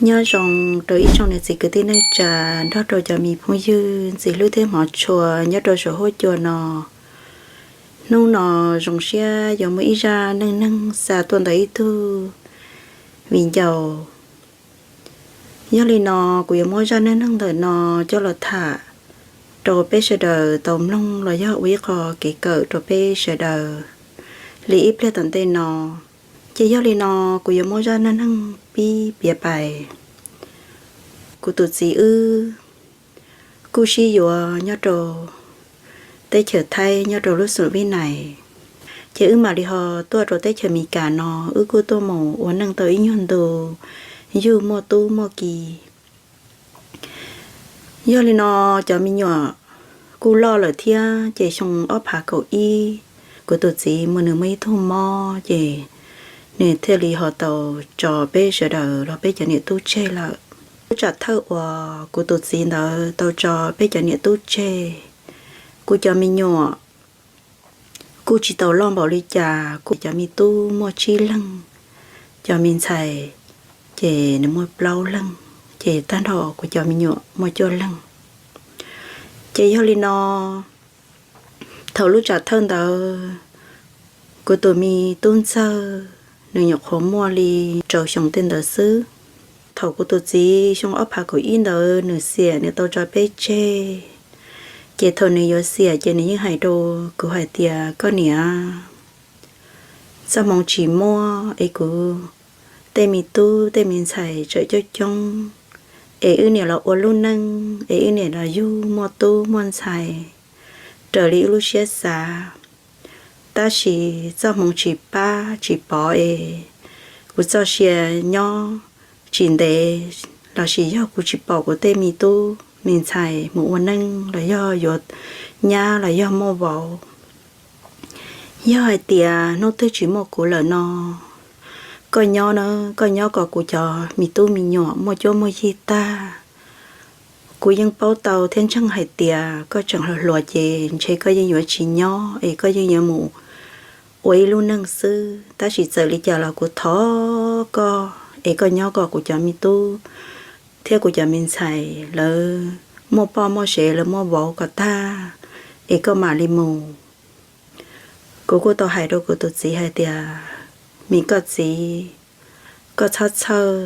Nyob zoo rau ib tsoom niam txiv kwv tij neej tsa nrog rau cov me phooj ywg ntxim hlub thiab hmov tshua nyob rau saum huab cua no. Hnub no zoo siab yuav muaj ib zaj neej neeg xa tuaj ntawm ib tug viv ncaus. Yog li no, kuv yuav muab zaj neej neeg ntawm no coj los tham rau peb sawv daws tau mloog los yog ua ib qho kev kawm rau peb sawv daws li ib pliag tom ntej no. Ces yog li no, kuv yuav muab zaj neej neeg pib piav pais. Kuv tus txiv wb kuj sib yuav nyob rau teb chaws Thaib nyob rau lub xeev Vib Nais. Ces wb mam li ho tuaj rau teb chaws Amelikas no, wb kuj tuaj mus ua neej tau ib nyuag ntu, yug muaj tub muaj ki. Yog li no, cov me nyuam kuj loj lawm thiab, ces xyoo ob phav kaum ib, kuv tus txiv muaj, nws muaj ib tug mob, ces nws thiaj li ho tau tso peb sawv daws los peb cov niam tub tseg lawm. Lub tsam thawj uas kuv tus txiv ntawd tau tso peb cov niam tub tseg, kuv cov me nyuam kuj tsis tau loj npaum li cas, kuv cov me tub muaj tsib leeg, cov me ntxhais ces nws muaj plaub leeg, ces tag nrho kuv cov me nyuam muaj cuaj leeg. Ces yog li no, thaum lub tsam thawj ntawd, kuv tus me tub ntxawg nws nyuam qhuav muaj li rau xyoo tej ntawd xwb. Thaum kuv tus txiv xyoo ob phav kaum ib ntawd nws xiam, nws tau tso peb tseg, ces thaum nws yuav xiam ces nws yeej hais rau kuv hais tias, koj niam, txoj hmoov tsis muaj es kuv tej me tub tej me ntxhais tseem coob coob, es wb niam los ua lub neej es wb niam los yug muaj tub muaj ntxhais raws li wb lub siab xav. Tab sis txoj hmoov tsis pab tsis pov es kuv txoj sia nyob tsis ntev, lossis yog kuv tsis pom kuv tej me tub me ntxhais mus ua neej los yog yuav nyab los yog muaj vauv. Yog hais tias hnub twg tsis muaj kuv lawm no, koj nyob na, koj nyob kom kuv cov me tub me nyuam muaj cuab muaj yig tag. Kuv yeej paub tau thiab ntseeg hais tias koj tseem hluas hluas ces ntshe koj yeej yuav tsis nyob es koj yeej yuav mus ua ib lub neej xwb. Tab sis txawm li cas los kuv thov koj es koj nyob kom kuv cov me tub thiab kuv cov me ntxhais lawv muaj poj muaj sev lawv muaj vauv kom tag es koj mam li mus. Kuv kuj tau hais rau kuv tus txiv hais tias, me koj txiv, koj txhob txhawj.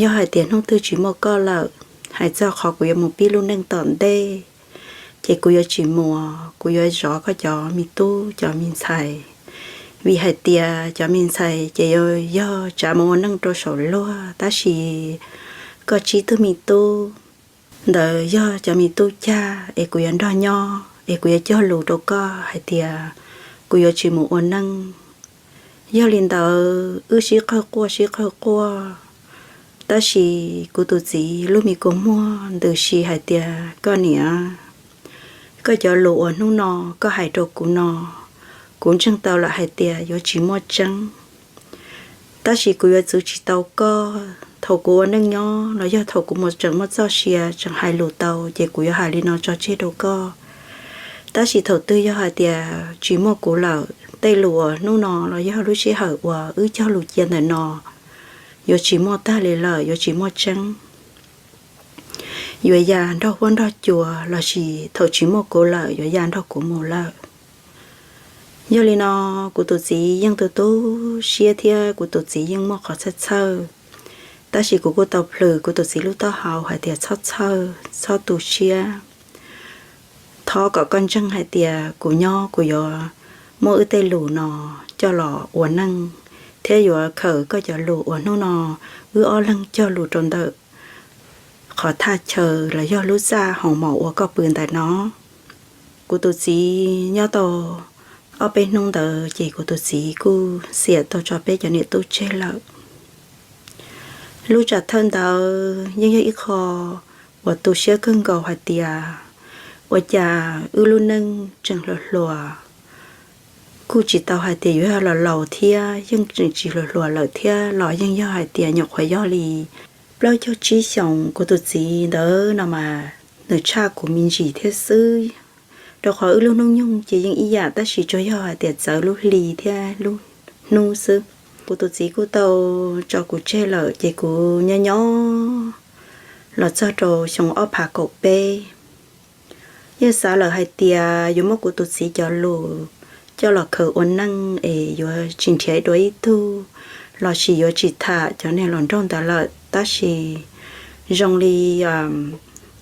Yog hais tias hnub twg tsis muaj koj lawm, hais txog qhov kuv yuav mus pib lub neej tom ntej, ces kuv yuav tsis mus, kuv yuav zov koj cov me tub cov me ntxhais. Vim hais tias cov me ntxhais ces yuav yog tsav mus ua neej rau saum luag, tab sis koj tsib tug me tub ntawd yog cov me tub cag es kuv yuav nrog nyob es kuv yuav cog lus rau koj hais tias kuv yuav tsis mus ua neej. Yog li ntawd wb sib qawg quaj sib qawg quaj, tab sis kuv tus txiv lub me kua muag ntws si hais tias, koj niam, koj cov lus uas hnub no koj hais rau kuv no, kuv ntseeg tau lawm hais tias yuav tsis muaj tseeb. Tab sis kuv yuav txwv tsis tau koj. Thaum kuv ua neej nyob los yog thaum kuv mus tseem muaj txoj sia tseem hais lus tau ces kuv yuav hais li no tso tseg rau koj. Tab sis thaum twg yog hais tias tsis muaj kuv lawm, tej lus uas hnub no los yog lub sij hawm uas wb cog lus cia ntawm no yuav tsis muaj tag li lawm, yuav tsis muaj tseeb. Yuav ya nrog huab nrog cua, lossis thaum tsis muaj kuv lawm yuav ya nrog kuv mus lawm. Yog li no, kuv tus txiv yeej tu tu siab thiab kuv tus txiv yeej muaj qhov txhawj txhawj. Tab sis kuv kuj tau plhws kuv tus txiv lub taub hau hais tias, txhob txhawj, txhob tu siab. Thov kom koj ntseeg hais tias kuv nyob kuv yuav muab wb tej lus no coj los ua neej, thiab yuav khaws koj cov lus uas hnub no wb ob leeg cog lus rau ntawm qhov thaj chaw los yog lub txaj hoos maum uas koj pw ntawm no. Kuv tus txiv nyob tau ob peb hnub ntawd ces kuv tus txiv kuj xiam tau tso peb cov niam tub tseg lawm. Lub tsam thawj ntawd yeej yog ib qho uas tu siab kawg nkaus hais tias, ua cas wb lub neej tseem hluas hluas, kuj tsis tau hais tias yuav yog los laus thiab, yeej tseem tsis hluas hluas lawm thiab los yeej yog hais tias nyuam qhuav yog li plaub caug tsib xyoos. Kuv tus txiv ntawd no mas nws tshaj kuv me ntsis thiab xwb, rau qhov wb lub hnub nyoog ces yeej ib yam tab sis tsuas yog hais tias txawv lub hli thiab lub hnub xwb. Kuv tus txiv kuj tau tso kuv tseg lawm ces kuv nyob nyob los txog rau xyoo ob phav kaum peb, yeej xav lawm hais tias yuav muab kuv tus txiv cov lus coj los khaws ua neej es yuav tsis nrhiav dua ib tug lossis yuav tsis tham cov neeg hluas nraug ntawd lawm. Tab sis zoo li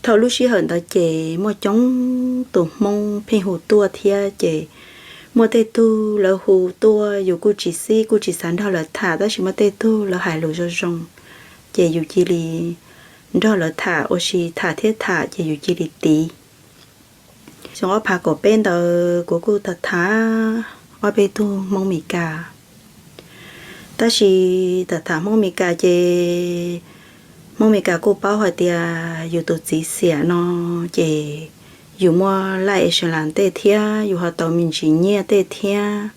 thaum lub sij hawm ntawd ces muaj coob tus Hmoob pheej hu tuaj thiab ces muaj tej tug lawv hu tuaj yus kuj tsis xib kuj tsis xav nrog lawv tham, tab sis muaj tej tug lawv hais lus zoo zoo ces yus cia li nrog lawv tham ua si, tham thiab tham ces yus cia li tiv. Xyoo ob phav kaum peb ntawd kuv kuj tham tham ob peb tug Hmoob Mes Kas. Tab sis tham tham Hmoob Mes Kas ces Hmoob Mes Kas kuj paub hais tias yus tus txiv xiam no ces yus muaj laij Iceland tej thiab yus ho tau me ntsis nyiaj tej thiab.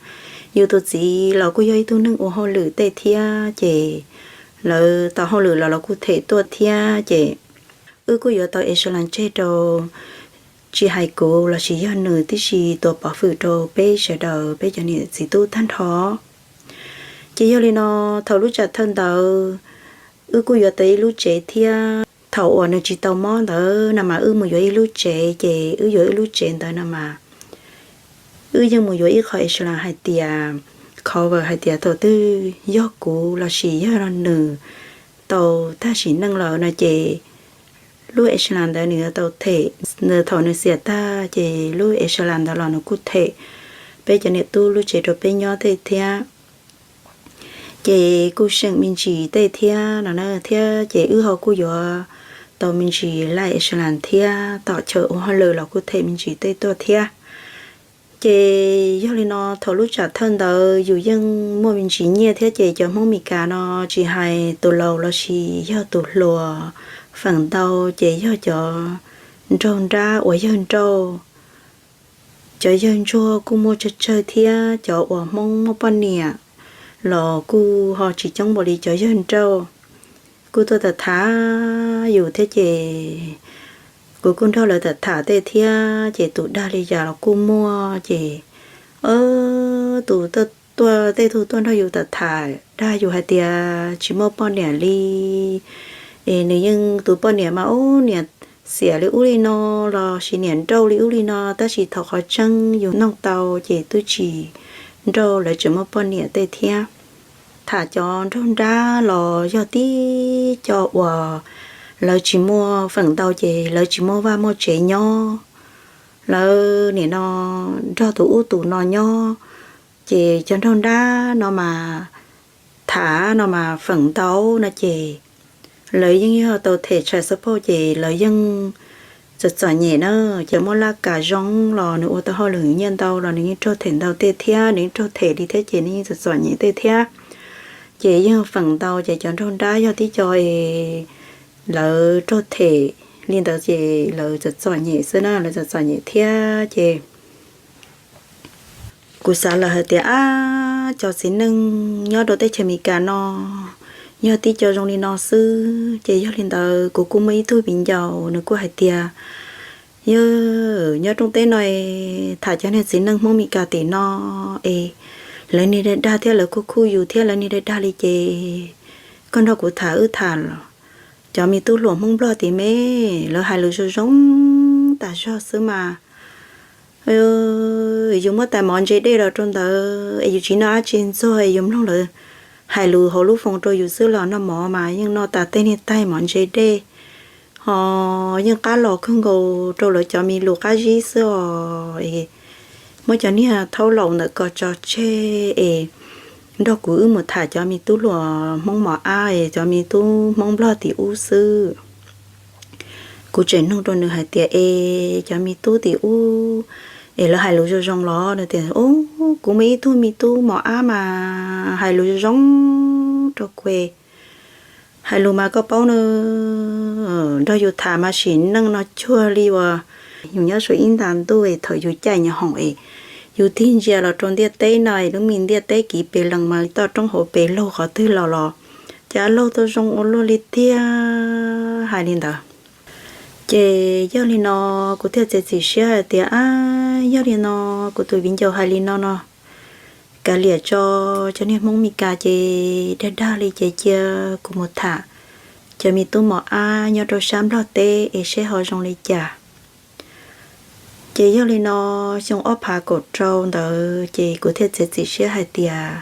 Yus tus txiv los kuj yog ib tug neeg ua hauj lwm tej thiab ces lawv tau hauj lwm los los kuj them tuaj thiab ces wb kuj yuav tau Iceland tseg rau, tsis hais kuv lossis yog nws tib si tuav pov hwm rau peb sawv daws peb cov niam txiv tub tag nrho. Ces yog li no, thaum lub tsam thawj ntawd wb kuj yuav tau ib lub tsev thiab. Thaum uas nws tsis tau mob ntawd no mas wb mus yuav ib lub tsev, ces wb yuav ib lub tsev ntawd no mas wb yeej mus yuav ib qho Iceland hais tias cover hais tias thaum twg yog kuv lossis yog nws tau tag sim neej lawm no ces lub Iceland ntawd nws yuav tau them. Thaum nws xiam tag ces lub Iceland ntawd los nws kuj them peb cov niam tub lub tsev rau peb nyob tej thiab. Ces kuj seem me ntsis tej thiab no na thiab ces wb ho kuj yuav tau me ntsis laij Iceland thiab, tom chaw ua hauj lwm los kuj them me ntsis tej tuaj thiab. Ces yog li no thaum lub tsam thawj ntawd yus yeej muaj me ntsis nyiaj thiab ces cov Hmoob Mes Kas no tsis hais tus laus lossis yog tus hluas feem ntau ces yog cov nraug nrab uas yawg nrauj. Cov yawg ntsuag kuj muaj tsawg tsawg thiab cov uas Hmoob muaj poj niam los kuj ho tsis coob npaum li cov yawg nrauj. Kuj tuaj tham tham yus thiab ces kuv kuj nrog lawv tham tham tej thiab ces tus dag li cas los kuj muaj ces tus tuaj, tej tug tuaj nrog yus tham tham dag yus hais tias tsis muaj poj niam li es nws yeej tus poj niam mas ub niam xiam li ub li no lossis niam nrauj li ub li no, tab sis thaum qhov tseeb yus nug tau ces twb tsis nrauj, lawv tseem muaj poj niam tej thiab. Tham cov nraug nrab los yog tib co uas lawv tsis muaj feem ntau ces lawv tsis muaj vaj muaj tsev nyob, lawv nim no nrog tus ub tus no nyob. Ces cov nraug nrab no mas tham no mas feem ntau no ces lawv yeej yog tau them child support ces lawv yeej txom txom nyem na. Cov muaj laj kam zoo los nws ua tau hauj lwm nyiaj ntau los nws yeej raug them ntau tej thiab, nws yeej raug them li thiab ces nws yeej txom txom nyem tej thiab. Ces yeej feem ntau ces cov nraug nrab yog tib co es lawv raug them li ntawd ces lawv txom txom nyem xwb na, lawv txom txom nyem thiab ces kuv xav lawm hais tias ab, cov txiv neej nyob rau teb chaws Amelikas no yog tib co zoo li no xwb. Ces yog li ntawd kuv kuj muaj ib tug viv ncaus nws kuj hais tias, yog nyob rooj teb no tham cov niag txiv neej Hmoob Amelikas tim no es lawv niag dag dag thiab lawv kuj khuj yus thiab lawv niag dag dag li ces koj nrog kuv tham wb tham los cov me tub hluas Hmoob Nplog tim me, lawv hais lus zoo zoo tas zog xwb mas. Yus muab tais mov ntse dej los rau ntawd es yus tsis noj dab tsi ntxuag es yus mloog lawv hais lus hauv lub foos rau yus xwb los noj mov mas yeej noj tas tej niag tais mov ntse dej, ho yeej qab los kawg nkaus rau lawv cov me lus qab zib xwb os. Muab cov niag thaub laus ntawd kom tso tseg es nrog kuv wb mus tham cov me tub hluas Hmoob mos ab es cov me tub Hmoob Nplog tim ub xwb. Kuv tseem nug rau nws hais tias, es cov me tub tim ub es lawv hais lus zoo zoo los? Nws tias, kuv muaj ib tug me tub mos ab mas hais lus zoo zoo rau kuv, hais lus mas koj paub na, nrog yus tham mas sim neej no cuag li uas yus nyob saum ib nta ntuj es thaum yus caij nyuag hoom es yus tig ntsia los rau ntiaj teb no es lub me ntiaj teb kiv pes lees mas toj roob hauv pes laug qhov twg los los cas laug tau zoo ua luaj li tiag, hais li ntawd. Ces yog li no kuv thiaj txiav txim siab hais tias, ab, yog li no kuv tus viv ncaus hais li no no, kav liam tso, cov niag Hmoob Mes Kas ces dag dag li ces cia kuv mus tham cov me tub mos ab nyob rau sab Nplog teb es seb ho zoo li cas. Ces yog li no, xyoo ob phav kaum rau ntawd ces kuv thiaj txiav txim siab hais tias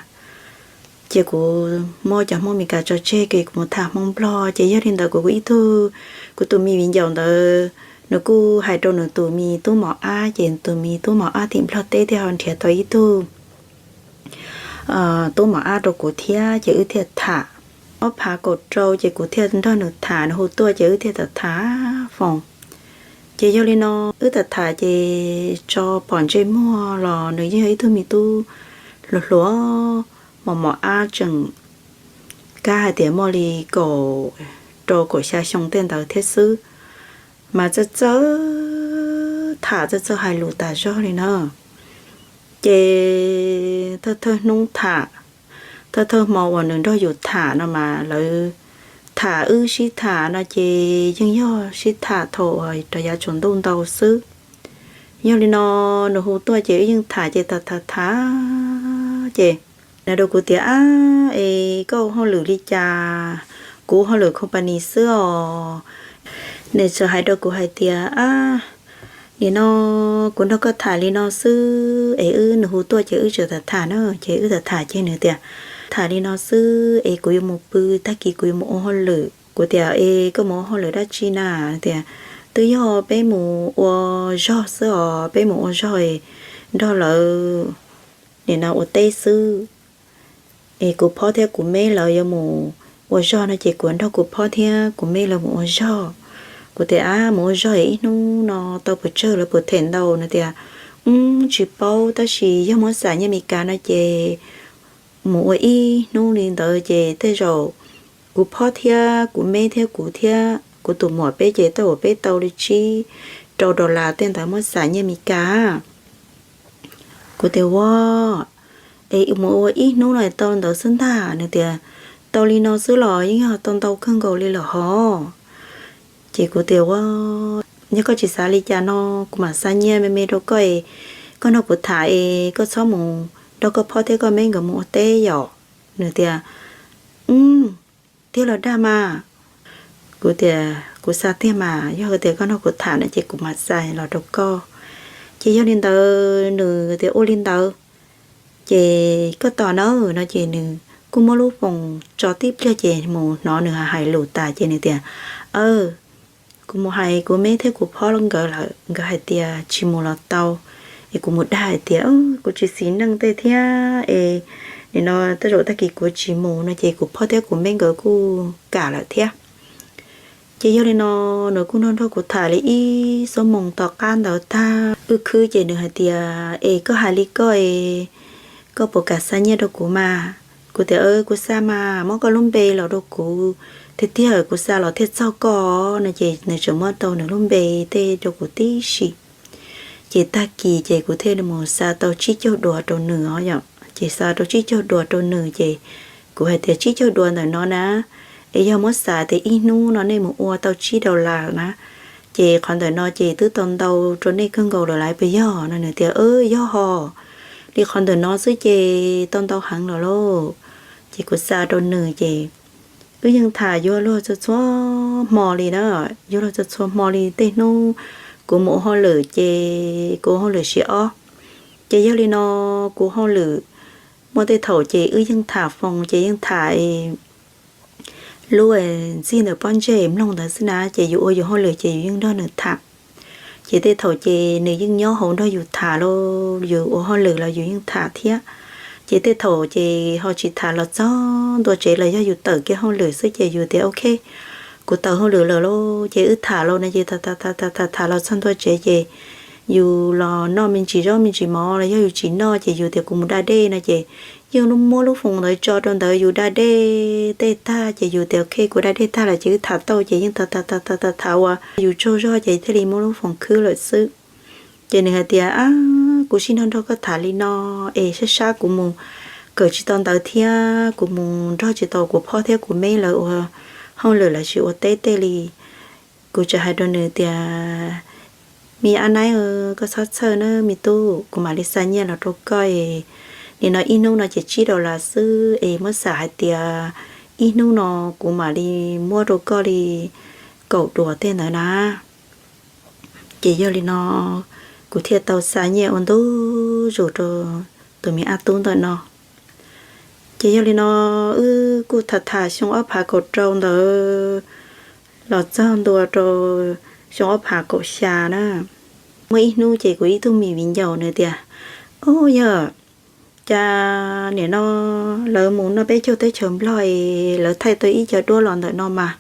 ces kuv muab cov Hmoob Mes Kas tso tseg ces kuv mus tham Hmoob Nplog. Ces yog li ntawd kuv kuv ib tug, kuv tus me viv ncaus ntawd, nws kuj hais rau nws tus me tub mos ab ces tus me tub mos ab tim Nplog teb thiaj ho nrhiav tau ib tug tub mos ab rau kuv thiab ces wb thiaj tham. Ob phav kaum rau ces kuv thiaj nrog nws tham, nws hu tuaj ces wb thiaj tham tham foos. Ces yog li no, wb tham tham ces tso pom ntsej muag los nws yeej yog ib tug me tub hluas hluas, mos mos ab tseem kab hais tias muaj li kaum rau kaum xya xyoo tej ntawd thiab xwb, mas txawj txawj tham txawj txawj hais lus tas zog li na. Ces thawj thawj hnub tham, thawj thawj hmo uas nws nrog yus tham no mas lawv tham wb sib tham no ces yeej yog sib tham thaum uas rov yav tsaus ntuj ntau xwb. Yog li no, nws hu tuaj ces wb yeej tham ces tham tham tham ces nws rau kuv tias, Ab, es koj ua hauj lwm li cas? Kuv ua hauj lwm company xwb os. Nws txawm hais rau kuv hais tias, Ab, nim no kuv nrog koj tham li no xwb es wb, nws hu tuaj ces wb tseem tham tham na, ces wb tham tham ces nws tias, Tham li no xwb es kuv yuav mus pw, tag kis kuv yuav mus ua hauj lwm. Kuv tias, Es koj mus ua hauj lwm dab tsi na? Tias, Twb yog peb mus ua zog xwb os, peb mus ua zog nrog lawv nim no ua teb xwb. Es kuv phob thiab kuv meb lawv yuav mus ua zog no ces kuv nrog kuv phob thiab kuv meb lawv mus ua zog. Kuv tias, Ab, mus ua zog es ib hnub no tau pes tsawg, lawv puas them ntau? Nws tias, Wb tsis paub, tab sis yog muab xam nyiaj Mes Kas no ces mus ua ib hnub li ntawd ces tej zaum kuv phob thiab kuv meb thiab kuv thiab kuv tus muam peb ces tej zaum peb tau li tsib rau dollar tej ntawd muab xam nyiaj Mes Kas. Kuv tias, Ua, es mus ua ib hnub no tau ntawd xwb ntag? Nws tias, Tau li no xwb los yeej yog tau ntau kawg nkaus li lawm hov. Ces kuv tias, Ua, yog koj tsis xav li cas no, kuv mam xa nyiaj me me rau koj es koj nrog kuv tham es koj txhob mus nrog koj phob thiab koj meb nkawd mus ua teb yom. Nws tias, Wb, tiag los dag mas? Kuv tias, Kuv xa tiag mas, yog tias koj nrog kuv tham no ces kuv mam xa los rau koj. Ces yog li ntawd nws tias, Ua li ntawd ces koj tos nawb no ces nws kuj muab lub foos tso tib pliag ces mus hnov nws hais lus tas ces nws tias, Aw, kuv mus hais kuv meb thiab kuv phob nkawd lawm, nkawd hais tias tsis mus los tau. Es kuv mus dag hais tias, Kuv tsis xis neej tej thiab es nim no tej zaum tag kis kuv tsis mus no ces kuv phob thiab kuv meb nkawd kuj kam lawm thiab. Ces yog li no nws kuj nrog nrog kuv tham li ib xuab moos tom qab ntawd tag wb khwb ces nws hais tias, Es koj hais li koj es koj puas kam xa nyiaj rau kuv mas? Kuv tias, Kuv xa mas, muab koj lub npe los rau kuv tiag tiag kuv xa los thiaj txog koj no ces nws tseem muab tau nws lub npe tej rau kuv tib si. Ces tag kis ces kuv thiaj li mus xa tau tsib caug duas rau nws os yom. Ces xa tau tsib caug duas rau nws ces kuv hais tias, Tsib caug duas ntawm no na, es yog muab xav tias ib hnub no nej mus ua tau tsib dollar na, ces qhov ntawm no ces twb tau ntau rau nej kawg nkaus lawm laiv puas yog? No nws tias, Yog hos, li qhov ntawm no xwb ces tau ntau heev lawm lauj. Ces kuv xa rau nws ces wb yeej tham yuav luag txhua txhua hmo li na, yuav luag txhua txhua hmo li. Tej hnub kuv mus ua hauj lwm ces kuv ua hauj lwm shift ob, ces yog li no kuv hauj lwm muaj tej thaum ces wb yeej tham foos ces yeej tham lub ntxig ntawm pob ntseg mloog ntawd xwb na, ces yus ua yus hauj lwm ces yus yeej nrog nws tham. Ces tej thaum ces nws yeej nyob hauv nrog yus tham los yus ua hauj lwm los yus yeej tham thiab. Ces tej thaum ces ho tsis tham los txog ntua tsev los yog yus tawm kiag hauj lwm xwb ces yus tias, Ok, kuv tawm hauj lwm lawm lauj, ces wb tham los no ces tham tham tham los txog ntua tsev ces yus los noj me ntsis zaub me ntsis mov los yog yus tsis noj ces yus tias kuv mus da dej no ces yeej muab lub foos ntawd tso rau ntawd yus da dej tej tag ces yus tias, Ok, kuv da dej tag lawm ces wb tham tau ces yeej tham tham tham tham tham uas yus tsaug zog ces thiaj li muab lub foos khwb lawm xwb. Ces nws hais tias, Ab, kuv sib nrog nrog koj tham li no es sab sab kuv mus kawm tsis tau ntawv thiab kuv mus nrog tsis tau kuv phob thiab kuv meb lawv ua hauj lwm lossis ua teb tej li. Kuv txawm hais rau nws tias, Me ab naib, koj txhob txhawj na me tub, kuv mam li xa nyiaj los rau koj es Nim no ib hnub no ces tsib dollar xwb es muab xav hais tias ib hnub no kuv mam li muab rau koj li kaum duas tej ntawd na. Ces yog li no kuv thiaj tau xa nyiaj ua ntu zus rau tus me ab tub ntawm no. Ces yog li no wb kuj tham tham xyoo ob phav kaum rau ntawd los txog ntua rau xyoo ob phav kaum xya na. Muaj ib hnub ces kuv ib tug me viv ncaus nws tias, Ub, yog cas nim no lawv mus noj peb caug teb chaws Nplog es lawv thaij tau ib co duab los ntawm no mas,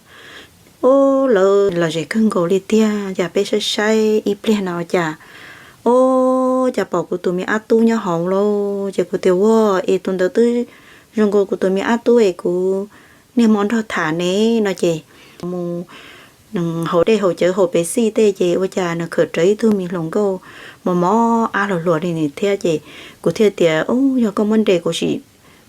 ub, lawv lom zem kawg nkaus li tiag. Cas peb saib saib ib pliag no cas, ub, cas pom kuv tus me ab tub nyob hauv lauj. Ces kuv tias, Ua, es tus ntawd twb zoo nkaus kuv tus me ab tub es kuv niaj hmo nrog tham ne no. Ces mus haus dej haus cawv haus pes xij tej ces ua cas nws khawm rawv ib tug me hluas nkauj mos mos ab hluas hluas li nws thiab. Ces kuv thiaj tias, Ub, yog koj muab nres kuv sim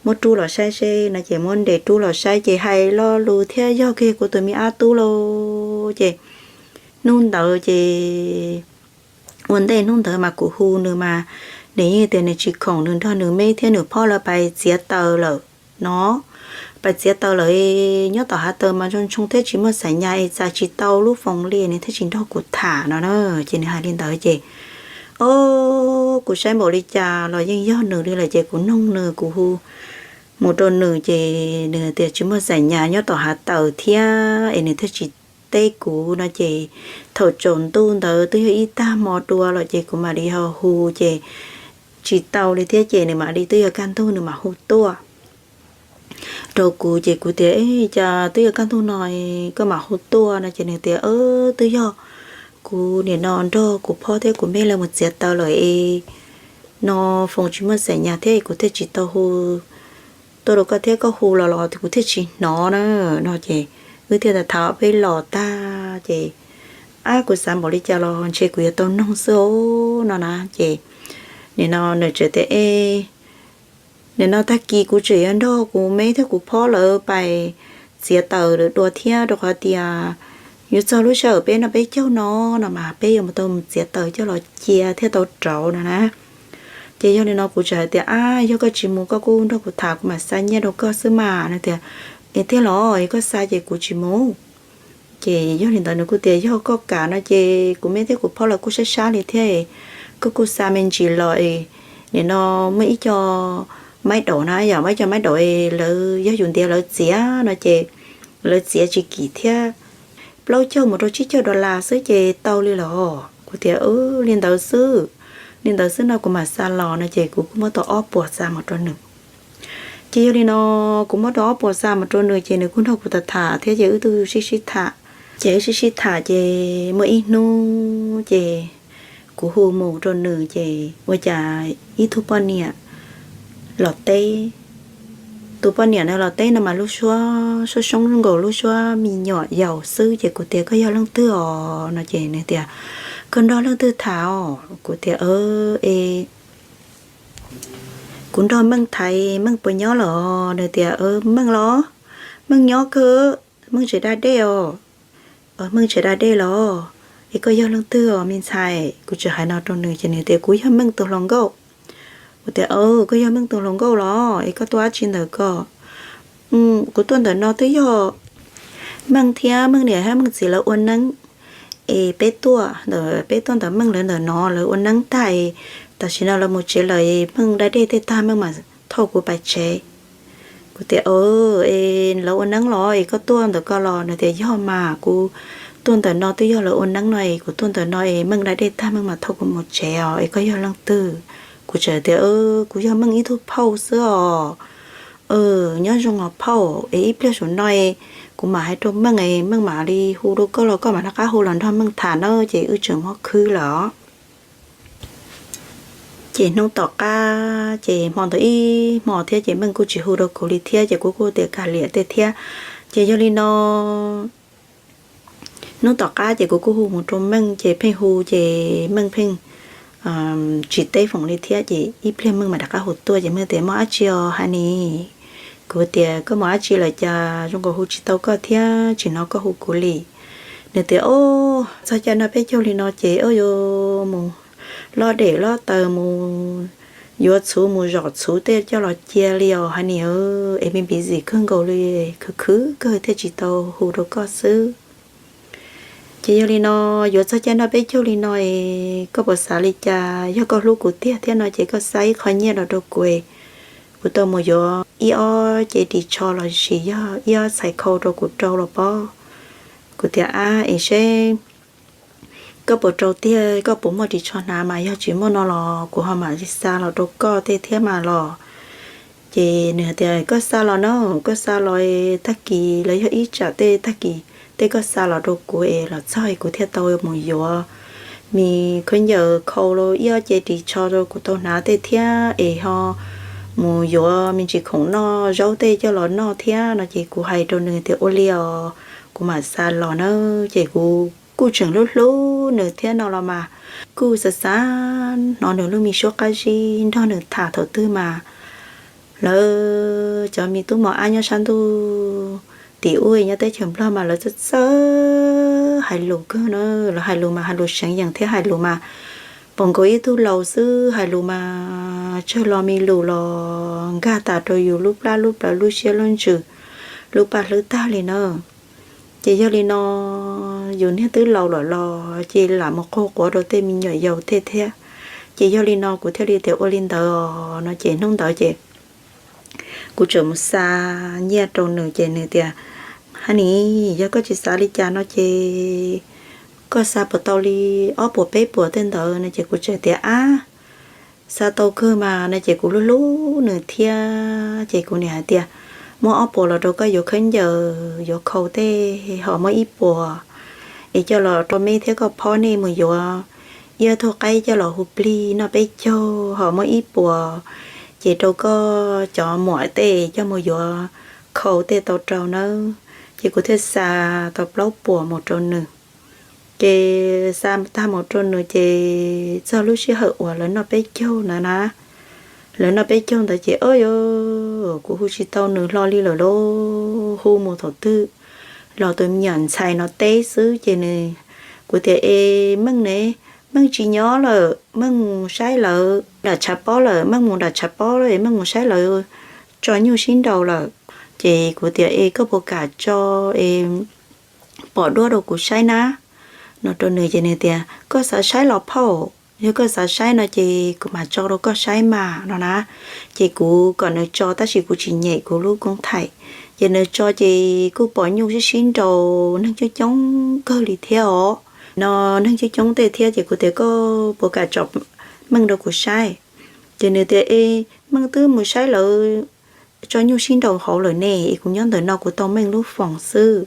muab rub los saib seb no. Ces muab nres rub los saib ces hais lo lus thiab yog kiag kuv tus me ab tub lauj. Ces hnub ntawd ces ua ntej hnub ntawd mas kuv hu nws mas nws yeej tias nws tsis khoom, nws nrog nws me thiab nws phob lawv pais txiav taws lawm no. Pais txiav taws lawm, nyob tom hav taws mas ntshoo ntshoo thiab tsis muaj xaim nyas es txais tsis tau lub foos li, nws thiaj tsis nrog kuv tham no na. Ces nws hais li ntawd ces, o, kuv saib npaum li cas los yeej yog nws li lawm ces kuv noog nws, kuv hu mus rau nws ces nws tias tsis muaj xaim nyas nyob tom hav taws thiab es nws thiaj tsis teb kuv no. Ces thaum tsaus ntuj ntawd twb yog ib tag hmo dua lawm ces kuv mam li ho hu ces tsis tau li thiab ces nws mam li twb yog kaj ntug nws mam hu tuaj rau kuv ces kuv tias, Cas twb yog kaj ntug no koj mam hu tuaj no? Ces nws tias, Twb yog kuv nim no nrog kuv phob thiab kuv me lawv mus txiav taws lawm es no foos tsis muaj xaim nyas thiab kuv thiaj tsis tau hu tuaj rau koj thiab koj hu los los kuv thiaj tsis hnov na no. Ces wb thiaj tham peb los tag ces, ab, kuv xav npaum li cas los ntshe kuv yuav tau noog xwb no na. Ces nim no nws tseem tias, E, nim no tag kis kuv tseem yuav nrog kuv me thiab kuv phob lawv pais txiav taws dua thiab rau qhov tias yuav txog lub sij hawm peb noj peb caug no no mas peb yuav mus tau mus txiav taws coj los cia thiaj tau rauv no na. Ces yog li no kuv tseem hais tias, Ab, yog koj tsis mus koj kuj nrog kuv tham kuv mam xa nyiaj rau koj xwb mas no. Tias, E, thiaj los es koj xa ces kuv tsis mus. Ces yog li ntawd nws kuj tias, Yog koj kam no ces kuv me thiab kuv phob lawv kuj sab sab li thiab, koj kuj xa me ntsis los es nim no muaj ib co maib daum na, yog muaj ib co maib daum es lawv yog yus ntiav lawv txiav no ces lawv txiav tsis kim thiab, plaub caug mus rau tsib caug dollar xwb ces tau li los. Kuv tias, Li ntawd xwb, li ntawd xwb no kuv mam xa los no ces kuv kuj muab tau ob puas xa mus rau nws. Ces yog li no kuv muab tau ob puas xa mus rau nws ces nws kuj nrog kuv tham tham thiab ces wb twb sib sib tham. Ces wb sib sib tham ces muaj ib hnub ces kuv hu mus rau nws ces ua cas ib tug poj niam los teb. Tus poj niam no los teb no mas lub suab soob soob nkaus lub suab me nyuam yaus xwb ces kuv tias, Koj yog leej twg os no? Ces nws tias, Koj nrog leej twg tham os? Kuv tias, E, kuv nrog Meej tham, Meej puas nyob los? Nws tias, Meej los? Meej nyob kawg, Meej tseem da dej os. Meej tseem da dej los? Es koj yog leej twg os me ntxhais? Kuv tseem hais no rau nws ces nws tias, Kuv yog Meej tus hluas nkauj. Kuv tias, Koj yog Meej tus hluas nkauj los? Es koj tuaj dab tsi ntawm ko? Kuv tuaj ntawm no twb yog Meej thiab Meej niam thiab Meej txiv lawv ua neeb es peb tuaj ntawm, peb tuaj ntawm Meej lawv ntawm no, lawv ua neeb tag es tam sim no lawv mus tsev lawm es Meej da dej tej tag Meej mam thauj kuv pais tsev. Kuv tias, Es lawv ua neeb los es koj tuaj ntawm ko los? Nws tias, Yog mas, kuv tuaj ntawm no twb yog lawv ua neeb no es kuv tuaj ntawm no es Meej da dej tag Meej mam thauj kuv mus tsev os. Es koj yog leej twg? Kuv tseem tias, Kuv yog Meej ib tug phauj xwb os. Nyob zoo os phauj, es ib pliag saum no es kuv mam hais rau Meej es Meej mam li hu rau koj los koj mam rov qab hu los nrog Meej tham na. Ces wb tseem muab khwb lawm. Ces hnub tom qab ces hmo ntawd ib hmo thiab ces Meej kuj tsis hu rau kuv li thiab ces kuv kuj tias kag liam tej thiab. Ces yog li no hnub tom qab ces kuv kuj hu mus rau Meej ces pheej hu ces Meej pheej tsis teb foom li thiab ces ib pliag Meej mam rov qab hu tuaj ces Meej tias, Muaj dab tsi os hais ne? Kuv tias, Koj mus dab tsi lawm cas zoo nkaus hu tsis tau koj thiab tsis hnov koj hu kuv li? Nws tias, Ob, txog caij noj peb caug li no ces ob yuav mus lob dej lob taws mus yuav txhuv mus zom txhuv tej coj los cia li os hais nim, es me npiv zim kawg nkaus li, khwv khwv kawg thiaj tsis tau hu rau koj xwb. Ces yog li no, yuav txog caij noj peb caug li no es koj puas xav li cas? Yog koj hlub kuv tiag thiab no ces koj xa ib qho nyiaj los rau kuv, kuv tau mus yuav ib ob cev ris tsho los sis yog ib ob txhais khau rau kuv rau los pob. Kuv tias, Ab, es seb koj puas rau tiag, koj puas muaj ris tsho hnav mas, yog tsis muaj no los kuv ho mam li xa los rau koj tej thiab mas los. Ces nws hais tias, Koj xa los na, koj xa los, tag kis los yog ib tsam tej tag kis tej koj xa los rau kuv es los txog es kuv thiaj tau mus yuav me khaub ncaws khau los ib ob cev ris tsho rau kuv tau hnav tej thiab es ho mus yuav me ntsis khoom noj zaub tej coj los noj thiab no. Ces kuv hais rau nws tias, Ua li os, kuv mam xa los na. Ces kuv kuj tseem hlub hlub nws thiab no los mas, kuj xav xav hnov nws lub me suab qab zib nrog nws tham thaum twg mas lawv cov me tub mos ab nyob sab ntuj tim ub nyob teb chaws Nplog mas lawv txawj txawj hais lus kawg na. Lawv hais lus mas hais lus seev yeem thiab hais lus mas pom nkaus ib tug laus xwb, hais lus mas tsawg lo me lus los nkag tas rau yus lub plab lub plawv lub siab lub ntsws lub paj hlwb tag li na. Ces yog li no, yus niag twb laus lawm los ces lam mus qaug quav rau tej me nyuam yaus tej thiab. Ces yog li no kuv thiaj li tias ua li ntawd os no. Ces hnub ntawd ces kuv tseem mus xa nyiaj rau nws ces nws tias, Hais nim, yog koj tsis xav li cas no ces koj xa puas tau li ob puas peb puas tej ntawd no. Ces kuv tseem tias, Ab, xa tau kawg mas no. Ces kuv hlub hlub nws thiab ces kuv nim hais tias, Muab ob puas los rau koj yuav khaub ncaws yuav khau tej, ho muab ib puas es coj los rau me thiab koj phob nej mus yuav ib ob tug qaib coj los hu plig noj peb caug, ho muab ib puas ces rau koj cov muam tej coj mus yuav khau tej tau rau nawb. Ces kuv thiaj xa tau plaub puas mus rau nws. Ces xa tag mus rau nws ces txog lub sij hawm uas lawv noj peb caug ntawd na, lawv noj peb caug ntawd ces o yos, kuv hu tsis tau nws hlo li lawm lauj. Hu mus thaum twg los tus me nyuam ntxhais no teb xwb ces nws, kuv tias, Es Meej ne? Meej tsis nyob lawm, Meej mus saib lawv nram tshav pob lawm, Meej mus nram tshav pob lawm, Meej mus saib lawv tso nyuj sib nraus lawm. Ces kuv tias, Es koj puas kam tso es pom duab rau kuv saib na? No rau nws ces nws tias, Koj xav saib los phauj, yog koj xav saib no ces kuv mam tso rau koj saib mas no na. Ces kuv kom nws tso tab sis kuv tsis nyem kuv lub koob thaim. Ces nws tso ces kuj pom nyuj sib sib nraus neeg coob coob kawg li thiab os. No neeg coob coob tej thiab ces kuv tias, Koj puas kam tso Meej rau kuv saib? Ces nws tias, Es Meej twb mus saib lawv tso nyuj sib nraus hauv lawm ne, es kuv nyob ntawm no kuv tau Meej lub foos xwb.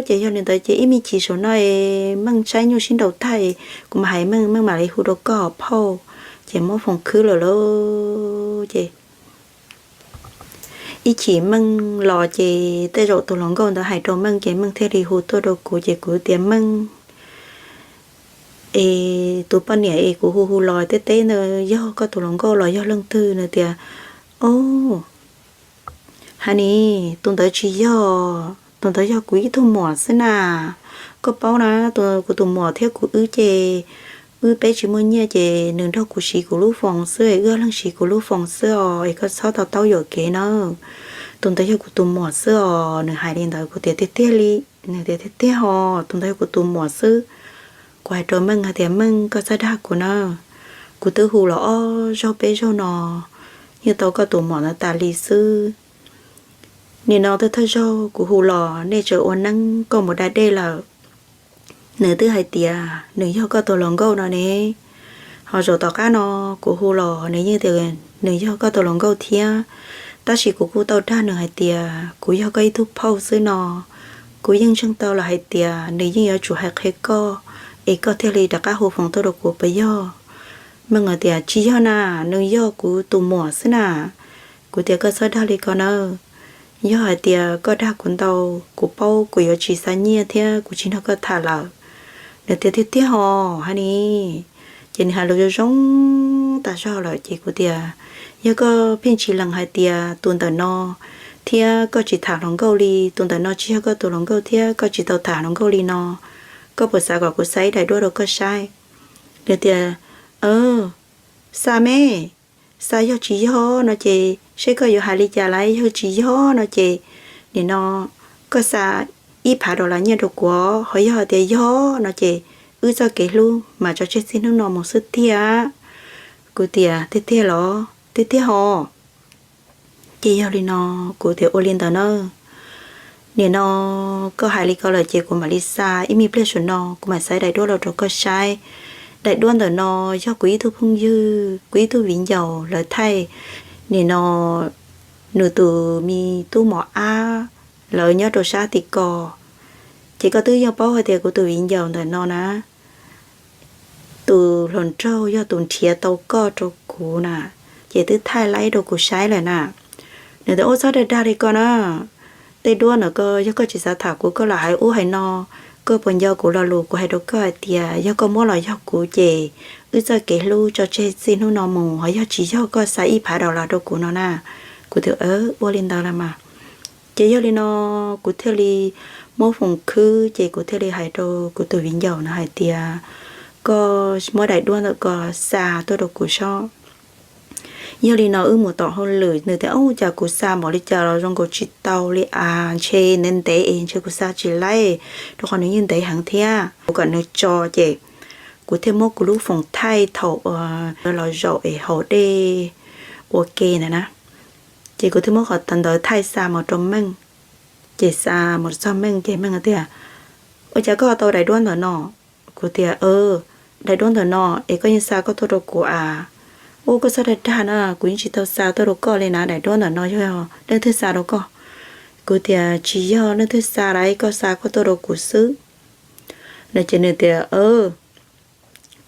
Ces yog li ntawd ces ib me chim saum no es Meej saib nyuj sib nraus tag, kuv mam hais Meej, Meej mam li hu rau koj phauj. Ces muab foos khwb lawm lauj. Ces ib chim Meej los ces tej zaum tus hluas nkauj ntawd hais rau Meej ces Meej thiaj li hu tuaj rau kuv ces kuv tias, Meej, es tus poj niam es kuv hu hu los teb teb ntawd yog koj tus hluas nkauj los yog leej twg? Nws tias, O, hais nim, tus ntawd tsis yog, tus ntawd yog kuv ib tug muam xwb na. Koj paub na, kuv tus muam thiab kuv wb ces wb peb tsis muaj nyiaj ces nws nrog kuv siv kuv lub foos xwb, wb ob leeg siv kuv lub foos xwb os, es koj txhob to taub yuam kev na. Tus ntawd yog kuv tus muam xwb os. Nws hais li ntawd kuv tias, Tiag tiag li? Nws tias, Tiag tiag os, tus ntawd yog kuv tus muam xwb. Kuv hais rau Meej hais tias, Meej, koj txhob dag kuv na, kuv twb hu los ob zaug peb zaug no, yeej tau koj tus muam ntawd tas li xwb. Nim no thawj thawj zaug kuv hu los nej tseem ua neeb, koj mus da dej lawm. Nws twb hais tias nws yog koj tus hluas nkauj no ne. Ho zaum tom qab no kuv hu los nws yeej tias nws yog koj tus hluas nkauj thiab, tab sis kuv kuj tau dag nws hais tias kuv yog koj ib tug phauj xwb no. Kuv yeej ntseeg tau lawm hais tias nws yeej yuav tsum hais qhia koj, es koj thiaj li rov qab hu foos tuaj rau kuv puas yog? Meej tias, Tsis yog na, nws yog kuv tus muam xwb na. Kuv tias, Koj txhob dag li ko nawb. Yog hais tias koj dag kuv ntau, kuv paub kuv yuav tsis xa nyiaj thiab kuv tsis nrog koj tham lawm. Nws tias, Tiag tiag hos, hais ni. Ces nws hais lus zoo zoo tas zog lawm ces kuv tias, Yog koj pheej tsis lees hais tias tus ntawm no thiab koj tsis tham hluas nkauj li, tus ntawm no tsis yog koj tus hluas nkauj thiab koj tsis tau tham hluas nkauj li no, koj puas xav kom kuv xa ib daim duab rau koj saib? Nws tias, Xa me, xa yog tsis yog no ces seb koj yuav hais li cas lawm, yog tsis yog no ces nim no koj xa ib phav dollar nyiaj rau kuv, ho yog tias yog no ces wb txoj kev hlub mas tso tseg txij hnub no mus xwb tiag. Kuv tias tiag tiag los? Tiag tiag hos. Ces yog li no kuv tias ua li ntawd na, nim no koj hais li ko lawm ces kuv mam li xa ib me pliag saum no kuv mam xa daim duab los rau koj saib. Daim duab ntawm no yog kuv ib tug phooj ywg, kuv ib tug viv ncaus lawv thaij, nim no nws tus me tub mos ab lawv nyob rau sab tim ko. Ces koj twb yeej paub hais tias kuv tus viv ncaus ntawm no na, tus hluas nraug yog tus nrhiav tau koj rau kuv na, ces twb thaij laib rau kuv saib lawm na. Nws tias ua txhob dag dag li ko na, tej duab ntawm ko yog koj tsis xav tham kuv koj lam hais ub hais no, koj puas nco kuv lo lus kuv hais rau koj hais tias yog koj muab los yog kuv ces wb txoj kev hlub tso tseg txij hnub no mus, ho yog tsis yog koj xa ib phav dollar rau kuv no na. Kuv tias ua li ntawd los mas. Ces yog li no kuv thiaj li muab foom khwb ces kuv thiaj li hais rau kuv tus viv ncaus no hais tias koj muab daim duab ntawm ko xa tuaj rau kuv sob. Yog li no wb mus tom hauj lwm, nws tias ua cas kuv xa npaum li cas los zoo nkaus tsis tau li as, ntshe ntev ntev es ntshe kuv xa tsis laib, rau qhov nws yeej ntev heev thiab. Kuv kom nws tso ces kuv thiaj muab kuv lub foom thaij thaum los zaum es haus dej ua ke ntawd na. Ces kuv thiaj muab qhov ntawd thaij xa mus rau Meej. Ces xa mus txog Meej ces Meej tias ua cas koj tau daim duab ntawm no? Kuv tias daim duab ntawm no es koj yeej xa koj tuaj rau kuv as. Ua koj txhob dag dag na, kuv yeej tsis tau xa tuaj rau koj li na, daim duab ntawm no yog leej twg xa rau koj? Kuv tias tsis yog leej twg xa lawm, koj xa koj tuaj rau kuv xwb no. Ces nws tias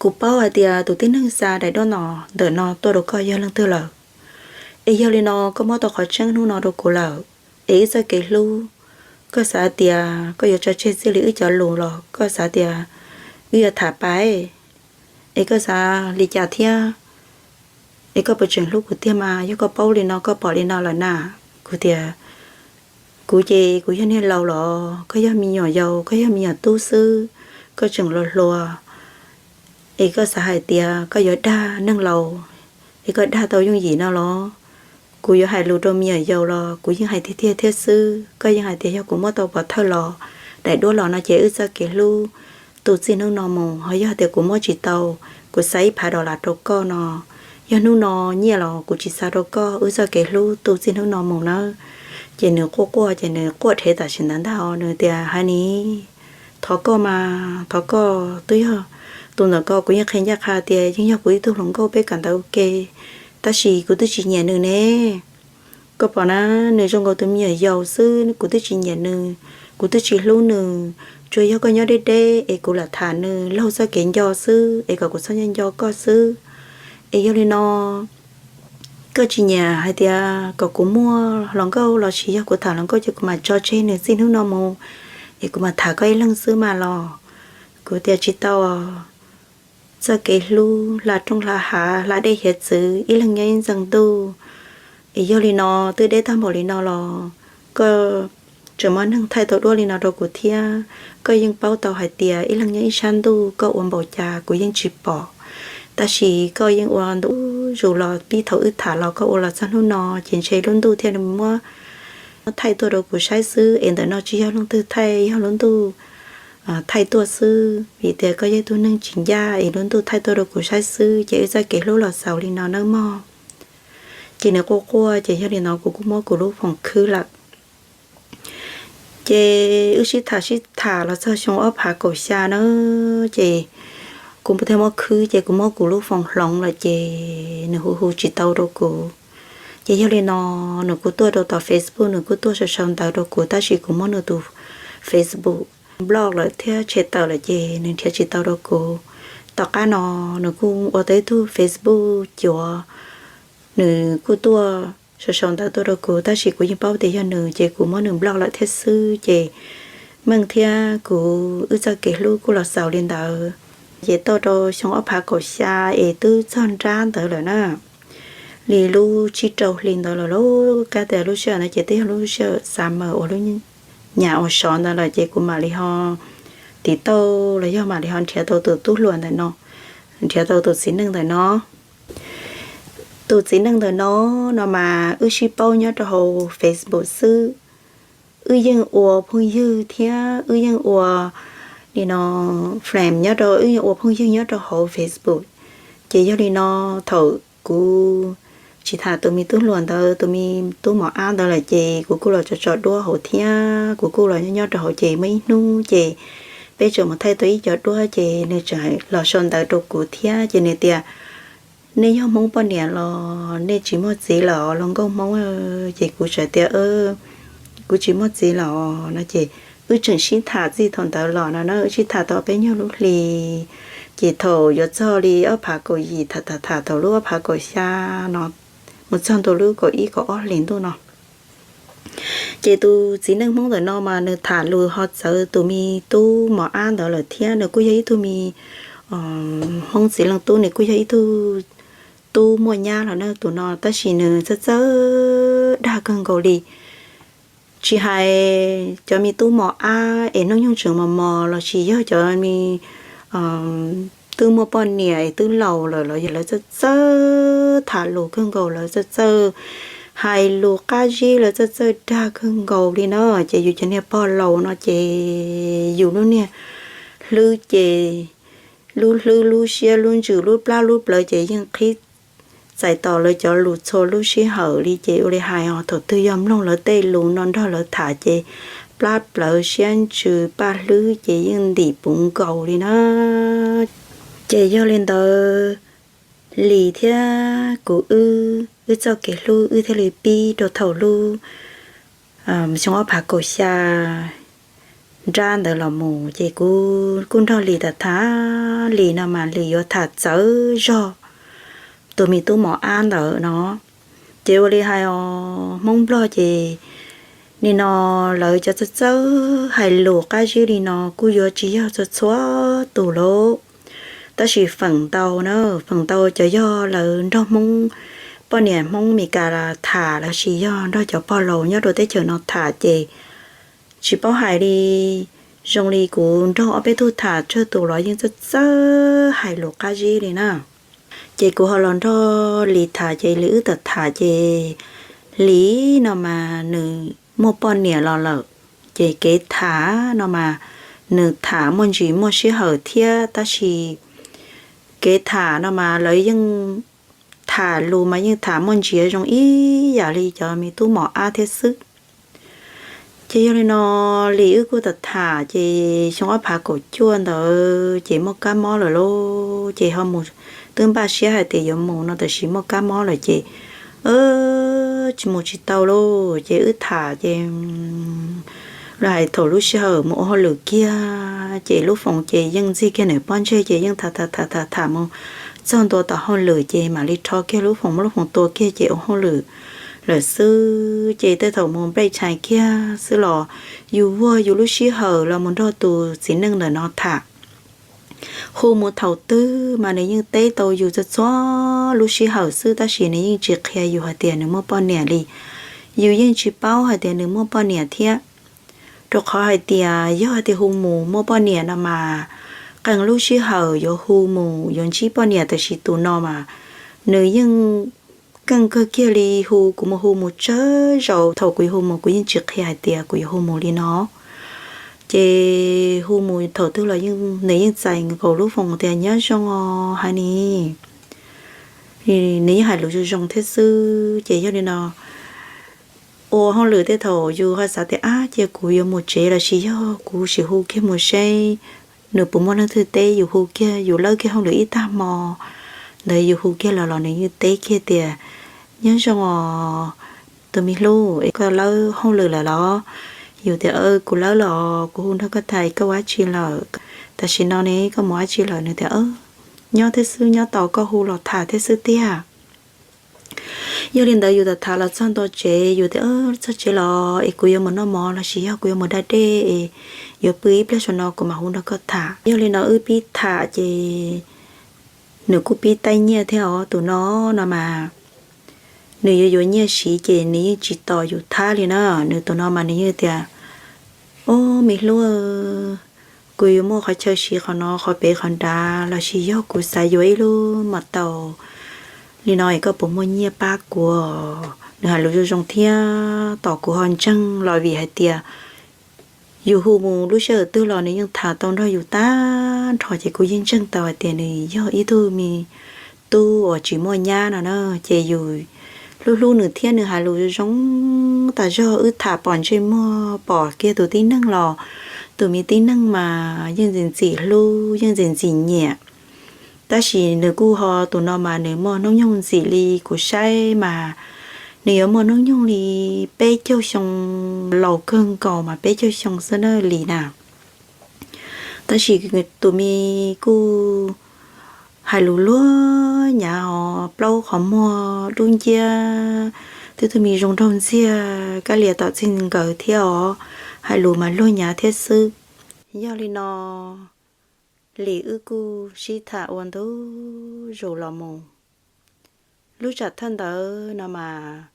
kuv paub hais tias tus tib neeg xa daim duab no ntawm no tuaj rau koj yog leej twg lawm. Es yog li no koj muab tau qhov tseeb hnub no rau kuv lawm, es wb txoj kev hlub, koj xav tias koj yuav tso tseg txij li wb cov lus los koj xav tias wb yuav tham pais, es koj xav li cas thiab? Es koj puas tseem hlub kuv tiag mas? Yog koj paub li no koj pom li no lawm na. Kuv tias kuv ces kuv yog niag laus los koj yog me nyuam yaus, koj yog me nyuam tub xwb, koj tseem hluas hluas, es koj xav hais tias koj yuav dag neeg laus, es koj dag tau yooj yim no los? Kuv yuav hais lus rau me nyuam yaus los kuv yeej hais tiag tiag thiab xwb. Koj yeej hais tias yog kuv muab tau pov thawj los, daim duab los no ces wb txoj kev hlub tu txij hnub no mus, ho yog tias kuv muab tsis tau, kuv xa ib phav dollar rau koj no, yog hnub no nyiaj los kuv tsis xa rau koj, wb txoj kev hlub tu txij hnub no mus nawb. Ces nws quaj quaj ces nws quaj rhev tam sim ntawd ntag, nws tias hais ni, thov koj mas, thov koj, twb yog tus ntawm ko kuv yeej qhia ncaj qha tias yeej yog kuv ib tug hluas nkauj peb kawm ntawv ua ke, tab sis kuv twb tsis nyiam nws ne. Koj pom na, nws zoo nkaus tus me nyuam yaus xwb, kuv twb tsis nyiam nws, kuv twb tsis hlub nws. Tsuas yog koj nyob deb deb es kuv lam tham nws laug txoj kev nco xwb, es kom kuv txhob nco nco koj xwb. Es yog li no koj tsis nyiam hais tias kom kuv muaj hluas nkauj los sis yog kuv tham hluas nkauj ces kuv mam tso tseg nws txij hnub no mus, es kuv mam tham koj ib leeg xwb mas los? Kuv tias tsis tau, txoj kev hlub hla rooj hla hav hla dej hiav txwv, ib leeg nyob ib ntxees ntuj. Es yog li no twb deb tag npaum li no los koj tseem muaj neeg thaij tau duab li no rau kuv thiab. Koj yeej paub tau hais tias ib leeg nyob ib sab ntuj, koj ua npaum cas kuv yeej tsis pom, tab sis koj yeej ua ntu zus los pib thaum wb tham los koj ua los txog hnub no ces ntshe lub ntuj thiaj muab thaij tuaj rau kuv saib xwb, es ntawm no tsis yog leej twg thaij, yog lub ntuj thaij tuaj xwb, vim tias koj yog ib tug neeg tsis ncaj es lub ntuj thaij tuaj rau kuv saib xwb, ces wb txoj kev hlub los xaus li no nawb mog. Ces nws quaj quaj ces yog li no kuv kuj muab kuv lub foom khwb lawm. Ces wb sib tham sib tham los txog xyoo ob phav kaum xya na, ces kuv thiaj muab khwb ces kuv muab kuv lub foom hloov lawm ces nws hu hu tsis tau rau kuv. Ces yog li no nws kuj tuaj rau tom Facebook, nws kuj tuaj sau sau ntawv rau kuv tab sis kuv muab nws tus Facebook block lawm thiab tshem tawm lawm ces nws nrhiav tsis tau rau kuv. Tom qab no nws kuj ua tau ib tug Facebook cuav, nws kuj tuaj sau sau ntawv tuaj rau kuv tab sis kuv yeej paub tias yog nws ces kuv muab nws block lawm thiab xwb. Ces Meej thiab kuv wb txoj kev hlub kuj los xaus li ntawd. Ces tau rau xyoo ob phav kaum xya es twb txog nrab ntawd lawm na, li lub tsib rau hli ntawd lawm lauj. Kab tias lub sij hawm ntawd ces twb yog lub sij hawm summer uas lub nyam uas sov ntawd lawm ces kuv mam li ho tiv tauj los yog mam li ho nrhiav tau tus tub hluas ntawm no, nrhiav tau tus txiv neej ntawm no. Tus txiv neej ntawm no, no mas wb sib paub nyob rau hauv Facebook xwb. Wb yeej ua phooj ywg thiab wb yeej ua, nim no, friend nyob rau, wb yeej ua phooj ywg nyob rau hauv Facebook. Ces yog li no, thaum kuv tsis tham tus me tub hluas ntawd, tus me tub mos ab ntawd lawm ces kuv kuj los tso tso duab hauv thiab kuv kuj los nyob nyob rau hauv ces muaj ib hnub ces peb tseem mus thaij tau ib co duab ces nws tseem los sau ntawv rau kuv thiab ces nws tias, nej yog Hmoob poj niam los nej tsis muaj txiv los los nkauj Hmoob? Ces kuv txawm tias, kuv tsis muaj txiv los no ces wb tseem sib tham txij thaum ntawd los no na, wb sib tham tau peb nyuag lub hli. Ces thaum yuav txog li ob phav kaum yim tham tham tham thaum lub ob phav kaum xya no mus txog ntua lub kaum ib kaum ob hlis ntuj no, ces tus txiv neej Hmoob ntawm no mas nws tham lus ho txawv tus me tub mos ab ntawd lawm thiab nws kuj yog ib tug me Hmoob txiv leej tub, nws kuj yog ib tug tub muaj nyab los na tus no, tab sis nws txawj txawj dag kawg nkaus li. Tsis hais cov me tub mos ab es hnub nyoog tseem mos mos los sis yog cov me twb muaj poj niam es twb laus lawm los yog lawv txawj txawj tham lus kawg nkaus, lawv txawj txawj hais lus qab zib, lawv txawj txawj dag kawg nkaus li na. Ces yus cov niag pog laus no ces yus lub niag hlwb ces lub hlwb lub siab lub ntsws lub plab lub plawv ces yeej qhib txais tos lawv cov lus txhua lub sij hawm li ces ua li hais os thaum twg yog mloog lawv tej lus no nrog lawv tham ces plab plawv siab ntsws paj hlwb ces yeej ntim puv nkaus li na. Ces yog li ntawd, Lis thiab kuv wb, wb txoj kev hlub wb thiaj li pib rau thaum lub xyoo ob phav kaum xya nrab ntawd los mus ces kuv kuj nrog Lis tham tham, Lis no mas Lis yuav tham txawv zog tus me tub mos ab ntawd no. Ces ua li hais os Hmoob Nplog ces nim no lawv cov txawj txawj hais lus qab zib li no kuj yuav tsis yog txhua txhua tus lauj. Tab sis feem ntau na, feem ntau cov yog lawv nrog Hmoob, poj niam Hmoob Mes Kas tham los sis yog nrog cov pog laus nyob rau teb chaws no tham ces tsis paub hais li, zoo li kuv nrog ob peb tug tham tsawg tus los yeej txawj txawj hais lus qab zib li na. Ces kuv ho los nrog Lis tham ces Lis wb tham tham ces Lis no mas nws muaj poj niam los lawm, ces kev tham no mas nws tham muaj ntsis muaj sij hawm thiab tab sis kev tham no mas lawv yeej tham lus mas yeej tham muaj ntsis zoo ib yam li cov me tub mos ab thiab xwb. Ces yog li no, Lis wb kuj tham tham ces xyoo ob phav kaum cuaj ntawd ces muaj kab mob lawm lauj, ces ho mus, twb npaj siab hais tias yuav mus no tab sis muaj kab mob lawm ces tsis mus tsis tau lauj. Ces wb tham ces lawv hais thaum lub sij hawm mus ua hauj lwm kiag ces lub foos ces yeej ntxig kiag nws pob ntseg ces yeej tham tham tham tham tham mus txog ntua tom hauj lwm ces mam li rho kiag lub foos, muab lub foos tua kiag ces ua hauj lwm lawm xwb. Ces tej thaum mus nplej tshais kiag xwb los yus vuag yus lub sij hawm los mus nrog tus txiv neej ntawm no tham. Hu mus thaum twg mas nws yeej teb tau yus txhua txhua lub sij hawm xwb tab sis nws yeej tsis qhia yus hais tias nws muaj poj niam li. Yus yeej tsis paub hais tias nws muaj poj niam thiab, rau qhov hais tias yog hais tias hu mus muaj poj niam no mas qee lub sij hawm yuav hu mus yuav ntsib poj niam, tab sis tus no mas nws yeej keej kawg kiag li, hu kuv mus hu mus tsawg zaus, thaum kuv yuav hu mus kuv yeej tsis qhia hais tias kuv yuav hu mus li no. Ces hu mus thaum twg los nws yeej txais nkaus lub foos tias nyob zoo os hais ni. Nws yeej hais lus zoo zoo thiab xwb. Ces yog li no ua hauj lwm tej thaum yus ho xav tias ab cia kuv yuav mus tsev los sis yog kuv sim hu kiag mus seb nws puas muaj leej twg teb. Yus hu kiag, yus lawb kiag hauj lwm ib tag hmo ntawd yus hu kiag los los nws yeej teb kiag tias nyob zoo os tus me hlub, es koj lawb hauj lwm lawm los? Yus tias kuv lawb los kuv hu nrog koj tham, koj ua dab tsi lawm? Tam sim no ne koj mus dab tsi lawm? Nws tias nyob thiab xwb, nyob tos koj hu los tham thiab xwb tiag. Yog li ntawd yus tham tham los txog ntua tsev yus tias txog tsev los es kuv yuav mus noj mov los sis yog kuv yuav mus da dej es yuav pw ib pliag saum no kuv mam hu nrog koj tham. Yog li no wb pib tham ces nws kuj pib taij nyiaj thiab os. Tus no no mas nws yuav yuav nyiaj siv ces nws yeej tsis tos yus thab li na. Nws tus no mas nws yeej tias ob me hlub, kuv yuav muaj qhov chaw siv qhov no qhov pem qhov nrad los sis yog kuv xav yuav ib lub mos taus li no es koj puas muaj nyiaj pab kuv? Nws hais lus zoo zoo thiab tos kuv ho ntseeg los vim hais tias yus hu mus lub sij hawm twg los nws yeej tham tau nrog yus tag nrho ces kuv yeej ntseeg tau hais tias nws yog ib tug me tub uas tsis muaj nyab no na. Ces yus hlub hlub nws thiab nws hais lus zoo tas zog, wb tham pom ntsej muag pom kiag tus tib neeg los tus me tib neeg mas yeej ntxim ntxim hlub yeej ntxim ntxim nyiam. Tab sis nws kuj ho tus no mas nws muaj hnub nyoog ntxim li kuv saib mas nws yuav muaj hnub nyoog li peb caug xyoo, laus kawg nkaus mas peb caug xyoo xwb na Lis na. Tab sis tus me kuj hais lus luag nyav os, plaub qhov muag dub nciab, twb tus me zoo nraug ntxiag kab lias tom txij nkawm thiab os, hais lus mas luag nyav thiab xwb. Yog li no Lis wb kuj sib tham ua ntu zus los mus. Lub tsam thawj ntawd no mas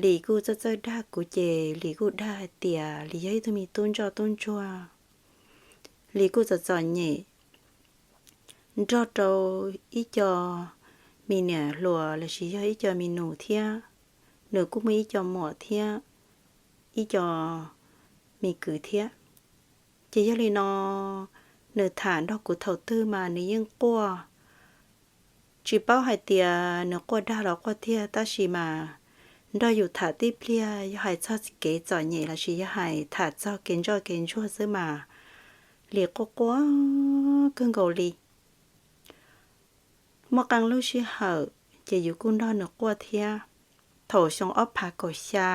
Lis kuj txawj txawj dag kuv ces Lis kuj dag hais tias Lis yog ib tug me tub ntsoj tub ntsuag. Lis kuj txom txom nyem nrog rau ib co me niam hluas lossis yog ib co me nus thiab, nws kuj muaj ib co muam thiab ib co me kwv thiab. Ces yog li no nws tham nrog kuv thaum twg mas nws yeej quaj. Tsis paub hais tias nws quaj dag los quaj tiag tab sis mas nrog yus tham tib pliag yog hais txog kev txom nyem lossis yog hais tham txog kev ntsoj kev ntsuag xwb mas Lis quaj quaj kawg nkaus li. Muaj qee lub sij hawm ces yus kuj nrog nws quaj thiab. Thaum xyoo ob phav kaum xya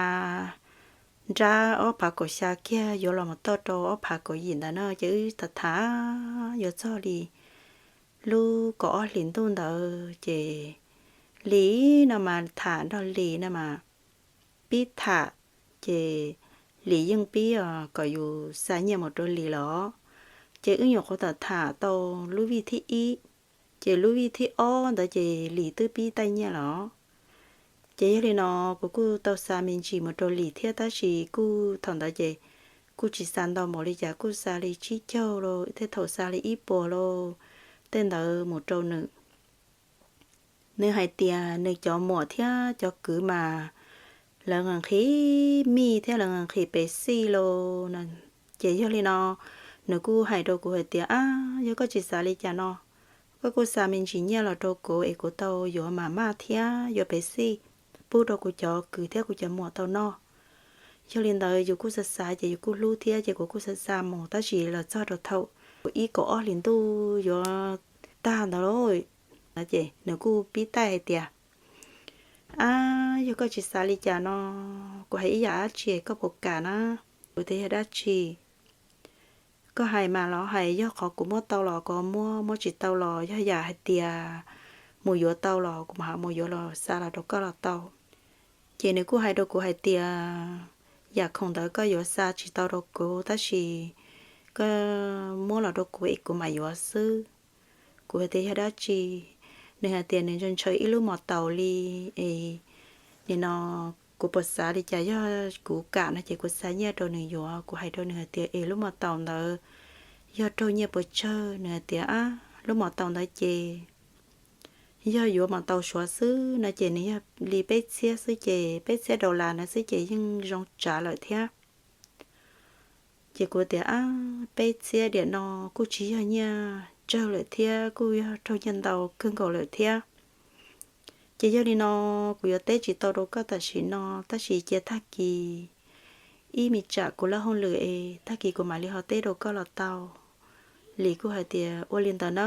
nrab ob phav kaum xya kiag yuav los mus txog rau ob phav kaum yim ntawd na ces wb tham tham yuav txog li lub kaum ob hlis ntuj ntawd ces Lis no mas tham nrog Lis no mas pib tham ces Lis yeej pib kom yus xa nyiaj mus rau Lis los ces wb nyuam qhuav tham tham tau lub vij thib ib, ces lub vij thib ob ntawd ces Lis twb pib taij nyiaj los. Ces yog li no kuv kuj tau xa me ntsis mus rau Lis thiab tab sis kuj thaum ntawd ces kuj tsis xa ntau npaum li cas, kuj xa li tsib caug los tej thaum xa li ib puas los tej ntawd mus rau nws. Nws hais tias nws cov muam thiab cov kwv mas lawv nqhis mij thiab lawv nqhis pes xij los. Ces yog li no nws kuj hais rau kuv hais tias, Ab, yog koj tsis xav li cas no, koj kuj xa me ntsis nyiaj los rau kuv es kuv tau yuav mam maj thiab yuav pes xij pub rau kuv cov kwv thiab kuv cov muam tau noj. Yog li ntawd yus kuj xav xav ces yus kuj hlub thiab ces kuv kuj xav xa mus tab sis los txog rau thaum ib kaum ob hlis ntuj yuav tag ntawd lauj, ces nws kuj pib taij hais tias, Ab, yog koj tsis xav li cas no, kuv hais ib yam dab tsi koj puas kam na? Kuv tias, Yog dab tsi? Koj hais mas los hais, yog qhov kuv muab tau los kuv muab, muab tsis tau los yog yam hais tias mus yuav tau los kuv mam ho mus yuav los xa los rau koj los tau. Ces nws kuj hais rau kuv hais tias yam khoom ntawd koj yuav xa tsis tau rau kuv tab sis koj muab los rau kuv es kuv mam yuav xwb. Kuv hais tias, Yog dab tsi? Nws hais tias nws ntshaw ntshaw ib lub mos taus li es nim no kuv puas xav li cas, yog kuv kam no ces kuv xa nyiaj rau nws yuav. Kuv hais rau nws hais tias, Es lub mos taus ntawd yog raug nyiaj puas tsawg? Nws hais tias, Ab, lub mos taus ntawd ces yog yuav mos taus suav xwb no ces nws yog li peb txhiab xwb ces peb txhiab dollar na xwb ces yeej zoo tsav lawm thiab. Ces kuv tias, Ab, peb txhiab diam no kuj tsis yog nyiaj tsawg lawm thiab, kuj yog raug nyiaj ntau kawg nkaus lawm thiab. Ces yog li no kuv yuav teb tsis tau rau koj tam sim no tab sis cia tag kis ib me tsam kuv lawb hauj lwm es tag kis kuv mam li ho teb rau koj los tau. Lis kuj hais tias, Ua li ntawd na.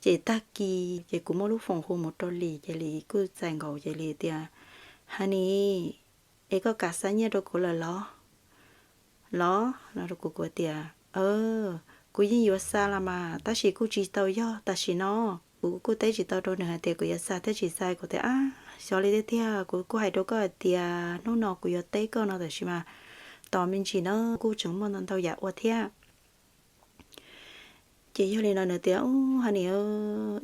Ces tag kis ces kuv muab lub foom hu mus rau Lis ces Lis kuj txais nkaus ces Lis tias, Honey, es koj kam xa nyiaj rau kuv lawm los? Los no rau kuv, kuv tias, Kuv yeej yuav xa los mas tab sis kuj tsis tau yog tam sim no. Kuv kuj teb tsis tau rau nws hais tias kuv yuav xa thiab tsis xa. Kuv tias, Ab, xyov li tiag tiag, kuv kuj hais rau koj hais tias hnub no kuv yuav teb koj no tab sis mas tos me ntsis na, kuj tseem muaj ntau ntau yam ua thiab. Ces yog li no nws tias, Honey,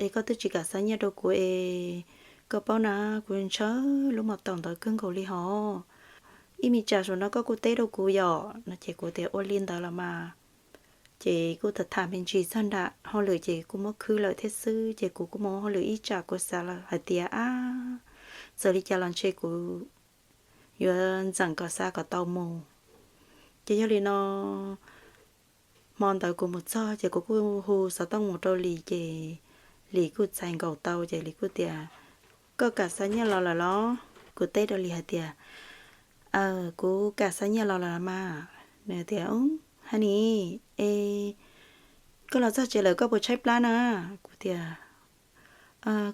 es koj twb tsis kam xa nyiaj rau kuv es koj paub na, kuv ntshaw lub mos taus ntawd kawg nkaus li hos. Ib me tsam saum no koj kuj teb rau kuv yom no ces kuv tias, Ua li ntawd los mas. Ces kuj tham tham me ntsis txog nram hauj lwm ces kuj muab khwb lawm thiab xwb ces kuv kuj mus hauj lwm ib tsam kuv xav lawm hais tias, Ab, txawm li cas los ntshe kuv yuav ntxeem kom xa kom tau mus. Ces yog li no hmo ntawd kuv mus txog ces kuv kuj hu xov tooj mus rau Lis ces Lis kuj txais nkaus tau ces Lis kuj tias, Koj kam xa nyiaj los lawm los? Kuv teb rau Lis hais tias, Kuv kam xa nyiaj los lawm mas. Nws tias, Hab ni, es koj los txog tsev lawm koj puas tshaib plab na? Kuv tias,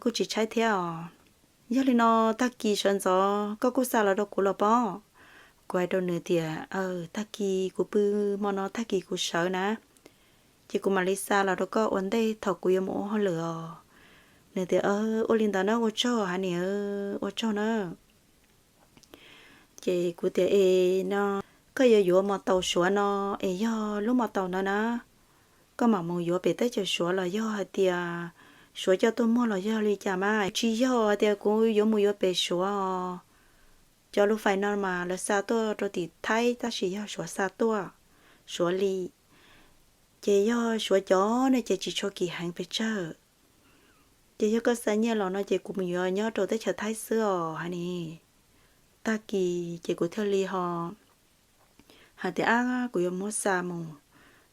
Kuj tsis tshaib thiab os. Yog li no tag kis sawv ntxov koj kuj xa los rau kuv los pob. Kuv hais rau nws tias, Tag kis kuv pw hmo no tag kis kuv sawv na, ces kuv mam li xa los rau koj ua ntej thaum kuv yuav mus ua hauj lwm os. Nws tias, Ua li ntawd na, ua tsaug hab ni, ua tsaug na. Ces kuv tias, Es no koj yuav yuav mos taus Suav no, es yog lub mos taus ntawd na, koj mam mus yuav pem teb chaws Suav los yog hais tias Suav coj tuaj muag los yog li cas mas? Tsis yog hais tias kuv yuav mus yuav pem Suav os. Cov lub fais no mas lawv xa tuaj rau tim Thaib tab sis yog Suav xa tuaj, Suav li. Ces yog Suav cov ne ces tsis tshua kim heev pes tsawg. Ces yog koj xa nyiaj los no ces kuv mus yuav nyob rau teb chaws Thaib xwb os hab ni. Tag kis ces kuv thiaj li ho hais tias, Ab, kuv yuav muab xa mus,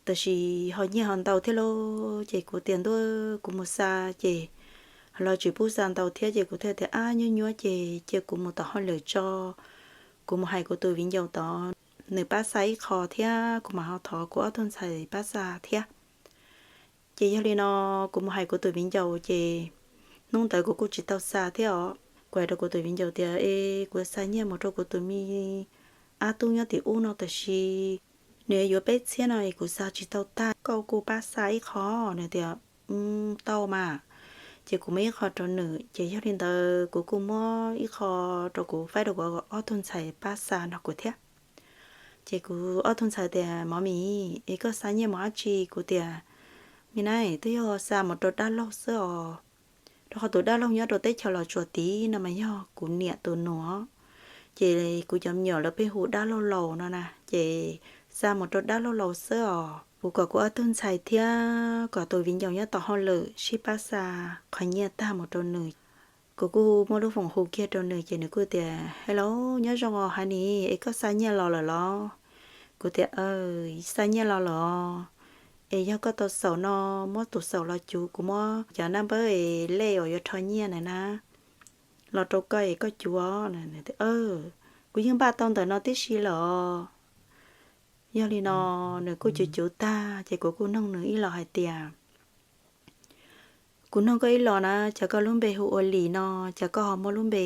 tab sis ho nyiaj ho ntau thiab lauj. Ces kuv tias, Ntuj, kuv mus xa ces los tsis pub xa ntau thiab. Ces kuv thiaj tias, Ab, nyuab nyuab ces cia kuv mus tom hauj lwm tso, kuv mus hais kuv tus viv ncaus tod, nws pab xa ib qho thiab kuv mam ho thov kuv ob tug ntxhais pab xa thiab. Ces yog li no kuv mus hais kuv tus viv ncaus ces hnub ntawd kuv kuj tsis tau xa thiab os. Kuv hais rau kuv tus viv ncaus tias, Es kuv xa nyiaj mus rau kuv tus me ab tub nyob tim ub no tab sis nws yuav peb txhiab no es kuv xa tsis tau tag, koj kuj pab xa ib qho. Nws tias, Tau mas. Ces kuv muab ib qho rau nws ces yog li ntawd kuv kuj muab ib qho rau kuv faib rau kuv ob tug ntxhais pab xa nrog kuv thiab. Ces kuv ob tug ntxhais tias, Mov Mis, es koj xa nyiaj mus dab tsi? Kuv tias, Me na, twb yog xa mus rau dab laug xwb os, rau qhov tus dab laug nyob rau teb chaws Los Tsuas tid no mas yog kuv niam tus nus. Ces kuv cov me nyuam lawv pheej hu dab laug laus no na, ces xa mus rau dab laug laus xwb os. Kuv kom kuv ob tug ntxhais thiab kom tus viv ncaus nyob tom hauj lwm sib pab xa qhov nyiaj tag mus rau nws. Kuv kuj muab lub foom hu kiag rau nws ces nws kuj tias, Hello, nyob zoo os hab ni, es koj xa nyiaj los lawm los? Kuv tias, Xa nyiaj los lawm os. Es yog koj tau xaum no, muab tus xaum los cuv, kuv muab cov naj npawb es lej uas yuav rho nyiaj na na los rau koj es koj cuv. Kuv yeej npaj tau ntawm no tib si lawm os. Yog li no nws kuj cuv cuv tag ces kuv kuj noog nws ib los hais tias, Kuv noog koj ib los na, cas koj lub npe hu ua Lis no, cas koj ho muab lub npe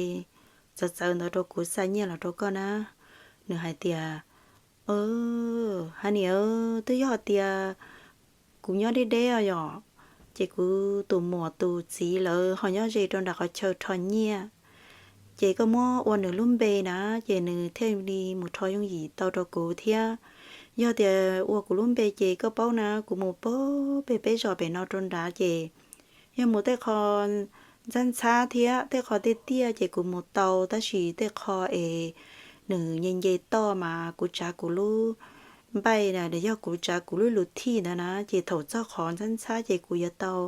txawv txawv ntawd rau kuv xa nyiaj los rau koj na? Nws hais tias, Hab ni, twb yog hais tias kuv nyob deb deb os yom, ces kuv tus muam tus txiv lawv ho nyob ze rau nram qhov chaw rho nyiaj, ces koj muab ua nws lub npe na, ces nws thiaj li mus rho yooj yim tau rau kuv thiab. Yog tias ua kuv lub npe ces koj paub na, kuv mus pag pem peb zos pem no rau nrad ces yog mus tej qho ntxhab ntxhab thiab tej qho tiaj tiaj ces kuv mus tau, tab sis tej qho es nws nce nce toj mas kuv tsav kuv lub npaij, yog kuv tsav kuv lub lus thij ntawd na, ces thaum txog qhov ntxhab ntxhab ces kuv yuav tau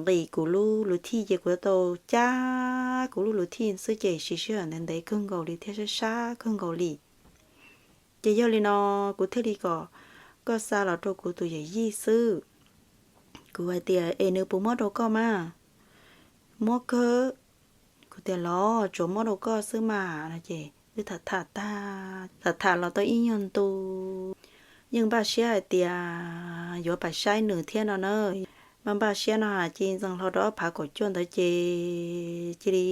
nqis kuv lub lus thij ces kuv yuav tau cab kuv lub lus thij xwb ces siv sij hawm ntev ntev kawg nkaus li thiab sab sab kawg nkaus li. Ces yog li no kuv thiaj li kom koj xa los rau kuv tus yawm yij xwb. Kuv hais tias, Es nws puas muab rau koj mas? Muab kawg. Kuv tias, Los tsuas muab rau koj xwb mas no. Ces wb tham tham tag, tham tham los tau ib nyuag ntu, yeej npaj siab hais tias yuav pais saib nws thiab no na. Npaj npaj siab no has cia li ntxees hlo rau ob phav kaum cuaj ntawd ces cia li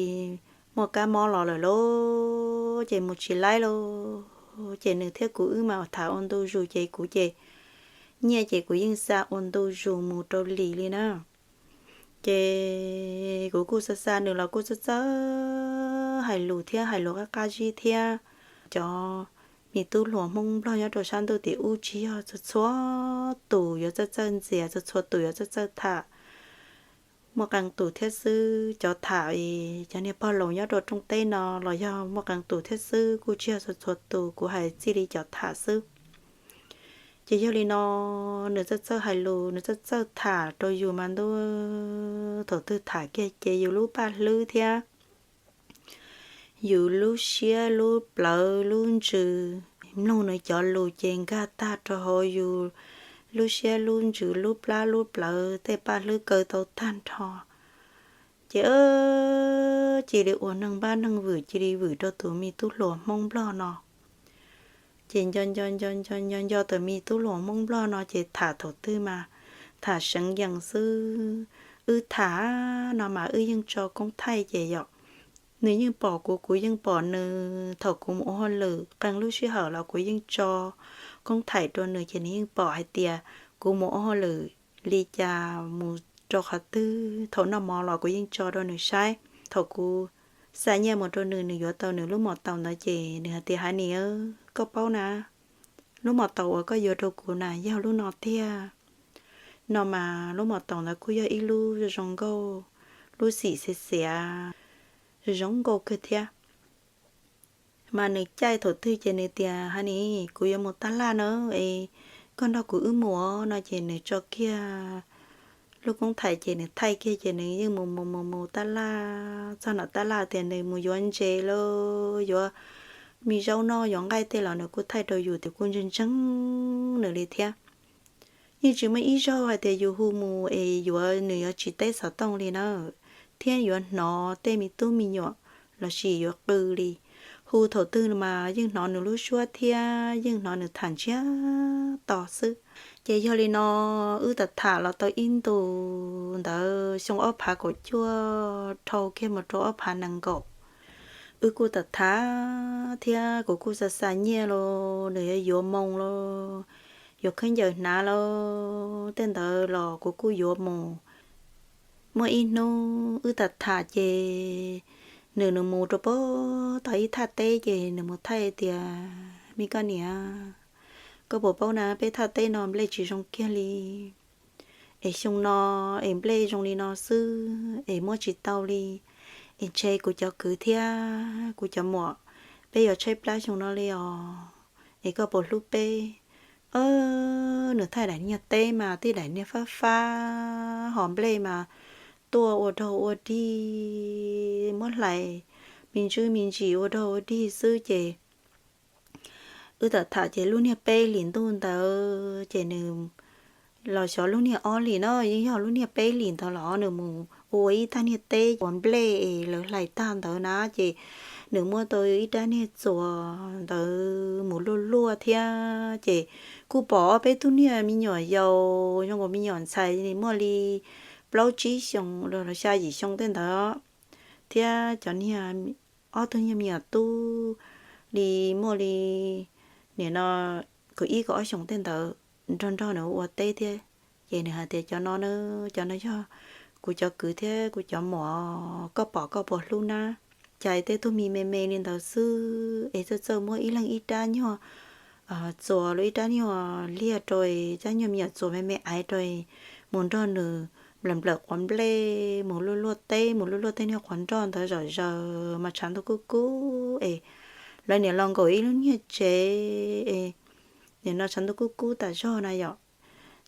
muaj kab mob los lawm lauj, ces mus tsis laib lauj. Ces nws thiab kuv wb mas tham ua ntu zus ces kuv ces nyiaj ces kuv yeej xa ua ntu zus mus rau Lis li na. Ces kuv kuj xa xa nws los kuj txawj txawj hais lus thiab hais lus qab qab zib thiab. Cov me tub hluas Hmoob Nplog nyob rau sab ntuj tim ub tsis yog txhua txhua tus yuav txawj txawj ntxias, txhua txhua tus yuav txawj txawj tham. Muaj qee tus thiab xwb cov tham, cov niag pog laus nyob rau rooj teb no los yog muaj qee tus thiab xwb, kuj tsis yog txhua txhua tus, kuv hais txij li cov tham xwb. Ces yog li no nws txawj txawj hais lus, nws txawj txawj tham rau yus mas ntuj, thaum twg tham kiag ces yus lub paj hlwb thiab yus lub siab lub plawv lub ntsws, mloog nws cov lus ces nkag tag rau hauv yus lub siab lub ntsws lub plab lub plawv, tej paj hlwb kaw tau tag nrho. Ces cia li ua neeg npab neeg vwm, cia li vwm rau tus me tub hluas Hmoob Nplog no. Ces nco nco nco nco nco nco tus me tub hluas Hmoob Nplog no ces tham thaum twg mas tham seev yees xwb. Wb tham no mas wb yeej tso koob thaij ces yom, nws yeej pom kuv, kuv yeej pom nws. Thaum kuv mus ua hauj lwm qee lub sij hawm los kuv yeej tso koob thaij rau nws ces nws yeej pom hais tias kuv mus ua hauj lwm li cas, mus rau qhov twg. Thaum noj mov los kuv yeej tso rau nws saib. Thaum kuv xa nyiaj mus rau nws, nws yuav tau nws lub mos taus ntawd ces nws hais tias, Haiv Nis, koj paub na, lub mos taus uas koj yuav rau kuv na yog lub no tiag. No mas lub mos taus ntawd kuj yog ib lub zoo nkauj, lub xim xiav xiav, zoo nkauj kawg thiab. Mas nws caij thaum twg ces nws tias, Haiv Nis, kuv yuav mus tab laj na, es koj nrog kuv wb mus os no ces nws tso kiag lub koob thaij ces nws thaij kiag ces nws yeej mus mus mus mus tab laj, txog nram tab laj tias nws mus yuav ntses los yuav me zaub noj yuav nqaij tej los nws kuj thaij rau yus tias kuj ntseeg ntseeg nws li thiab. Yeej tsis muaj ib zaug hais tias yus hu mus es yuav, nws yuav tsis teb xov tooj li na, thiab yuav hnov tej me tub me nyuam lossis yuav qw li. Hu thaum twg mas yeej hnov nws lub suab thiab yeej hnov nws tham ntsiag to xwb. Ces yog li no wb tham tham los tau ib ntus ntawd xyoo ob phav kaum cuaj dhau kiag mus rau ob phav nees nkaum, wb kuj tham tham thiab kuv kuj xa xa nyiaj los nws yuav yuav moo los yuav khaub ncaws hnav los tej ntawd los kuv kuj yuav mus. Muaj ib hnub wb tham tham ces nws, nws mus rau pem tom ib thaj teb ces nws mus thaij tias, Me koj niam, koj puas paub na, peb thaj teb no nplej tsis zoo kiag li. Es xyoo no es nplej zoo li no xwb es muab tsis tau li. Es ntshe kuv cov kwv thiab kuv cov muam peb yuav tshaib plab xyoo no li os. Es koj puas hlub peb? Nws thaij daim niag teb mas tij daim niag fab fab, ho nplej mas tuaj ua dog ua dig, muab hlais me ntsis me ntsis ua dog ua dig xwb ces wb tham tham ces lub niag peb hlis ntuj ntawd ces nws los xyov lub niag ob hlis no yeej yog lub niag peb hlis ntawd los nws mus ua ib tag niag teb ua nplej es lawv hlais tag ntawd na ces nws muab tau ib rab niag txuas ntawd mus luaj luaj thiab ces kuj pom ob peb tug niag me nyuam yaus zoo nkaus me nyuam ntxhais muaj li plaub tsib xyoos los xya yim xyoo tej ntawd thiab cov niag ob tug niag me nyuam tub li muaj li nim no kaum ib kaum ob xyoos tej ntawd nrog nrog nws ua teb thiab. Ces nws hais tias, Cov no, cov no yog kuv cov kwv thiab kuv cov muam, koj pom koj puas hlub na? Cas tej tug me me me li ntawd xwb es txawj txawj muab ib leeg ib rab nyuag txuas los ib rab nyuag liag rau, rab nyuag me nyuam txuas me me aiv rau mus nrog nws nplawm nplawm quav nplej, mus luaj luaj teb, mus luaj luaj tej niag quav nroj ntawd zom zaws mas tshav ntuj kub kub es lawv niam los nkaum ib lub niag tsev es nim no tshav ntuj kub kub tas zog na yom.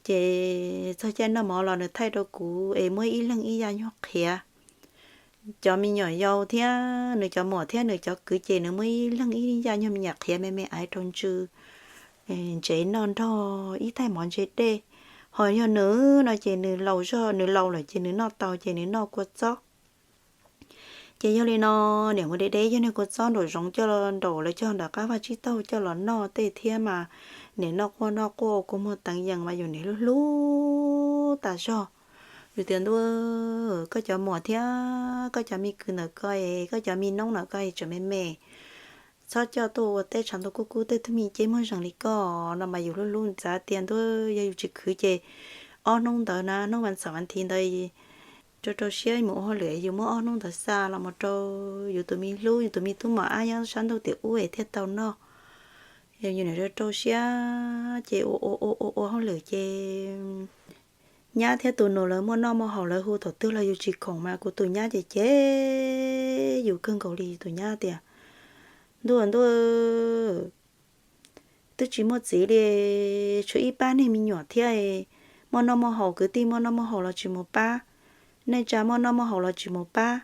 Ces txog caij noj mov los nws thaij rau kuv es muab ib leeg ib yam nyuag qhiav. Cov me nyuam yaus thiab nws cov muam thiab nws cov kwv ces nws muab ib leeg ib yam nyuag me nyuam qhiav me me aiv rau ntsw ntsev noj nrog ib tais mov ntse dej. Ho yog nws no ces nws laus zog, nws laus lawm ces nws noj tau ces nws noj kua txob. Ces yog li no, niam mus de deb yog niag kua txob nraum zoov coj los nraum lawv cog ntawm qab vaj tsib taug coj los noj tej thiab mas niam noj quaj noj quaj kua muag teev yees mas yus niam hlub hlub tas zog. Yus tias, Ntuj, koj cov muam thiab koj cov me kwv ntawm ko, koj cov me noob ntawm ko tseem me me, txhob coj tuaj ua teb tshav ntuj kub kub tej tug me ceb muag zees li koj no mas yus hlub hlub ntxav tias, Ntuj, yog yus tsis khwv ces ob hnub ntawd na, hnub vas xaum vas thiv ntawd rau rau siab mus ua hauj lwm, yus muab ob hnub ntawd xa los mus rau yus tus me hlub, yus tus me tub mos ab nyob sab ntuj tim ub es thiaj tau noj. Yus niam rau rau siab ces ua ua ua ua hauj lwm ces nyab thiab tus nus lawv muaj noj muaj haus, lawv hu thaum twg los yus tsis khoom mas kuv tus nyab ces cem yus kawg nkaus li. Tus nyab tias, Ntuj, ntuj, twb tsis muaj txiv li, tshuav ib pab niag me nyuam thiab, muaj noj muaj haus, kwv tij muaj noj muaj haus los tsis mus pab, neej tsa muaj noj muaj haus los tsis mus pab,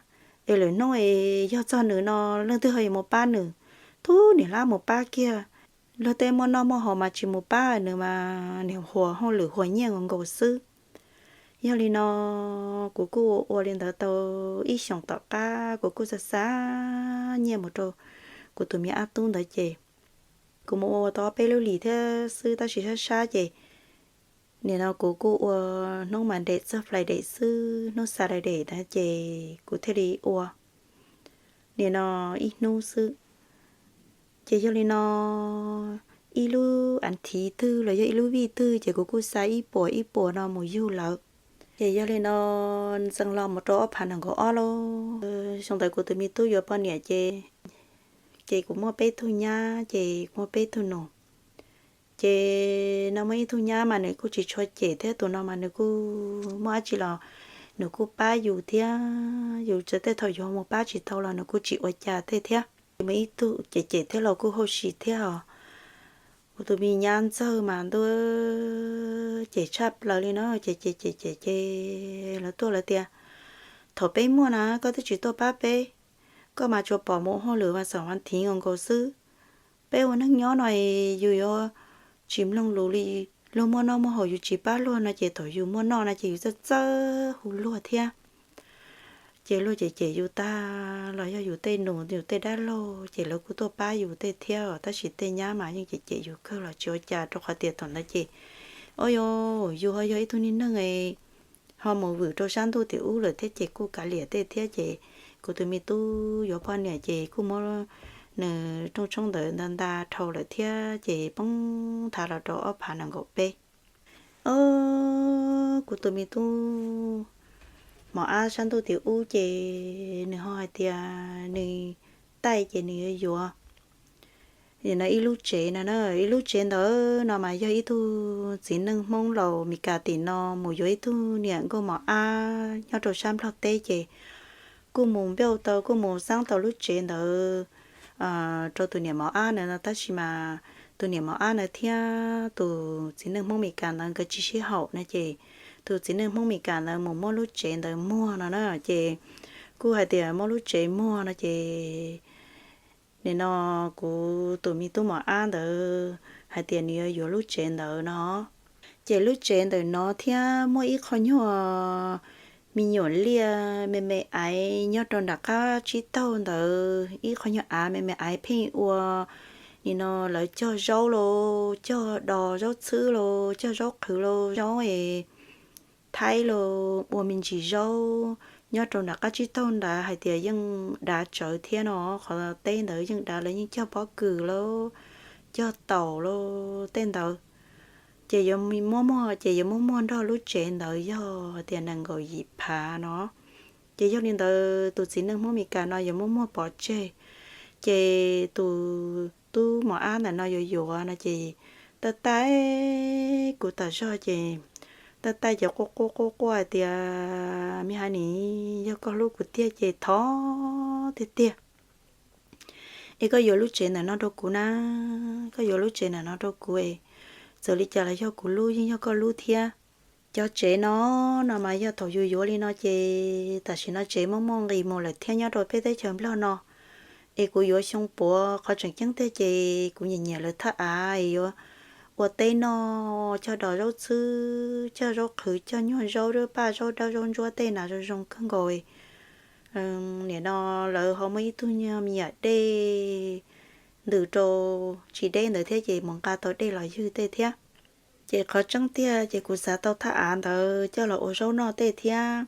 Es lwm hnub es yog txog nws no leej twg ho yuav mus pab nws? Tub niam hlob mus pab kiag, luag tej muaj noj muaj haus mas tsis mus pab nws mas niam huas hauj lwm huas nyiaj nkaus nkaus xwb. Yog li no kuv kuj ua ua li ntawd tau ib xyoos tom qab kuv kuj xa xa nyiaj mus rau kuv tus me ab tub ntawd ces kuv mus ua tau ob peb lub hlis thiab xwb tab sis sab sab ces nim no kuv kuj ua hnub Monday txog Friday xwb, hnub Saturday ntawd ces kuv thiaj li ua nim no ib hnub xwb. Ces yog li no ib lub as thiv twg los yog ib lub vij twg ces kuv kuj xa ib puas ib puas no mus yug lawv. Ces yog li no ntxees los mus rau ob phav nees nkaum ob lauj, xyoo ntawd kuv tus me tub yuav poj niam ces, ces kuv muaj peb tug nyab ces kuv muaj peb tug nus. Ces no muaj ib tug nyab mas nws kuj tsis tshua cem thiab, tus no mas nws kuj muaj dab tsi los nws kuj pab yus thiab, yus txawm tej thaum yus mus pab tsis tau los nws kuj tsis ua cas tej thiab. Muaj ib tug cem cem thiab los kuj hauj sim thiab os. Kuv tus me nyab ntxawg mas ntuj, cem tshaj plaws li no, cem cem cem cem ces lawv tuaj lawv tias, thaum peb muaj na koj twb tsis tuaj pab peb, koj mas tsuas pom mus hauj lwm vas xaum vas thiv nkaus nkaus xwb. Peb ua neej nyob no yus yuav tsis mloog lus li, luag muaj noj muaj haus yus tsis pab luag no ces thaum yus muaj noj no ces yus txawj txawj hu luag thiab. Ces luag cem cem yus tag los yog yus tej nus yus tej dab laug ces lawv kuj tuaj pab yus tej thiab os, tab sis tej nyab mas yeej cem cem yus kawg los tsis ua cas rau qhov tias thaum ntawd ces, o, yus, yus ho yog ib tug niag neeg ho mus vwm rau sab ntuj tim ub lawm thiab ces kuj kav liam tej thiab ces kuv tus me tub yuav poj niam ces kuj muab nws rooj tshoob ntawd nta nta dhau lawm thiab ces poob thav los rau ob phav nees nkaum peb. O, kuv tus me tub mos ab sab ntuj tim ub ces nws ho hais tias nws taij ces nws yuav yuav no ib lub tsev no na, ib lub tsev ntawd no mas yog ib tug txiv neej Hmoob laus Meskas tim no mus yuav ib tug niam nkauj mos ab nyob rau sab Nplog teb ces kuj mus npauj tau kuj mus xaab tau lub tsev ntawd rau tus niam mos ab ntawd no, tab sis mas tus niam mos ab ntawd thiab tus txiv neej Hmoob Meskas ntawd nkawd tsis sib haum no ces tus txiv neej Hmoob Meskas ntawd mus muab lub tsev ntawd muag no na ces kuj hais tias muab lub tsev muag no ces nim no kuv tus me tub mos ab ntawd hais tias nws yuav yuav lub tsev ntawd no. Ces lub tsev ntawm no thiab muaj ib qho nyuag me nyuam liaj me me aiv nyob rau nram qab tsib taug ntawd, ib qho nyuag av me me aiv pheej ua nim no lawv cog zaub los cog dos zaub txhwb los cog zaub qhwv los zaub es thaib los ua me ntsis zaub nyob rau nram qab tsib taug ntawd hais tias yeej dav tsawv thiab no, qhov teb ntawd yeej dav lawv yeej cog pob kws los cog taum los tej ntawd. Ces yuav muab muag ces yuav muab muag nrog lub tsev ntawd yog tias nees nkaum yim phav no. Ces yog li ntawd tus txiv neej Hmoob Meskas no yuav muab muag pov tseg. Ces tus tub mos ab ntawm no yuav yuav no ces taij taij kuv tas zog ces taij taij ces quaj quaj quaj quaj hais tias, me haiv nis, yog koj hlub kuv tiag ces thov tiag tiag es koj yuav lub tsev ntawm no rau kuv na, koj yuav lub tsev ntawm no rau kuv es txawm li cas los yog kuv lub yeej yog koj lub thiab. Cov tsev no no mas yog thaum yus yuav li no ces tam sim no tsev muaj muaj nqis mus lawm thiab nyob rau peb teb chaws Nplog no. Es kuv yuav xyoo puav qhov tseem ceeb tiag ces kuv nyiam nyiam lawv thaj av yuav ua teb noj, cog dos zaub txhwb, cog zaub qhwv, cog nyuag zaub, zaub paj, zaub dawb, zaub ntsuab, tej nas zoo zoo kawg nkaus. Nim no lawv ho muaj ib tug nyuag me nyuam dej ntws rau tsis deb ntawd thiab ces mus nqa tau dej los ywg tej thiab. Ces qhov tseeb tiag ces kuv xav tau thaj av ntawd coj los ua zaub noj tej thiab.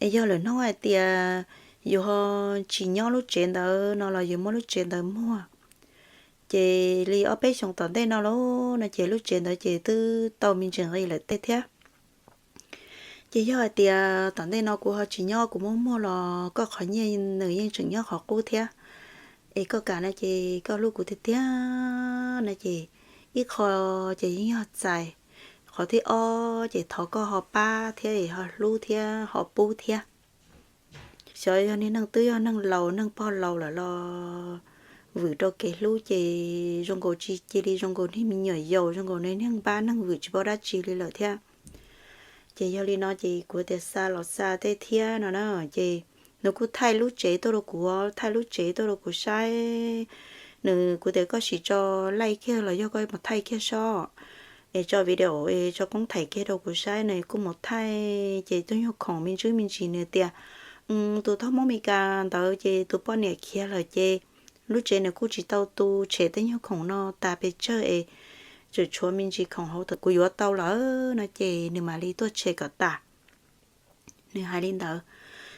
Es yog lwm hnub hais tias yus ho tsis nyob lub tsev ntawd no los yus muab lub tsev ntawd muag, ces li ob peb xyoos tom ntej no lauj no ces lub tsev ntawd ces twb tau me ntsis nqi lawm tej thiab. Ces yog hais tias tom ntej no kuv ho tsis nyob kuv muab muag los koj qhov nyiaj nws yeej tseem nyob qhov qub thiab. Es koj kam no ces koj hlub kuv tiag tiag no ces ib qho ces yeej yog txais, qhov thib ob ces thov koj ho pab thiab es ho hlub thiab ho pub thiab. Xyov yog niag neeg twb yog neeg laus neeg pog laus lawm los vwm rau kev hlub ces zoo nkaus tsis cia li zoo nkaus niag me nyuam yaus, zoo nkaus niag neeg npab neeg vwm tsis paub dab tsi li lawm thiab. Ces yog li no ces kuv tias xa los xa tej thiab no na, ces nws kuj thaij lub tsev tuaj rau kuv, thaij lub tsev tuaj rau kuv saib. Nws, kuv tias koj sim tso laij kiag los yog koj mus thaij kiag sob, es tso video es tso koob thaij kiag rau kuv saib. Nws kuj mus thaij ces tus nyuag khoom me ntsis me ntsis nws tias tus thaj Hmoob Mes Kas ntawd ces tus poj niam khiav lawm ces lub tsev nws kuj tsis tau tu, tshem tej nyuag khoom no tas pes tsawg es tseem tshuav me ntsis khoom hauv tod kuv yuav tau lawm no ces nws mam li tuaj tshem kom tas. Nws hais li ntawd,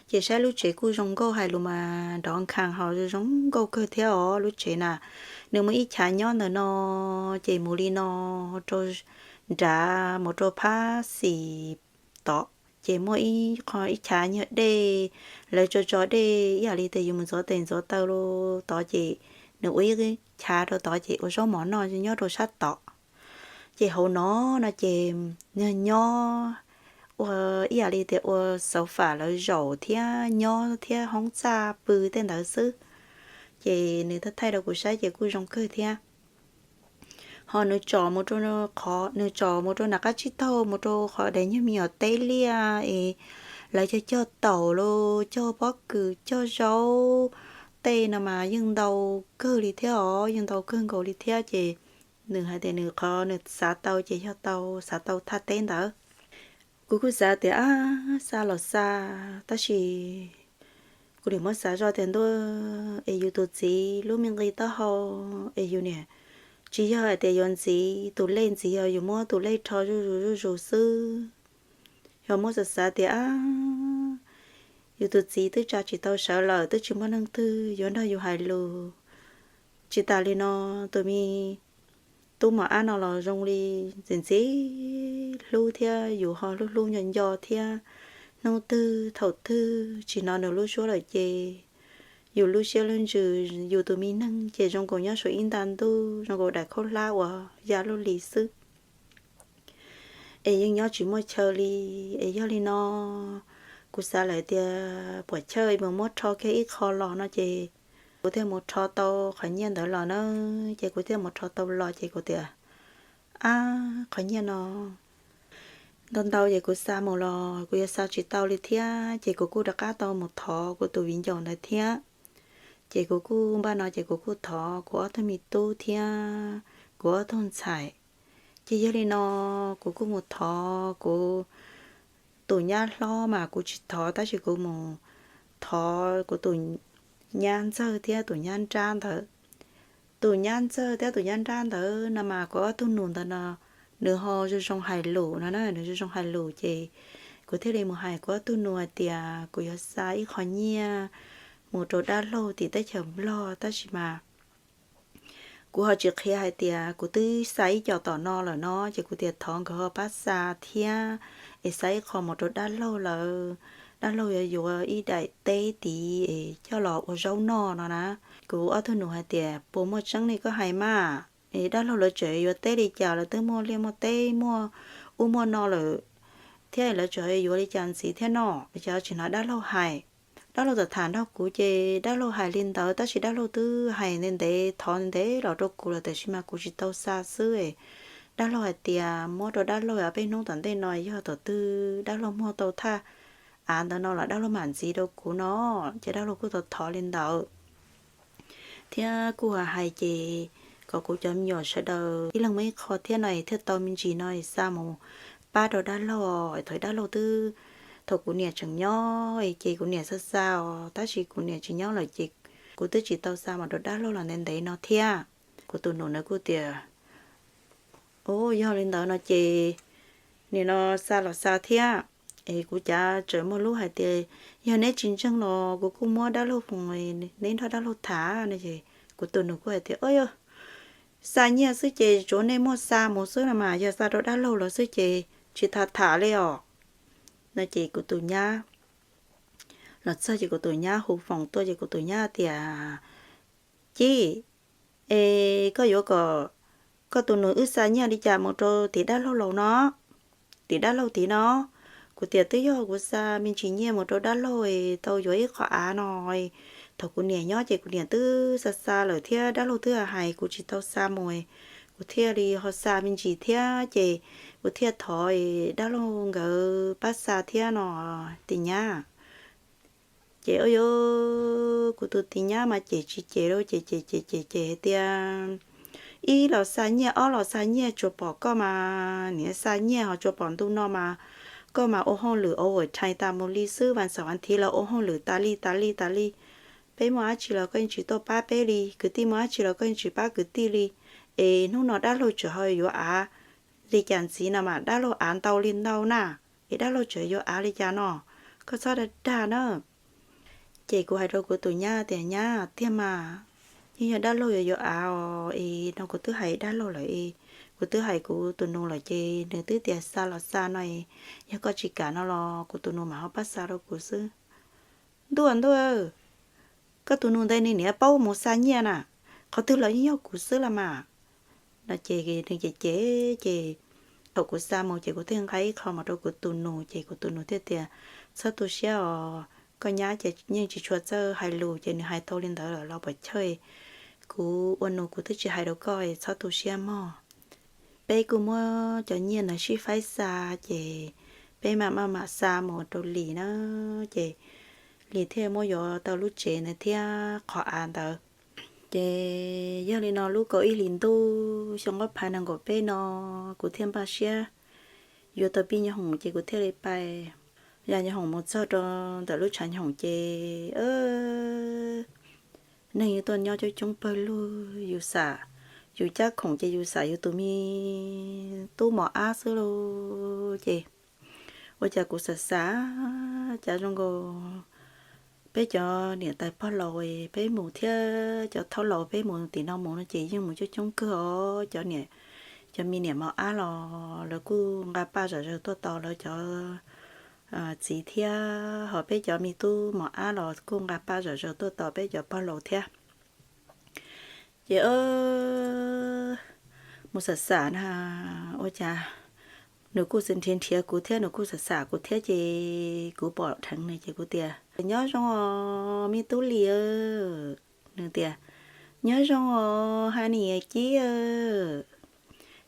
ces saib lub tsev kuj zoo nkauj, hais lus mas nrov nkhav ho zoo nkauj kawg thiab os lub tsev na. Nws muaj ib chav nyob ntawm no, ces mus li no rau nrad mus rau phab xis tod, ces muaj ib qho ib chav nyuag dej, lawv tso tso dej ib yam li tias yus mus ntxuav tes ntxuav taw tod ces nws ua ib chav rau tod ces ua zaub mov noj nyob rau sab tod. Ces hauv no no ces nyob ua ib yam li tias ua xauv fam lawv zaum thiab nyob thiab hoob txaj pw tej ntawd xwb. Ces nws thaij thaij rau kuv saib ces kuj zoo kawg thiab. Ho nws tsom mus rau qhov, nws tsom mus rau nram qab tsib taug mus rau qhov daim nyuag me nyuam teb liaj es lawv cog cog taum los cog pob kws cog zaub tej no mas yeej ntau kawg li thiab os, yeej ntau kawg nkaus li thiab. Ces nws hais tias nws qhov nws xav tau ces yog tau xav tau thaj teb ntawd. Kuv kuj xav tias a, xa los xa, tab sis kuv nim muab xav zoj tias ntuj, es yus tus txiv lub me nqi taub hau, es yus niam tsis yog hais tias yuav ntxiv tus lej ntxiv, yog yus muab tus lej rho zuj zus zuj zus xwb. Yog muab xav xav tias a, yus tus txiv twb tsa tsis tau sawv lawm, twb tsis muaj neeg twg yuav nrog yus hais lus. Tsis tas li no, tus me tub mos ab no los zoo li ntxim ntxim hlub thiab yus ho hlub hlub nco nco thiab. Hnub twg thaum twg tsis hnov nws lub suab lawm ces yus lub siab lub ntsws, yus tus me neeg ces zoo nkaus nyob saum ib nta ntuj zoo nkaus daim khaub hlab uas ya lub hli xwb. Es yeej nyob tsis muaj chaw li. Es yog li no, kuv xav lawm tias puas chawj mus muab rho kiag ib qho los no ces kuv thiaj mus rho tau qhov nyiaj ntawd los na. Ces kuv thiaj mus rho tau los ces kuv tias, ab, qhov nyiaj no ntau ntau ces kuv xa mus los kuv yuav xa tsis tau li thiab. Ces kuv kuj rov qab tau mus thov kuv tus viv ncaus ntawd thiab. Ces kuv kuj npaj no ces kuv kuj thov kuv ob tug me tub thiab kuv ob tug ntxhais. Ces yog li no, kuv kuj mus thov kuv tus nyab hlob mas kuv tsis thov, tab sis kuv mus thov kuv tus nyab ntxawg thiab tus nyab nrab ntawd. Tus nyab ntxawg thiab tus nyab nrab ntawd no mas kuv ob tug nus ntawd no, nws ho zoo zoo hais lus no na, nws zoo zoo hais lus ces kuv thiaj li mus hais kuv ob tug nus hais tias kuv yuav xa ib qho nyiaj mus rau dab laug tim teb chaws Nplog, tab sis mas kuv ho tsis qhia hais tias kuv twb xa ib co tom no lawm no, ces kuv tias thov nkawd ho pab xa thiab, es xa ib qho mus rau dab laug lawv, dab laug yuav yuav ib daim teb tid es coj los ua zaub noj no na. Kuv ob tug nus hais tias puas muaj tseeb li koj hais mas, es dab laug lawv tseem yuav teb li cas, lawv twb muaj liaj muaj teb muaj ub muaj no lawm thiab, lawv tseem yuav li cas ntxiv thiab no, cas tsis hnov dab laug hais. Dab laug txawm tham nrog kuv ces dab laug hais li ntawd, tab sis dab laug twb hais ntev ntev thov ntev ntev los rau kuv lawm, tab sis mas kuv tsis tau xa xwb. Dab laug hais tias muab rau dab laug, peb hnub tom ntej no yog thaum twg dab laug muag tau thaj av ntawd no los dab laug mam ntxiv rau kuv no, ces dab laug kuj tau thov li ntawd. Thiab kuj hais hais ces kom kuv cov me nyuam sawv daws ib leeg muaj ib qho thiab no es thiaj tau me ntsis no es xa mus pab rau dab laug. Thaum dab laug twb, thaum kuv niam tseem nyob ces kuv niam xa xa os, tab sis kuv niam tsis nyob lawm ces kuv twb tsis tau xa mus rau dab laug los ntev ntev no thiab. Kuv tus nus nws kuj tias, u, yog li ntawd no ces nim no xa los xa thiab. Es kuv cav tseem muaj lub hais tias yog neb tsis ntseeg los kuv kuj muab dab laug foos, neb nrog dab laug tham no. Ces kuv tus nus kuj hais tias, o, yog xa nyiaj xwb ces tsuav nej muaj xa mus xwb no mas, yog xa rau dab laug los xwb ces tsis tham tham li os no. Ces kuv tus nyab los txog ces kuv tus nyab hu foos tuaj ces kuv tus nyab tias, Cib, es koj yuav kom koj tus nus wb xa nyiaj li cas mus rau tim dab laug laus no, tim dab laug tid no? Kuv tias twb yog kuv xa me ntsis nyiaj mus rau dab laug es tau yuav ib qho av no. Thaum kuv niam nyob ces kuv niam twb xa xa lawm thiab dab laug twb hais kuv tsis tau xa mus, kuv thiaj li ho xa me ntsis thiab ces kuv thiaj thov dab laug nkawd pab xa thiab no, tim nyab. Ces ua rau kuv tus tij nyab mas cem tsis cem li, ces cem cem cem cem hais tias, ib los xa nyiaj, ob los xa nyiaj, tsuas pom koj mas niaj xa nyiaj, ho tsuas pom ntu no mas koj mas ua hauj lwm overtime tas mus li xwb, vas xaum vas thiv los ua hauj lwm tas li tas li tas li. Peb muaj dab tsi los koj yeej tsis tuaj pab peb li, kwv tij muaj dab tsi los koj yeej tsis pab kwv tij li. Es hnub no dab laug tseem ho yuav av li cas ntxiv no mas dab laug av ntau li ntau na, es dab laug tseem yuav av li cas no, koj txhob dag dag na. Ces kuv hais rau kuv tus nyab tias, nyab, tiag mas, yeej yog dab laug yuav yuav av os, es no kuv twb hais dab laug lawm, kuv twb hais kuv tus nus lawm ces nws twb tias xa los xa no, yog koj tsis kam no los kuv tus nus mam ho pab xa rau kuv xwb. Ntuj ntuj, koj tus nus ntawd nws niaj paub mus xa nyiaj na, qhov twg los yeej yog kuv xwb los mas. No ces nws ces ces ces thaum kuv xa mus ces kuv thiaj nqa ib qho mus rau kuv tus nus ces kuv tus nus thiaj tias, txhob tu siab os, koj nyab ces yeej tsis tshua txawj hais lus ces nws hais tau li ntawd lawm los puas chawj, kuv ua nus kuv twb tsis hais rau koj, txhob tu siab mog. Peb kuj muab cov nyiaj ntawd sib faib xa, ces peb mam maj mam xa mus rau Lis na, ces Lis thiaj muab yuav tau lub tsev ntawd thiab qhov av ntawd. Ces yog li no lub kaum ib hlis ntuj xyoo ob phav nees nkaum peb no, kuv thiaj npaj siab yuav tau pij nyob hoom ces kuv thiaj li pais ya nyob hoom mus txog rau ntawm lub tshav nyob hoom ces neeg yeej tuaj nyob coob coob pawg lug, yus xam, yus cab khoom ces yus xam yus tus me tub mos ab xwb lauj. Ces ua cas kuv xav xav, cas zoo nkaus peb cov niam tais pog laus peb mus thiab cov thaub laus peb mus tim no mus no ces yeej mus coob coob kawg os. Cov niam, cov me niam mos ab los lawv kuj nqa paj zom zaws tuaj tos lawv cov txiv thiab, ho peb cov me tub mos ab los kuj nqa paj zom zaws tuaj tos peb cov pog laus thiab. Ces mus xav xav na, ua cas nws kuj nrhiav nrhiav kuv thiab nws kuj xav xav kuv thiab ces kuv pom dheev nws ces kuv tias, nyob zoo os me tub Lis. Nws tias, nyob zoo os Hais Nis Cib.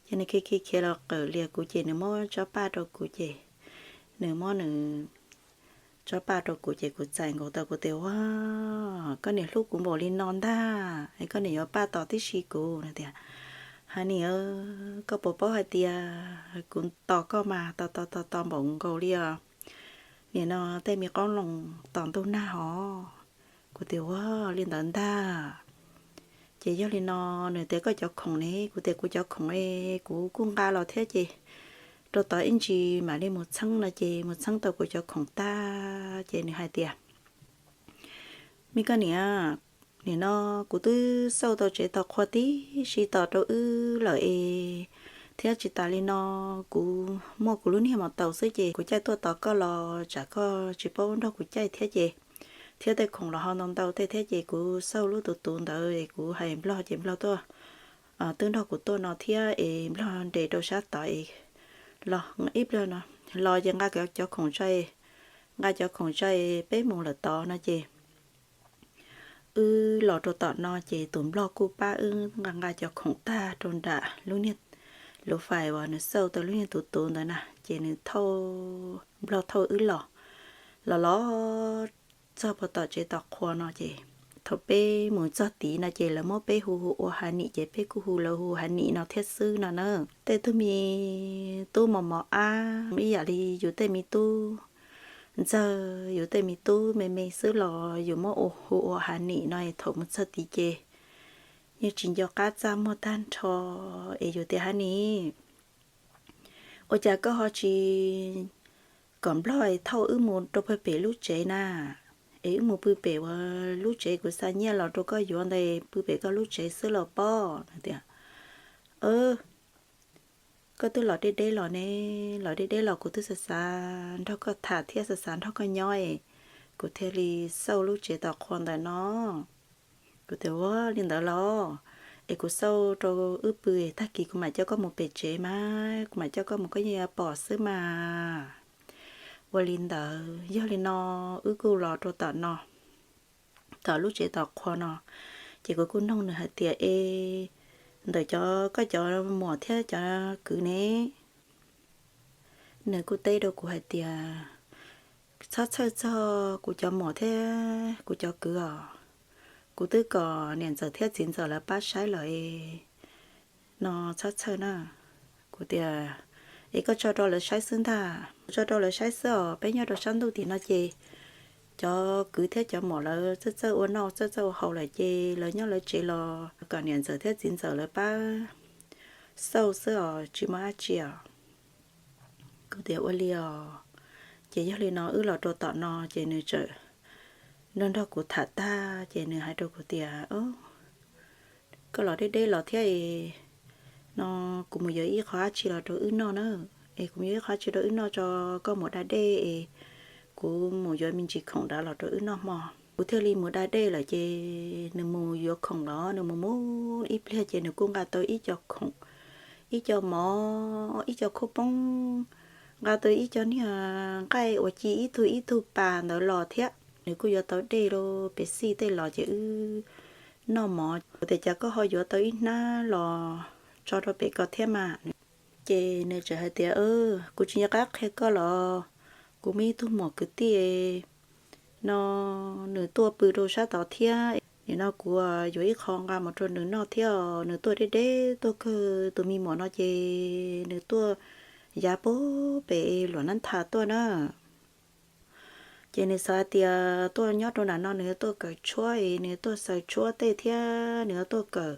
Ces nws khiav khiav khiav los qawm lias kuv ces nws muab tsob paj rau kuv ces nws muab nws tsob paj rau kuv ces kuv txais nkaus tau kuv tias, ua, koj niam hlub kuv npaum li no ntag es koj niam yuav paj tos tib si kuv. Nws tias, Hais Nis, koj puas paub hais tias kuv tos koj mas tos tos tos tos npaum nkaus li os. Nim no tej me qoob loo tos ntuj nag hos. Kuv tias, ua li ntawd ntag. Ces yog li no nws tias, koj cov khoom ne? Kuv tias, kuv cov khoom es kuv kuj nqa los thiab ces rau tod ib ntsis mam li mus txheeb no ces mus txheeb tau kuv cov khoom tag ces nws hais tias, me koj niam, nim no kuv twb xauj tau tsev tos qhua tib si tos rau wb lawm es, thiab tsis tas li no kuv muaj kuv lub niag mos taus xwb ces kuv caij tuaj tos koj los tsam koj tsis paub nrog kuv caij thiab ces, thiab tej khoom los ho ntau ntau tej thiab ces kuv xauj lub tus tus ntawd es kuv hais nplog ces nplog tuaj, twb nrog kuv tuaj no thiab es nplog nres rau sab tod es los ib pliag no los ces nqa cov khoom tso, nqa cov khoom tso peb mus lawm tod no ces wb los rau tom no ces tus nplog kuj pab wb nqa nqa cov khoom tag rau nram lub niag luv fais uas nws xauj tau lub niag tus tus ntawd na ces nws thauj, nplog thauj wb los, los los txog puag tom tsev tos qhua no ces thaum peb mus txog tid no ces lawv muab peb hu hu ua Hais Nis ces peb kuj hu lawv hu Hais Nis no thiab xwb no na. Tej tug me tub mos mos ab ib yam li yus tej me tub ntxawg, yus tej me tub me me xwb los yus muab hu ua Hais Nis no es thaum mus txog tid ces yeej tsis nco qab txaj muag tag nrho es yus tias, Hais Nis, ua cas koj ho tsis kom nplog thauj wb mus rau pem lub tsev na, es wb mus pw pem uas lub tsev kuv xa nyiaj los rau koj yuav ntawd, pw pem koj lub tsev xwb los pob? Nws tias, koj twb los deb deb los ne, los deb deb los kuv twb xav xav nrog koj tham thiab xav xav nrog koj nyob es kuv thiaj li xauj lub tsev tos qhua ntawm no. Kuv tias, ua li ntawd los, es kuv xauj rau wb pw, tag kis kuv mam coj koj mus pem tsev mas, kuv mam coj koj mus koj yeej yuav pom xwb mas. Ua li ntawd yog li no wb kuj los rau tom no, tom lub tsev tos qhua no, ces kuv kuj noog nws hais tias, e, ntawm cov koj cov muam thiab cov kwv ne? Nws kuj teb rau kuv hais tias, Txhob txhawj txog kuv cov muam thiab kuv cov kwv os, kuv twb kom niam ntxawm thiab txiv ntxawm lawv pab saib lawm no, txhob txhawj na. Kuv tias, es koj tso rau lawv saib xwb ntag? Tso rau lawv saib xwb os, peb nyob rau sab ntuj tim no ces cov kwv thiab cov muam lawv txawj txawj ua noj txawj txawj ua haus lawm ces lawv nyob lawv tsev los kom niam ntxawm thiab txiv ntxawm lawv pab xauj xwb os, tsis muaj dab tsi os. Kuv tias ua li os, ces yog li no wb los rau tom no ces nws txawm nrog nrog kuv tham tag ces nws hais rau kuv tias, koj los deb deb los thiab no, kuv mus yuav ib qho dab tsi los rau wb noj na, es kuv mus yuav ib qho dab tsi rau wb noj tso, koj mus da dej es kuv mus yuav me ntsis khoom nrad los rau wb noj hmo. Kuv thiaj li mus da dej lawm ces nws mus yuav khoom los nws mus mus ib pliag ces nws kuj nqa tau ib co khoom, ib co mov, ib co khaub poob, nqa tau ib co niag nqaij uas ci ib tug ib tug pas ntawd los thiab. Nws kuj yuav tau dej los pes xij tej los ces wb noj mov. Kuv tias cas koj ho yuav tau ib hnab los tso rau pem ko thiab mas? Ces nws txawm hais tias, kuv tsis nco qab qhia koj los, kuv muaj ib tug muam kwv tij no, nws tuaj pw rau sab tod thiab. Nim no kuv yuav ib qho nqa mus rau nws noj thiab, nws tuaj deb deb tuaj kawg, tus me muam no ces nws tuaj yav pem luam nab tha tuaj na. Ces nws xav hais tias tuaj nyob rau nram no nws tuaj kawm tshuab es nws tuaj xaws tshuab tej thiab nws tuaj kawm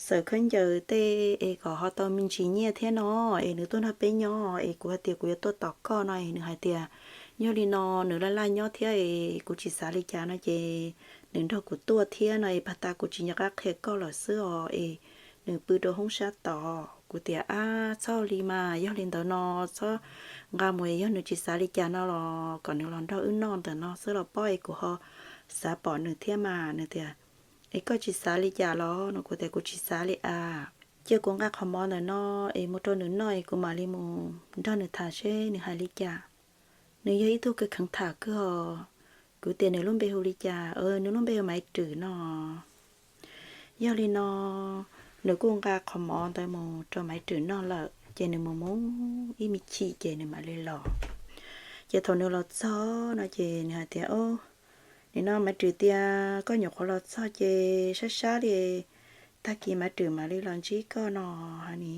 xaws khaub ncaws tej es kom ho tau me ntsis nyiaj thiab no, es nws tuaj nrog peb nyob es kuv hais tias kuv yuav tuaj tos koj no es nws hais tias yog li no nws laj laj nyob thiab es kuv tsis xav li cas no ces nws nrog kuv tuaj thiab no es pag tas kuv tsis nco qab qhia koj lawm xwb os, es nws pw rau hoob sab tod. Kuv tias ab txhob li mas, yog li ntawd no txhob nqa mus, yog nws tsis xav li cas no los kom nws los nrog wb noj ntawm no xwb los pob es kuv ho xav pom nws thiab mas. Nws tias es koj tsis xav li cas los no? Kuv tias kuv tsis xav li as, cia kuv nqa qhov mov ntawm no es mus rau nws noj es kuv mam li mus nrog nws tham seb nws hais li cas. Nws yog ib tug kheev tham kawg os. Kuv tias nws lub npe hu li cas? Nws lub npe hu Maiv Rwm no. Yog li no nws kuj nqa qhov mov ntawd mus rau Maiv Rwm noj lawm ces nws mus mus ib me chim ces nws mam li los. Ces thaum nws los txog no ces nws hais tias, nim no Maiv Rwm tias koj nyuam qhuav los txog ces sab sab li, tag kis Maiv Rwm mam li los ntsib koj no. Hais ni,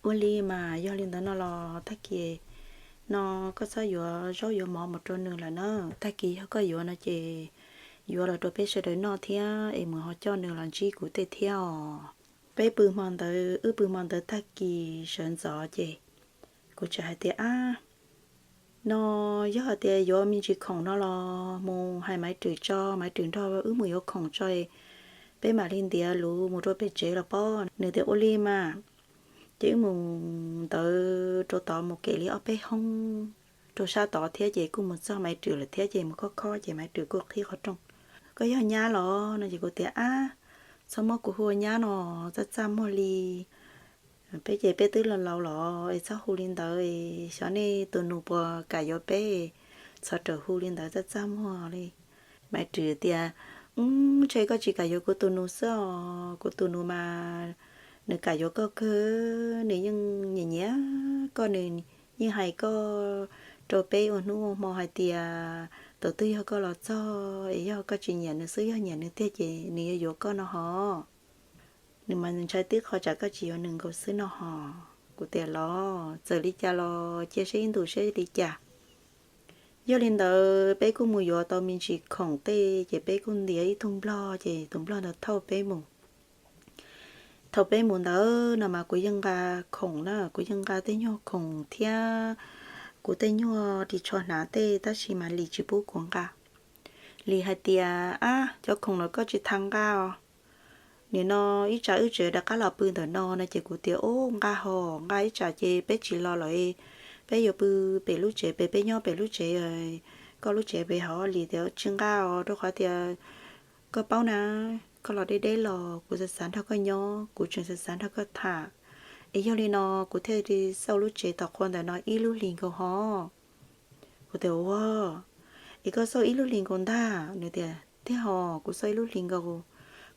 ua li mas, yog li ntawd no los tag kis no koj txhob yuav zaub yuav mov mus rau nws lawm na, tag kis yog koj yuav no ces yuav los rau peb sawv daws noj thiab es mus ho coj nws los ntsib kuv tej thiab os. Peb pw hmo ntawd, wb pw hmo ntawd tag kis sawv ntxov ces kuv txawm hais tias ab, no yog hais tias yuav me ntsis khoom no los mus hais Maiv Rwm tso, Maiv Rwm nrog wb mus yuav khoom tso, peb mam li ntiav lus mus rau pem tsev los pob. Nws tias ua li mas. Ces wb mus ntawd rau tod mus kev li ob peb hoob rau sab tod thiab ces kuj mus txog Maiv Rwm lawm thiab ces mus khob khob ces Maiv Rwm kuj qhib qhov rooj. Koj yog nyab los no? Ces kuv tias ab, txhob muab kuv hu ua nyab no, txaj txaj muag li. Peb ces peb twb laus laus los es txhob hu li ntawd, xyov nej tus nus puas kam yuav peb, txhob rawm hu li ntawd, txaj txaj muag li. Maiv Rwm tias, ntshe koj tsis kam yuav kuv tus nus xwb os, kuv tus nus mas nws kam yuav koj kawg, nws yeej nyiam nyiam koj, nws yeej hais koj rau peb ua hnub ua hmo hais tias tus twg yog koj los txog es yog koj tsis nyiam nws xwb, yog nyiam nws tiag ces nws yuav yuav koj no hos. Nws mas ntshai tib qho tsam koj tsis yuav nws nkaus xwb no hos. Kuv tias los txawm li cas los cia seb ib ntus seb li cas. Yog li ntawd peb kuj mus yuav tau me ntsis khoom tej ces peb kuj ntiav ib tug nplog ces tus nplog ntawd thauj peb mus. Thaum peb mus ntawd no mas kuv yeej nqa khoom na, kuv yeej nqa tej nyuag khoom thiab kuv tej nyuag ris tsho hnav tej tab sis mas Lis tsis pub kuv nqa. Lis hais tias, ab, cov khoom los koj tsis tas nqa os, nim no ib tsam wb tseem rov qab los pw ntawm no no ces kuv tias, ub, nqa hos, nqa ib tsam ces peb tsis los lawm, peb yuav pw pem lub tsev, peb peb nyob pem lub tsev, koj lub tsev pem hauv. Lis tias tsis nqa os, rau qhov tias koj paub na, koj los deb deb los kuv xav xav nrog koj nyob, kuv tseem xav xav nrog koj tham, es yog li no kuv thiaj li xauj lub tsev tom qhua ntawm no ib lub hlis nkaus hos. Kuv tias, ua, es koj xauj ib lub hlis nkaus ntag? Nws tias, tiag hos, kuv xauj ib lub hlis nkaus.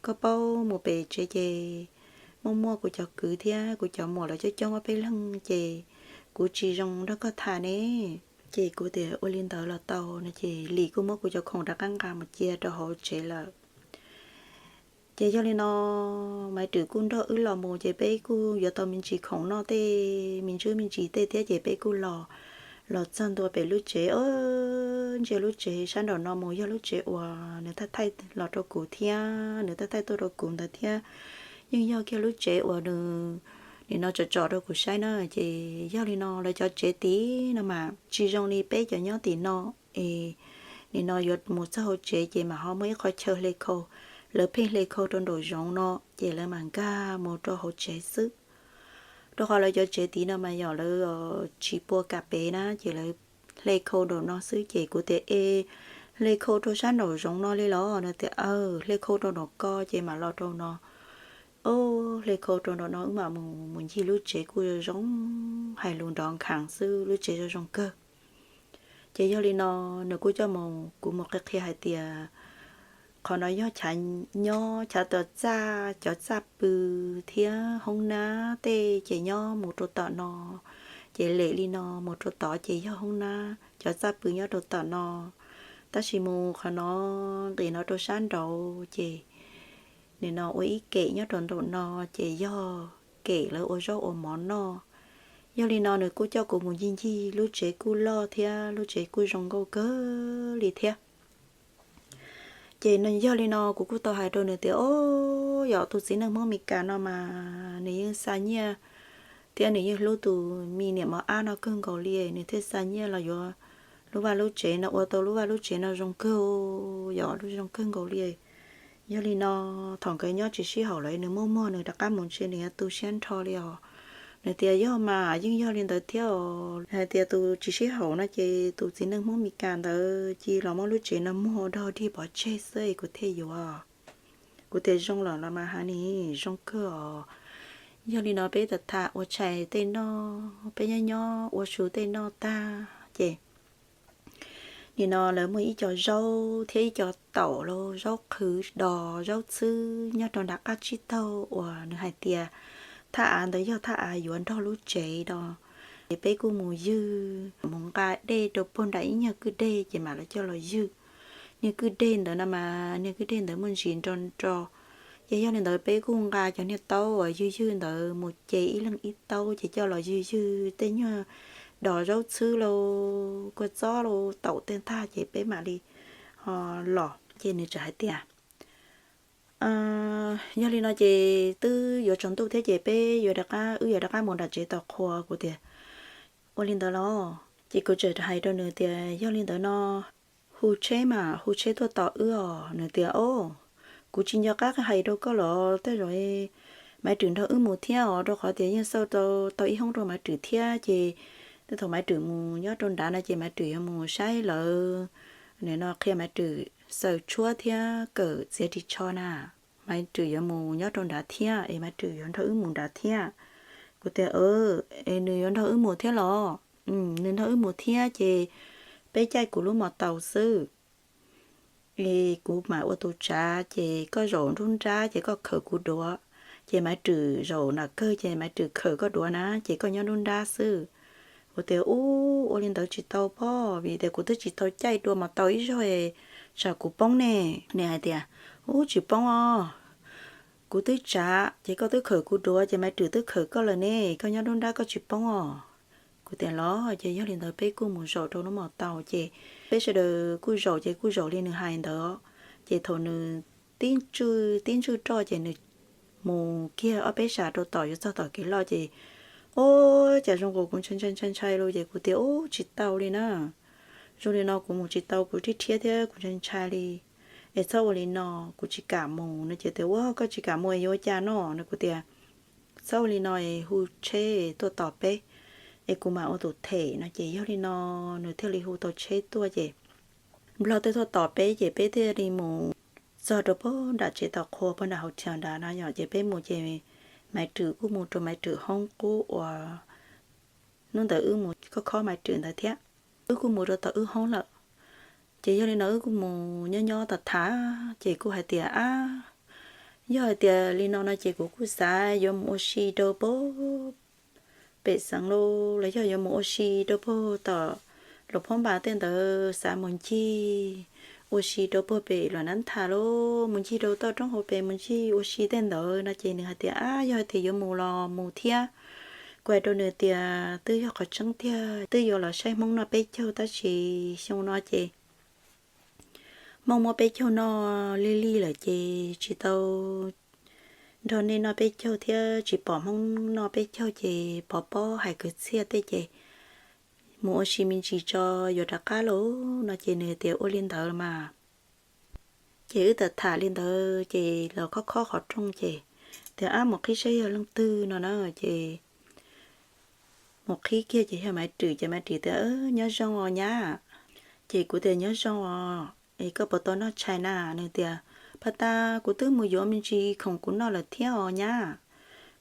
Koj paub mus pem tsev ces muaj muaj kuv cov kwv thiab kuv cov muam lawv coob coob ob peb leeg ces kuv tsis zoo nrog koj tham ne. Ces kuv tias ua li ntawd los tau no ces Lis kuj muab kuv cov khoom rov qab nqa mus cia rau hauv tsev lawm. Ces yog li no Maiv Rwm kuj nrog wb los mus ces peb kuj yuav tau me ntsis khoom noj tej me ntsis me ntsis tej thiab ces peb kuj los, los txog ntua pem lub tsev, ntsia lub tsev sab nraum no mus yog lub tsev uas nws thaij thaij los rau kuv thiab nws thaij thaij tuaj rau kuv ntawd thiab. Yeej yog kiag lub tsev uas nws nim no tsom tsom rau kuv saib na. Ces yog li no lawv cov tsev tid no mas tsis zoo li peb cov nyob tim no es nim no yuav mus txog hauv tsev ces mam ho muaj ib qho chaw hle khau, lawv pheej hle khau rau nraum zoov no ces lawv mam nkag mus rau hauv tsev xwb. Rau qhov lawv cov tsev tid no mas yog lawv tsis pua kam pem na ces lawv hle khau nraum no xwb ces kuv tias es hle khau rau sab nraum zoov no li los no tias aw hle khau rau nraum ko ces mam los rau no. Hle khau rau nraum no wb mam mus mus ncig lub tsev kuj zoo zoo, hais lus nrov nkhav xwb lub tsev zoo zoo kawg. Ces yog li no nws kuj coj mus kuv mus qhia qhia hais tias qhov no yog chav nyob chav tos txaj cov txaj pw thiab hoob nab tej ces nyob mus rau tom no. Ces lem li no mus rau tod ces yog hoob nab cov txaj pw nyob rau tom no. Tab sis mus qhov no nqis no rau sab nraud ces nim no ua ib kem nyob rau nraum no ces yog kem lawv ua zaub ua mov noj. Yog li no nws kuj coj kuv mus ncig ncig lub tsev kuj loj thiab lub tsev kuj zoo nkauj kawg li thiab. Ces yog li no kuv kuj tau hais rau nws tias o, yog tus txiv neej Hmoob Mes Kas no mas nws yeej xa nyiaj thiab nws yeej hlub tus me niam mos ab no kawg nkaus li, nws thiaj xa nyiaj los yuav lub vaj lub tsev no ua tau lub vaj lub tsev no zoo kawg, yog lub zoo kawg nkaus li. Yog li no thaum nkawd nyob tsis sib haum lawm nws muaj muag nws rov qab mus ntshe nws yuav tu siab nrho li os. Nws tias yog mas yeej yog li ntawd thiab os, hais tias tus tsis sib haum no ces tus txiv neej Hmoob Mes Kas ntawd cia los muab lub tsev no muag dog dig pov tseg xwb kuv thiaj yuav. Kuv tias zoo lawm los mas ha ni, zoo kawg os. Yog li no peb tham tham ua tshais tej noj, peb nyob nyob ua su tej noj tag ces nim no lawv muaj ib co zaub thiab ib co taum los zaub qhwv dos zaub txhwb nyob rau nram qab tsib taug uas nws hais tias thaj av ntawd yog thaj av yuav nrog lub tsev no. Ces peb kuj mus ywg mus nqa dej rau puag nram ib nyuag kwj deg ces mam li coj los ywg. Niag kwj deg ntawd no mas niag kwj deg ntawd muaj ntsis nro nro. Ces yog li ntawd peb kuj nqa cov niag taub uas ywg ywg ntawd mus ces ib leeg ib taub ces coj los ywg ywg tej nyuag dos zaub txhwb los kua txob los taum tej ntag ces peb mam li ho los. Ces nws txawm hais tias yog li no ces twb yuav tsaus ntuj thiab ces peb yuav rov qab, wb yuav rov qab mus nram tsev tos qhua. Kuv tias ua li ntawd los? Ces kuv txawm hais rau nws tias yog li ntawd no hu tsheb mas hu tsheb tuaj tos wb os. Nws tias o, kuv tsis nco qab hais rau koj los tej zaum Maiv Rwm nrog wb mus thiab os, rau qhov tias yeej xauj tau ib hoob rau Maiv Rwm thiab ces tej thaum Maiv Rwm mus nyob rau nrad no ces Maiv Rwm yuav mus saib lawv, nim no qhia Maiv Rwm xaws tshuab thiab kawm txiav ris tsho na. Maiv Rwm yuav mus nyob rau nrad thiab es Maiv Rwm yuav nrog wb mus nrad thiab. Kuv tias es nws yuav nrog wb mus thiab los? Nws nrog wb mus thiab ces peb caij kuv lub mos taus xwb es kuv mam ua tus tsav ces koj zaum nruab nrab ces koj khawm kuv duav, ces Maiv Rwm zaum nram kawg ces Maiv Rwm khawm koj duav na ces koj nyob nruab nrab xwb. Kuv tias ub, ua li ntawd tsis tau pob vim tias kuv twb tsis tau caij dua mos taus ib zaug, tsam kuv poob ne. Nws hais tias ub, tsis poob os, kuv twb tsav ces koj twb khawm kuv duav ces Maiv Rwm twb khawm koj lawm ne, koj nyob nruab nrab koj tsis poob os. Kuv tias los ces yog li ntawd peb kuj mus zaum rau lub mos taus ces peb sawv daws kuj zaum ces kuj zaum li nws hais ntawd. Ces thaum nws tib ntswj roj ces nws mus kiag ob peb sas rau tom yuav txog tom kev loj ces ub, cas zoo nkaus kuv ntshai ntshai ntshai ntshai lawm ces kuv tias ub, tsis tau li na. Zoo li no kuv mus tsis tau, kuv rhiab rhiab thiab kuv ntshai ntshai li. Es txhob ua li no, kuv tsis kam mus no ces tias ua koj tsis kam mus es yuav ua cas no no. Kuv tias txhob ua li no es hu tsheb tuaj tos peb es kuv mam ua tus them no ces yog li no nws thiaj li hu tau tsheb tuaj ces Nplog twb tuaj tos peb ces peb thiaj li mus txog rau puag nram tsev tos qhua puag nram hauv thiav nrad no yom. Ces peb mus ces Maiv Rwm kuj mus rau Maiv Rwm hoob qub uas hnub ntawd wb mus khob khob Maiv Rwm ntawd thiab. Wb kuj mus rau tom wb hoob lawm. Ces yog li no wb kuj mus nyob nyob tas tham ces kuj hais tias ab, yog hais tias li no no ces kuv kuj xav yuav mus ua si rau puag pem xeev lauj, los yog yuav mus ua si rau puag tom Luam Phab Npas tej ntawd xav mus ncig ua si rau puag pem Luam Nab Thas lauj, mus ncig rau toj roob hauv pes mus ncig ua si tej ntawd no ces nws hais tias, Ab, yog tias yuav mus los mus thiab. Kuv hais rau nws tias twb yog qhov tseeb tiag, twb yuav los saib Hmoob noj peb caug tab sis xyoo no ces Hmoob muab peb caug noj lig lig lawm ces tsis tau nrog nej noj peb caug thiab tsis pom Hmoob noj peb caug ces pov pob hais kwv txhiaj tej ces mus ua si me ntsis tso yuav rov qab lauj no ces nws tias ua li ntawd mas. Ces wb tawm tham li ntawd ces los khob khob qhov rooj ces tias, Ab, mus qhib saib yog leej twg no na. Ces mus qhib kiag ces yog Maiv Rwm ces Maiv Rwm tias, Nyob zoo os nyab. Ces kuv tias, Nyob zoo os, es koj puas tau noj tshais na? Nws tias, Phab tab kuv twb mus yuav me ntsis khoom kuv noj lawm thiab os nyab.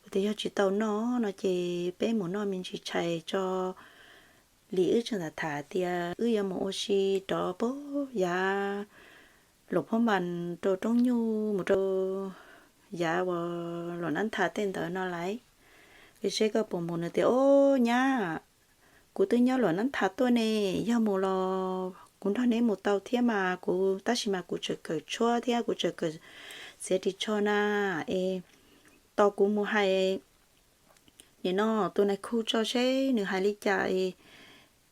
Kuv tias, Yog tsis tau noj no ces peb mus noj me ntsis tshais tso. Lis wb tseem tham tham tias wb yuav mus ua si rov pab yav Luam Phab Npas rau Roob Nyuj mus rau yav uas Luam Nab Thas tej ntawd no lais. Seb koj puas mus? Nws tias, Ob nyab, kuv twb nyob Luam Nab Thas tuaj ne, yog mus los kuv nrog neb mus tau thiab mas kuv, tab sis mas kuv tseem kawm tshuab thiab kuv tseem kawm txiav ris tsho na, es tos kuv mus hais nim no tus nais khu tso seb nws hais li cas es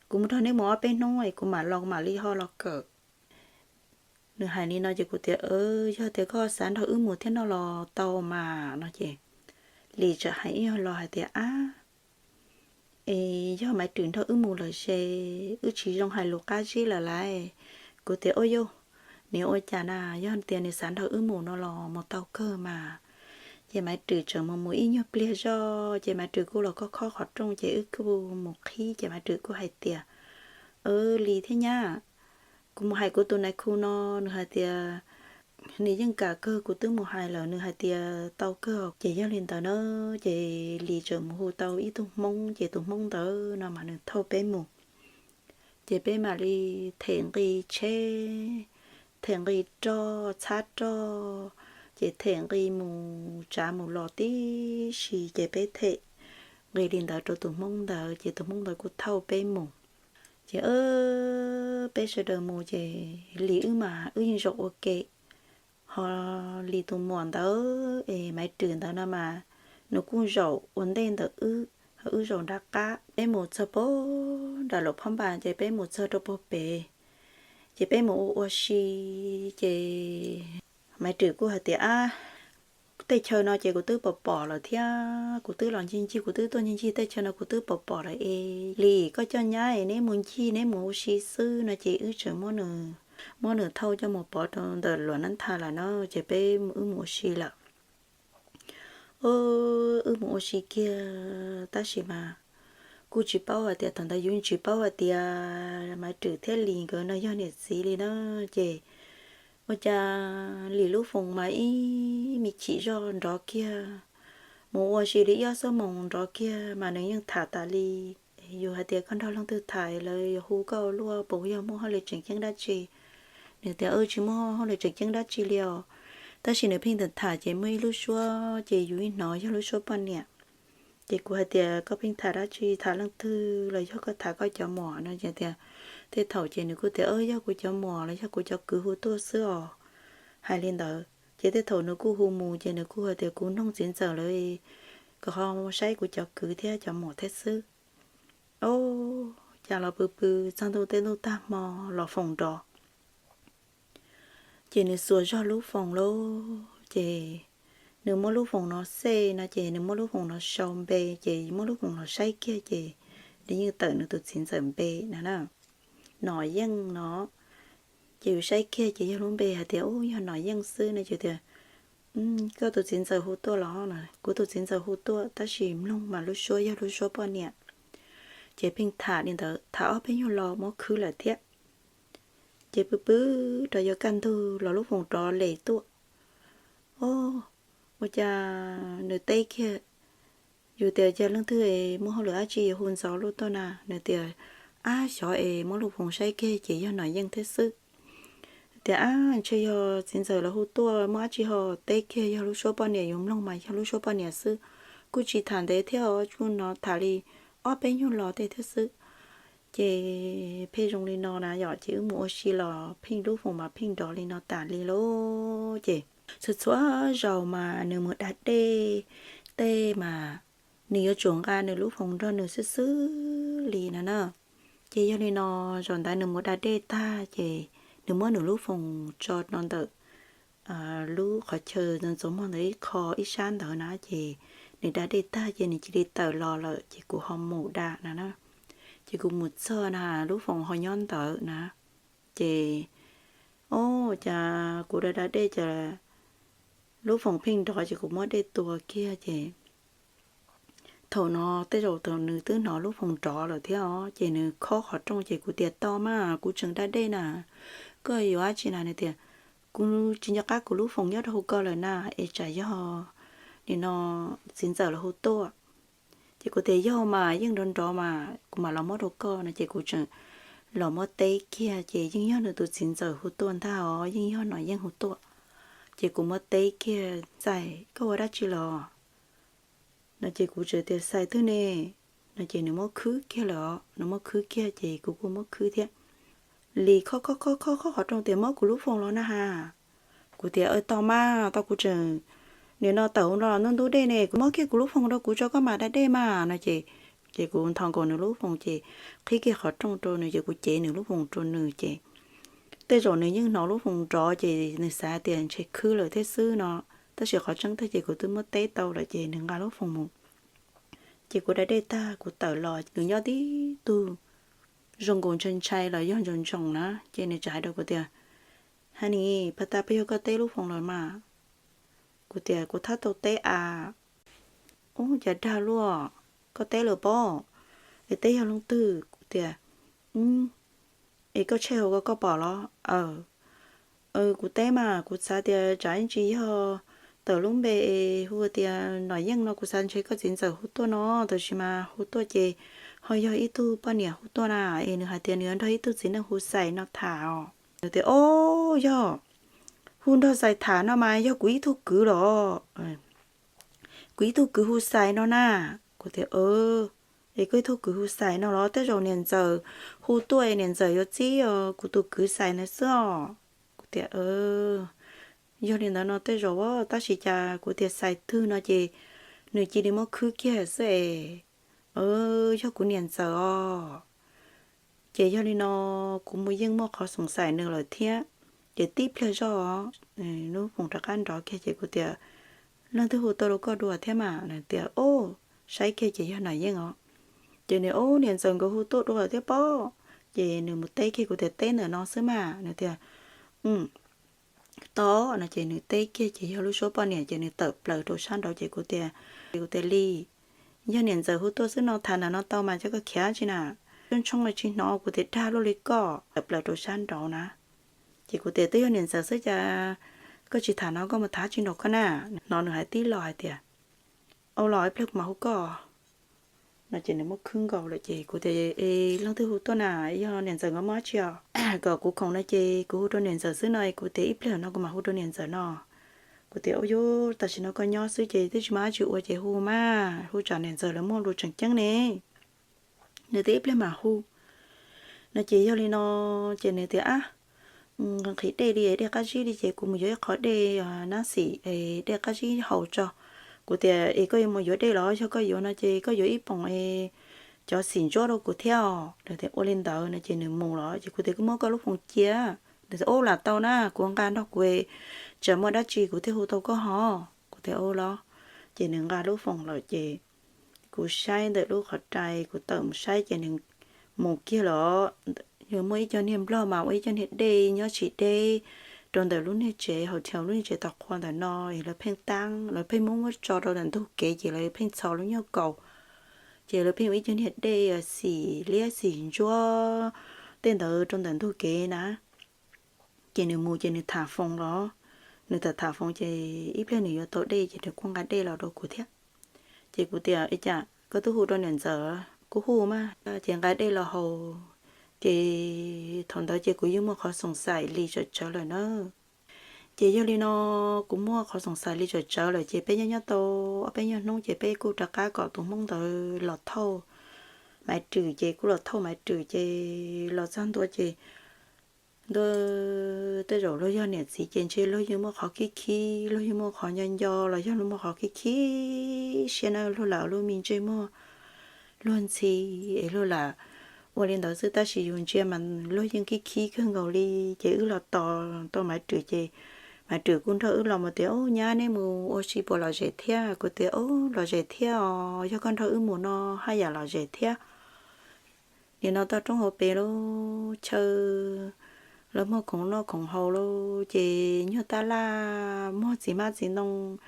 kuv mus nrog neb mus ob peb hnub es kuv mam los mam li ho los kawm. Nws hais li no ces kuv tias, Yog tias koj xav nrog wb mus thiab no los tau mas no ces Lis txawm hais ib los hais tias, Ab, es yog Maiv Rwm nrog wb mus lawm ces wb tsis zoo hais lus qab zib lawm lauj. Kuv tias, Ua yog, nws ua cas na, yog tias nws xav nrog wb mus no los mus tau kawg mas. Ces Maiv Rwm tseem mus mus ib nyuag pliag zog ces Maiv Rwm kuj los khob khob qhov rooj ces wb kuj mus qhib ces Maiv Rwm kuj hais tias, Lis thiab nyab, kuv mus hais kuv tus nais khu no, nws hais tias nws yeej kam kawg, kuv twb mus hais lawm nws hais tias tau kawg. Ces yog li ntawd na, ces Lis tseem mus hu tau ib tug Hmoob ces tus Hmoob ntawd no mas nws thauj peb mus. Ces peb mam li them nqi tsheb, them nqi roj, txhab roj, ces them nqi mus tsav mus los tib si ces peb them nqi li ntawd rau tus Hmoob ntawd ces tus Hmoob ntawd kuj thauj peb mus. Ces peb sawv daws mus ces Lis wb mas wb yeej zaum ua ke, ho Lis tus muam ntawd es Maiv Rwm ntawd no mas nws kuj zaum ua ntej ntawm wb, ho wb zaum nram qab. Peb mus txog puag nram Luam Phab Npas ces peb mus txog rau puag pem, ces peb mus ua ua si, ces Maiv Rwm kuj hais tias, Ab, tej chaw no ces kuv twb pom pom lawm thiab, kuv twb los ncig ncig, kuv twb tuaj ncig ncig tej chaw no kuv twb pom pom lawm es Lis, koj coj nyab es neb mus ncig neb mus ua si xwb no ces wb tseem muab nws thauj coj mus pov rau ntawm Luam Nab Thas lawm na ces peb wb mus ua si lawm. Wb mus ua si kiag tab sis mas kuj tsis paub hais tias thaum ntawd yus tsis paub hais tias Maiv Rwm thiab Lis nkawd no yog niam txiv li na. Ces ua cas Lis lub foos mas ib me chim zoj nrov kiag, mus ua si li ib ob xuab moos nrov kiag mas nws yeej tham tas li. Yus hais tias koj nrog leej twg tham lawv yuav hu koj luaj puas yog muaj hauj lwm tseem ceeb dab tsi? Nws tias, Tsis muaj hauj lwm tseem ceeb dab tsi li os. Tab sis nws pheej tham tham ces muaj ib lub suab ces yus ib hnov yog lub suab poj niam. Ces kuv hais tias, Koj pheej tham dab tsi, tham leej twg los yog koj tham koj cov muam no? Tias tej thaum ces nws kuj tias, Yog kuv cov muam los yog kuv cov kwv hu tuaj xwb os. Hais li ntawd ces tej thaum nws kuj hu mus ces nws kuj hais tias, Kuv noog txiv ntxawm lawv kom ho saib kuv cov kwv thiab cov muam thiab xwb. Ov, cas los pw pw txog ntuj tej ntuj tag hmo los foos nrov. Ces nws xuas zog lub foos lauj, ces nws muab lub foos no xej no ces nws muab lub foos no sau npe ces muab lub foos los saib kiag ces nws yeej tawm nws tus txiv ntxawm npe no na, Nom Yeej no. Ces yus saib kiag ces yog lub npe hais tias, Ub, yog Nom Yeej xwb no ces tias, Koj tus txiv ntxawm hu tuaj los? Kuv tus txiv ntxawm hu tuaj tab sis mloog mas lub suab yog lub suab poj niam. Ces pheej tham li ntawd, tham ob peb nyuag lo muab khwb lawm thiab. Ces pw pw rau yuav kaj ntug los lub foos rov les tuaj. Ov, ua cas nws teb kiag, yus tias, Cas leej twg es muaj hauj lwm dab tsi yuav hu ntxov luaj tuaj na? Nws tias, Ab, xyov es muab lub foos saib kiag ces yog Nom Yeej thiab xwb. Tias, Ab, ntshe yog txiv ntxawm lawv hu tuaj muaj dab tsi ho teb kiag yog lub suab poj niam, yus mloog mas yog lub suab poj niam xwb. Kuj tsis tham ntev thiab os, kuj hnov tham li ob peb nyuag lo tej thiab xwb. Ces pheej zoo li no na yom, ces wb mus ua si los pheej lub foos mas pheej nrov li no tas li lauj. Ces txhua txhua zaus mas nws mus da dej tej mas nws yuav tsum nqa nws lub foos nrog nws xwb xwb li no na. Ces yog li no, zaum ntawd nws mus da dej tag ces nws muab nws lub foos tso rau ntawm lub qhov chaw ntxoov muag ntawd ib qho ib sab ntawd na. Ces nws da dej tag ces nws cia li tawm los lawm ces kuv ho mus da no na. Ces kuv mus txog na lub foos ho nyob ntawd na. Ces o, cas kuv da da dej ces lub foos pheej nrov ces kuv muab dej tua kiag ces thaum no tej zaum thaum nws twb hnov lub foos nrov lawm thiab os, ces nws khob qhov rooj ces kuv tias, Tau mas, kuv tseem da dej na, koj yuav dab tsi na? Nws tias, Kuv tsis nco qab kuv lub foos nyob rau hauv ko lawm na, es tsam yog nim no txiv ntxawm los hu tuaj. Ces kuv tias, Yog mas, yeej nrov nrov mas kuv mam los muab rau koj no. Ces kuv tseem los muab teb kiag ces yeej yog nws tus txiv ntxawm hu tuaj ntag os, yeej yog Nom Yeej hu tuaj. Ces kuv muab teb kiag, Ntxawm, koj ua dab tsi los? No ces kuv tseem tias, Xais twg ne? No ces nws muab khwb kiag lawm os, nws muab khwb kiag ces kuv kuj muab khwb thiab. Lis khob khob khob khob khob qhov rooj tias, Mob kuv lub foos los na has. Kuv tias, Tau mas, tau, kuv tseem nim no tawm hauv no los ntub ntub dej ne, kuv mob kiag kuv lub foos rau kuv tso koj mam da dej mas no ces, ces kuv nthos nkaus nws lub foos ces qhib kiag qhov rooj rau nws ces kuv cev nws lub foos rau nws ces tej zaum nws yeej hnov lub foos nrov ces nws xav tias ntshe khwb lawm thiab xwb no, tab sis qhov tseeb tiag ces kuv twb muab teb tau lawm ces nws nqa lub foos mus. Ces kuv da dej tag kuv tawm los nws nyob tib tug zoo nkaus ntshai ntshai los yog ntsoos ntsoos na, ces nws txawm hais rau kuv tias, Honey, puag ta peb yog koj teb lub foos lawm mas. Kuv tias, Kuv thab tau teb as. Ub, cas dag luaj, koj teb lawm pob? Es teb yog leej twg? Kuv tias, Es koj check hauv ko koj pom los? Aw, kuv teb mas kuv xav tias tsam ib ntsis yog tawm lub npe es hu tias Nom Yeej no kuv xav ntshe koj txiv ntxawm hu tuaj no, tab sis mas hu tuaj ces ho yog ib tug poj niam hu tuaj na, es nws hais tias nws yuav nrog ib tug txiv neej hu xais no tham os. Nws tias, Ob, yog hu nrog xais tham no mas yog kuv ib tug kwv los? Kuv ib tug kwv hu xais no na. Kuv tias, Es koj ib tug kwv hu xais no los? Tej zaum niam ntxawm hu tuaj es niam ntxawm yuav txib kuv tus kwv xais ntawd xwb os. Kuv tias, Yog li ntawd no tej zaum, tab sis cas kuv tias xais twg no ces nws cia li muab khwb kiag xwb es, Yog kuv niam ntxawm os. Ces yog li no kuv mus yeej muaj qhov xoom xaim nws lawm thiab. Ces tib pliag zoj lub foom rov qab nrov kiag ces kuv tias, Leej twg hu tuaj rau koj dua thiab mas? Nws tias, Ob, saib kiag ces yog Nom Yeej os. Ces nws, Ob, niam ntxawm nkawd hu tuaj dua thiab pob. Ces nws mus teb kiag, kuv tias, Teb ntawm no xwb mas. Nws tias, Tau no. Ces nws teb kiag ces yog lub suab poj niam ces nws tawm plaws rau sab nraud ces kuv tias, kuv tias, Lis, yog niam ntxawm hu tuaj xwb no, tham ntawm no tau mas, cas koj khiav tsi na? Tshoob tshoob tsis hnov, kuv tias, Dag luaj li koj. Tawm plaws rau sab nraud na. Ces kuv tias, Twb yog niam ntxawm xwb, cas koj tsis tham no, koj mus tham tsi nraum koj na? Hnov nws hais tib lo hais tias, Ua los ib pliag kuv mam hu koj no. Ces nws muab khwb nkaus lawm ces kuv tias, Es leej twg hu tuaj na? Yog niam ntxawm nkawd muaj dab tsi os? Kom kuv khoom no ces kuv hu rau niam ntxawm xwb no. Kuv tias, Ib pliag no kuv mam hu rau niam ntxawm no. Kuv tias, Ua yus tam sim no koj nyob xwb ces twb tsis muaj dab tsi ua ces hu mas, hu tsam niam ntxawm lawv muaj lus tseem ceeb ne. Nws tias, Ib pliag mam hu no. Ces yog li no ces nws tias, Ab, nqhis dej li, dej qab zib li ces kuv mus yuav ib qho dej nab xim, dej qab zib haus tso. Kuv tias, Es koj yuav mus yuav dej los? Yog koj yuav no ces koj yuav ib poom cov xim ntsuab rau kuv thiab os. Nws tias, Ua li ntawd no ces nws mus lawm ces kuv tias, Koj muab koj lub foos cia. Nws tias, Ua, lam tau na, kuv nqa nrog kuv, tsam muaj dab tsi kuv thiaj hu tau koj hos. Kuv tias, Ua los. Ces nws nqa lub foos lawm ces kuv saib ntawm lub qhov rai, kuv tawm mus saib ces nws mus kiag lawm. Yog muaj ib co niag nplog mas ua ib co niag dej nyob tsis deb rau ntawm lub niag tsev, hauv chaw lub niag tsev tau qhua ntawm no, lawv pheej tab, lawv pheej muab muab tso rau ntawm ntug kev ces lawv pheej txhos lub nyuag kaus. Ces lawv pheej ua ib co niag dej xim liab xim ntsuab tej ntawd rau ntawm ntug kev na. Ces nws mus ces nws tham foos los, nws tham tham foos ces ib pliag nws yuav tau dej ces nws kuj nqa dej los rau kuv thiab. Ces kuv tias, Cas koj twb hu rau niam ntxawm? Kuv hu mas. Ces nqa dej los haus, ces thaum ntawd ces kuv yeej muaj qhov xoom xaim li tsawm tsawv lawm na. Ces yog li no, kuv muaj qhov xoom xaim li tsawm tsawv lawm ces peb nyob nyob tau ob peb nyuag hnub ces peb kuj rov qab kom tus hmoob ntawd los thauj Maiv Rwm ces kuj los thauj Maiv Rwm ces los txog ntua ces ntua tej zaum luag yog niam txiv ces ntshe luag yeej muaj qhov khib khib, luag yeej muaj qhov nco nco los yog luag muaj qhov khib khib siab na, luag lam ua lub me ntsej muag luag ntxhi es luag lam ua li ntawd xwb, tab sis yus ntsia mas luag yeej khib khib kawg nkaus li. Ces wb los tos tau Maiv Rwm ces Maiv Rwm kuj nrog wb los mus tias, Ub, nyab, neb mus ua si puas lom zem thiab? Kuv tias, Ub, lom zem thiab os, yog koj nrog wb mus no haj yam lom zem thiab. Nim no toj roob hauv pes lub chaw lawv muag khoom noj khoom haus lawm ces nyuag tab laj muag txiv hmab txiv ntoo,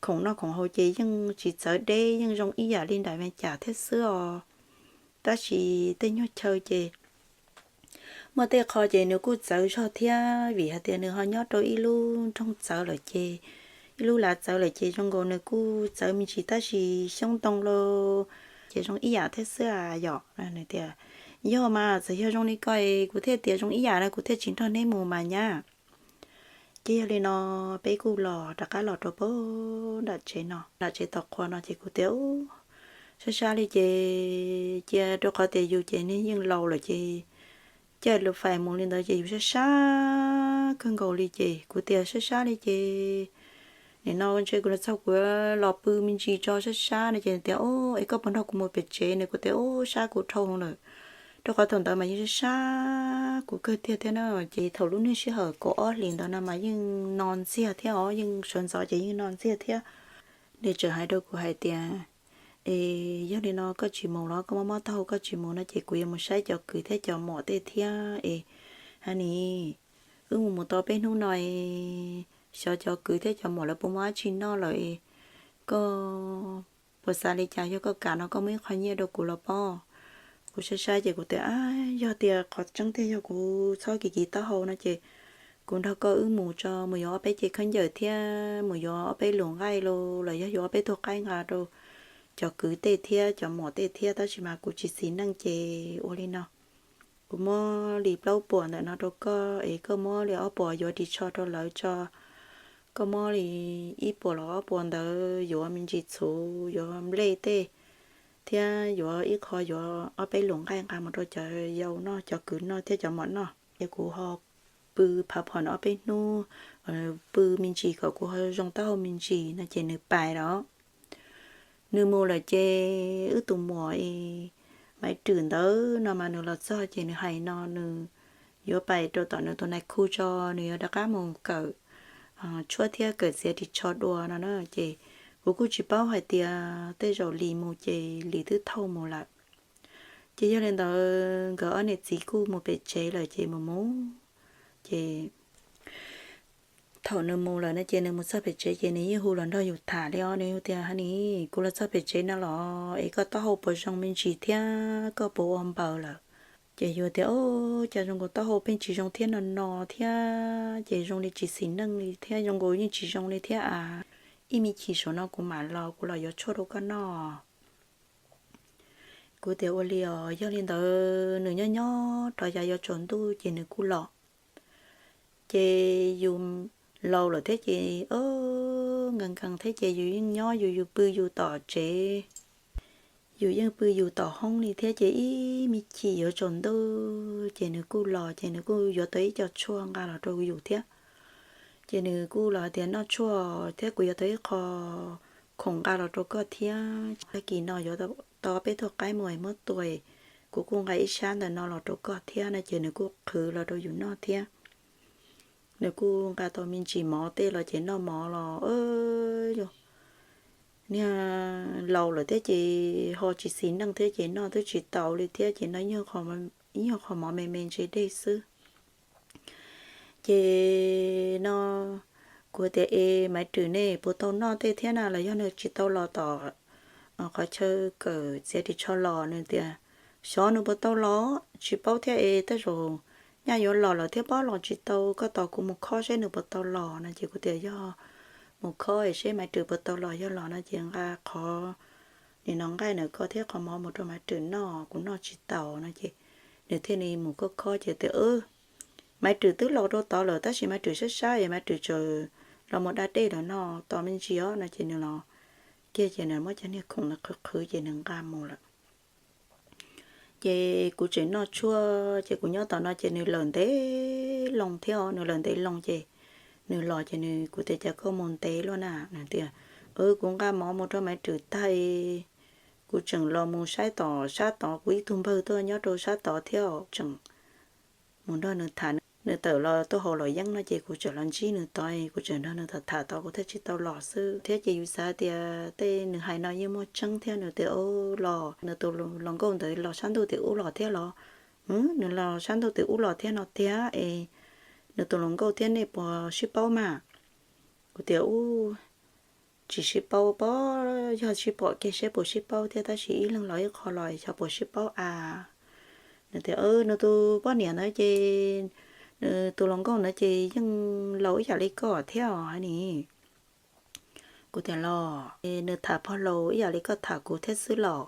khoom noj khoom haus ces yeej tsis txawv deb, yeej zoo ib yam li nram Mes Kas thiab xwb os. Tab sis tej nyuag chaw ces muaj tej qho ces nws kuj txawv zog thiab, vim hais tias nws ho nyob rau ib lub nroog txawv lawm ces, ib lub lav txawv lawm ces zoo nkaus nws kuj txawv me ntsis, tab sis xyoob ntoo lawm ces zoo ib yam thiab xwb yom. Nws tias, Yog mas, txawm yog zoo li ko kuv thiaj tias zoo ib yam na, kuv thiaj tsis nrog neb mus mas nyab. Ces yog li no peb kuj los rov qab los rau pem nram tsev no, nram tsev tos qhua no ces kuv tias, Ub, sab sab li ces cia, rau qhov tias yus ces nws yeej laus lawm ces caij lus fais mus li ntawd ces yus sab sab kawg nkaus li ces kuv tias, Sab sab li ces nim no ntshe kuv los txog kuv los pw me ntsis tso sab sab no ces nws tias, Ub, es koj puas nrog kuv mus pem tsev? Nws, kuv tias, Ub, sab kuv dhau lawm, rau qhov thaum ntawd mas yeej sab sab kuv kawg tiag thiab na. Ces thaum lub neej sij hawm kaum ob hlis ntawd no mas yeej no ntxiag thiab os, yeej sawv ntxov ces yeej no ntxiag thiab. Nws tseem hais rau kuv hais tias, Es yog li no koj tsis mus los koj mob mob taub hau koj tsis mus no ces kuv yuav mus saib cov kwv thiab cov muam tej thiab es, ha ni, wb mus mus tau peb hnub no es xyov cov kwv thiab cov muam lawv puas muaj dab tsi noj lawm es koj puas xav li cas, yog koj kam no koj muab ib qho nyiaj rau kuv los pob. Kuv saib saib ces kuv tias, Yog tias qhov tseeb tiag yog kuv txhob kiv kiv taub hau no ces kuv nrog koj wb mus tso, mus yuav ob peb cev khaub ncaws thiab mus yuav ob peb lus nqaij los yog yuav ob peb tug qaib nqa rau cov kwv tej thiab cov muam tej thiab, tab sis mas kuv tsis xis neej ces ua li no, kuv muab li plaub puas ntawm no rau koj es koj muab li ob puas yuav ris tsho rau lawv tso, koj muab li ib puas los ob puas ntawd yuav me ntsis txhuv, yuav nplej tej, thiab yuav ib qho yuav ob peb lus nqaij nqa mus rau cov yau noj, cov kwv noj thiab cov muam noj. Ces kuv ho pw phav phom no ob peb hnub, pw me ntsis kom kuv ho zoo taub hau me ntsis no ces nws pais lawm. Nws mus lawm ces wb tus muam Maiv Rwm ntawd no mas nws los txog ces nws hais no nws yuav pais rau tom nws tus nais khu tso, nws yuav rov qab mus kawm tshuab thiab kawm txiav ris tsho dua no na. Ces kuv kuj tsis paub hais tias tej zaum Lis mus ces Lis twb thauj mus lawm. Ces yog li ntawd nkawd ob niam txiv kuj mus pem tsev lawm ces mus mus ces thaum nws mus lawm no ces nws mus txog pem tsev ces nws yeej hu los nrog yus tham li os. Nws hu tias, Ha ni, kuv los txog pem tsev no los es koj taub hau puas zoo me ntsis thiab koj puas ua npaws lawm? Ces yus tias, Ub, cas zoo nkaus taub hau pheej tsis zoo thiab no no thiab ces zoo li tsis xis neej li thiab zoo nkaus yeej tsis zoo li thiab a. Ib me chim saum no kuv mam los kuv los yuav tshuaj rau koj noj. Kuv tias, Ua li os. Yog li ntawd nws nyob nyob rov yav yuav tsaus ntuj ces nws kuj los. Ces yus laus lawm thiab ces nkees nkees thiab ces yus yeej nyob yus, yus pw yus tom tsev, yus yeej pw yus tom hoob li thiab ces ib me chim yuav tsaus ntuj ces nws kuj los ces nws kuj yuav tau ib co tshuaj nqa los rau yus thiab. Ces nws kuj los hais tias, Noj tshuaj thiab kuv yuav tau ib qho khoom nqa los rau koj thiab. Tag kis no yuav tau peb tug qaib mus muab tua, kuv kuj nqa ib sab ntawm no los rau koj thiab no ces nws kuj qhwv los rau yus noj thiab. Nws kuj nqa tau me ntsis mov tej los ces noj mov los yus niag laus lawm thiab ces ho tsis xis neej thiab ces noj twb tsis taus li thiab ces noj ib nyuag qho mov me me ntse dej xwb. Ces no kuv tias, Es Maiv Rwm ne puas tau noj tej thiab na los yog nws tsis tau los tom qhov chaw kawm txiav ris tsho los? Nws tias, Xyov nws puas tau los tsis paub thiab es tej zaum nyaj yuav los lawm thiab pob, los tsis tau, koj tos kuv mus khob seb nws puas tau los no. Ces kuv tias, Yog mus khob es seb Maiv Rwm puas tau los, yog los no ces nqa qhov nim no nqaij ntawm ko thiab qhov mov mus rau Maiv Rwm noj, kuv noj tsis taus no ces nws thiaj li mus khob khob ces tias, Maiv Rwm twb los rau tod lawm tab sis Maiv Rwm sab sab es Maiv Rwm tseem los mus da dej lawm no, tos me ntsis os no ces nws los kiag ces nws muab cov niag khoom ntawd qhwv qhwv ces nws nqa mus lawm. Ces kuv tseem noj tshuaj ces kuv nyob tom no ces nws lawm ntev loo thiab, nws lawm ntev loo ces nws los ces nws, kuv tias cas koj mus ntev luaj na, nws tias kuv nqa mov mus rau Maiv Rwm tag, kuv tseem los mus saib tom sab tod, kuv ib tug npawg tuaj nyob rau sab tod thiab tseem mus nrog nws tham, nws tawm los tuaj hauv los yeeb no ces kuv tseem los ntsib nws tod, kuv tseem nrog nws tham tham tod kuv thiaj tsis tau los xwb thiab. Ces yus xav tias tej nws hais no yeej muaj tseeb thiab, nws tias los, nws tus hluas nkauj ntawd los sab ntuj tim ub los thiab los? Nws los sab ntuj tim ub los thiab no tiag es nws tus hluas nkauj thiab nej puas sib paub mas? Kuv tias ub, tsis sib paub pob, yog sib pom kiag seb puas sib paub thiab, tab sis ib leeg los ib qho los xyov puas sib paub a. Nws tias nws tus poj niam ntawd ces, nws tus hluas nkauj ntawd ces yeej laus ib yam li koj thiab os hais ni. Kuv tias los, nws tham pog laus ib yam li koj tham kuv thiab xwb los?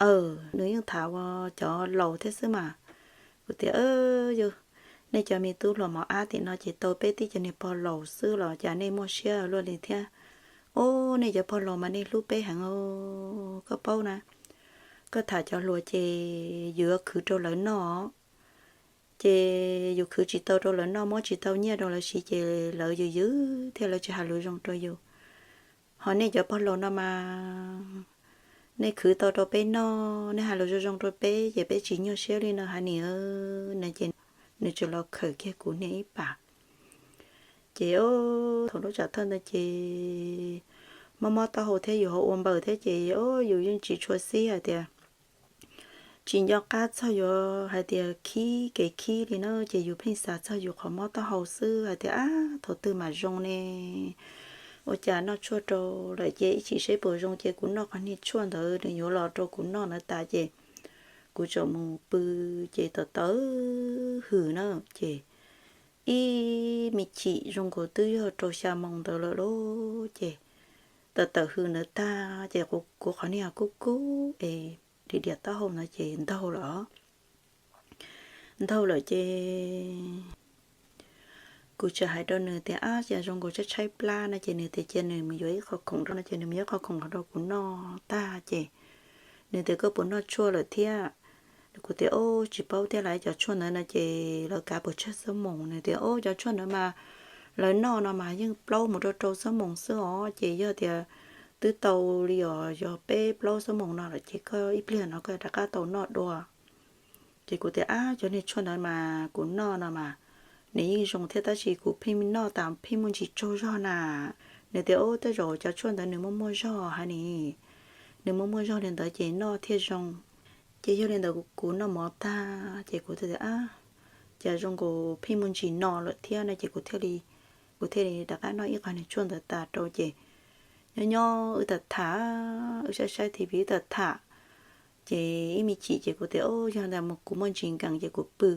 Aw, nws yeej tham ua cov laus thiab xwb mas. Kuv tias yog, nej cov me tub hluas mos ab tim no ces tau peb tib cov niag pog laus xwb los cas nej muaj siab luaj li thiab? Ub, nej cov pog laus mas nej hlub peb heev, koj paub na. Koj tham cov hluas ces yus yuav khwv rau lawv noj, ces yus khwv tsis tau rau lawv noj, muab tsis tau nyiaj rau lawv siv ces lawv yws yws thiab lawv tsis hais lus zoo rau yus. Ho nej cov pog laus no mas nej khwv tau rau peb noj, nej hais lus zoo zoo rau peb ces peb tsis nyuaj siab li no hais ni. Ces nws tseem los khawm kiag kuv niag ib pas. Ces thaum lub tsam thawj ntawd ces mob mob taub hau thiab yus ho ua npaws thiab ces yus yeej tsis tshua xib hais tias, tsis nco qab txog yuav hais tias khib kev khib li na, ces yus pheej xav txog yus qhov mob taub hau xwb hais tias ab thaum twg mam zoo ne, ua cas noj tshuaj rau lawm ces ib chim seb puas zoo ces kuv noj qhov niag tshuaj ntawd nws yuav los rau kuv noj ntawd tas ces kuv tseem mus pw ces tawm tawm hws na, ces ib me chim zoo nkaus twb yog rau xya moos ntawd lawm lauj, ces tawm tawm hws ntawd tag ces kuv qhov niag kub kub es diam diam taub hau ntawd ces ntaug lawm. Ntaug lawm ces kuv tseem hais rau nws tias ab cas zoo nkaus tshaib tshaib plab no ces nws tias cia nws mus yuav ib qho khoom rau no ces nws mus yuav qho khoom rau kuv noj tag ces nws tias koj puas noj tshuaj lawm thiab? Kuv tias ob tsis paub thiab, lawv cov tshuaj ntawd no ces lawv kav puas tsawg xuab moos? Nws tias ob cov tshuaj ntawd mas lawv noj no mas yeej plaub mus rau rau xuab moos xwb os, ces yog tias twb tau li os yog peb plaub xuab moos no lawm ces koj ib pliag no koj rov qab tau noj dua. Ces kuv tias ab cov niag tshuaj ntawd mas kuv noj no mas nws yeej zoo thiab tab sis kuv pheej noj tas pheej muaj ntsis tsaug zog na. Nws tias ob tej zaum cov tshuaj ntawd nws muaj muaj zog hais ni, nws muaj muaj zog li ntawd ces noj thiaj zoo. Ces yog li ntawd kuv noj mov tag ces kuv thiaj tias ab cas zoo nkaus pheej muaj ntsis no lawm thiab no ces kuv thiaj li, kuv thiaj li rov qab noj ib qho niag tshuaj ntawd tas rau ces nyob nyob wb tham tham, wb saib saib T V wb tham tham. Ces ib me chim ces kuv tias o yog ntawd kuv muaj ntsis nkees ces kuv pw.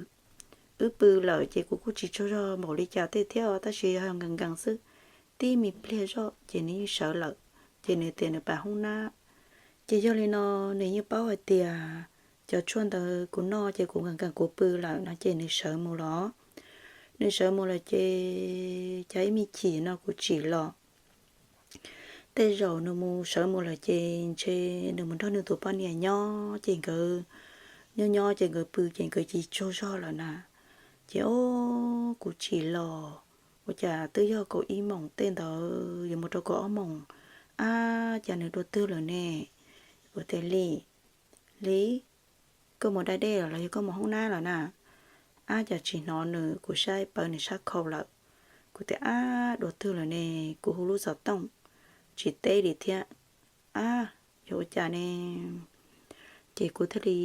Wb pw lawm ces kuv kuj tsis tsaug zog npaum li cas tej thiab tab sis yog nkees nkees xwb. Tib me pliag zoj ces nws yeej sawv lawm, ces nws tias nws pab hoob nab. Ces yog li no nws yeej paub hais tias cov tshuaj ntawd kuv noj ces kuv nkees nkees kuv pw lawm no ces nws sawv mus los. Nws sawv mus lawm ces cas ib me chim no kuv tsim los tej zaum nws mus sawv mus lawm ces ntshe nws mus nrog nws tus poj niam nyob ces nkawd nyob nyob ces nkawd pw ces nkawd cia li tsaug zog lawm na. Ces o kuv tsim los ua cas twb yog kaum ib moos tej ntawd yuav mus rau kaum ob moos, ab cas nws dua twg lawm ne? Kuv tias Lis, Lis, koj mus da dej los yog koj mus hoob nab lawm na? Ab cas tsis hnov nws, kuv saib pawv nws sab khau lawm. Kuv tias ab dua twg lawm ne? Kuv hu lub xov tooj tsis teb li thiab. Ab yog ua cas ne? Ces kuv thiaj li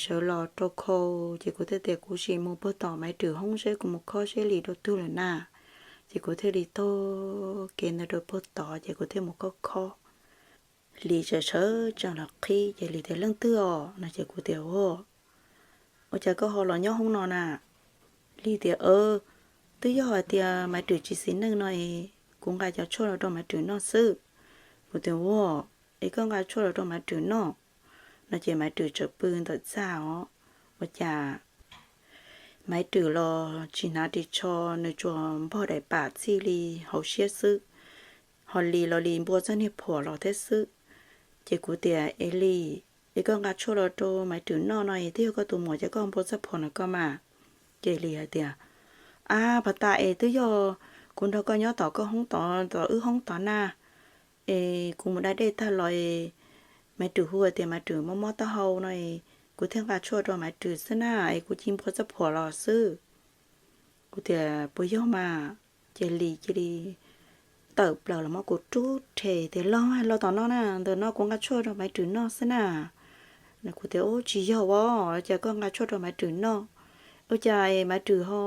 sawv los rau khau ces kuv thiaj tias kuv sim mus puag tom Maiv Rwm hoob seb kuv mus khob seb Lis dua twg lawm na. Ces kuv thiaj li taug kev ntawd rau puag tod ces kuv thiaj mus khob khob. Lis tseem sawv tsees los qhib ces Lis tias leej twg os no ces kuv tias ua, ua cas koj ho los nyob hoob no na? Lis tias twb yog hais tias Maiv Rwm tsis xis neej no es kuv nqa cov tshuaj los rau Maiv Rwm noj xwb. Kuv tias ua, es koj nqa tshuaj los rau Maiv Rwm noj no ces Maiv Rwm tseem pw ntawm txaj os. Ua cas Maiv Rwm los tsis hnav ris tsho, nws tsuas npog daim pam txij li hauv siab xwb, ho Lis los Lis npua txoj niag phuam los thiab xwb. Ces kuv tias e Lis, es koj nqa tshuaj los rau Maiv Rwm noj no es twb yog koj tus muam ces koj npau txoj phom na koj mas. Ces Lis hais tias, ab, pas tas es twb yog kuv nrog koj nyob tom koj hoob tod, tom wb hoob tod na, es kuv mus da dej tag los es Maiv Rwm hu tias Maiv Rwm mob mob taub hau no es kuv thiaj nqa tshuaj rau Maiv Rwm xwb na, es kuv cia npau txoj phom los xwb. Kuv tias puas yog mas? Ces Lis cia li tawm plaws los muab kuv rub rhe tias, los los tom no na, ntawm no kuv nqa tshuaj rau Maiv Rwm noj xwb na. Kuv tias, ub, tsis yog os, cas koj nqa tshuaj rau Maiv Rwm noj? Ua cas Maiv Rwm ho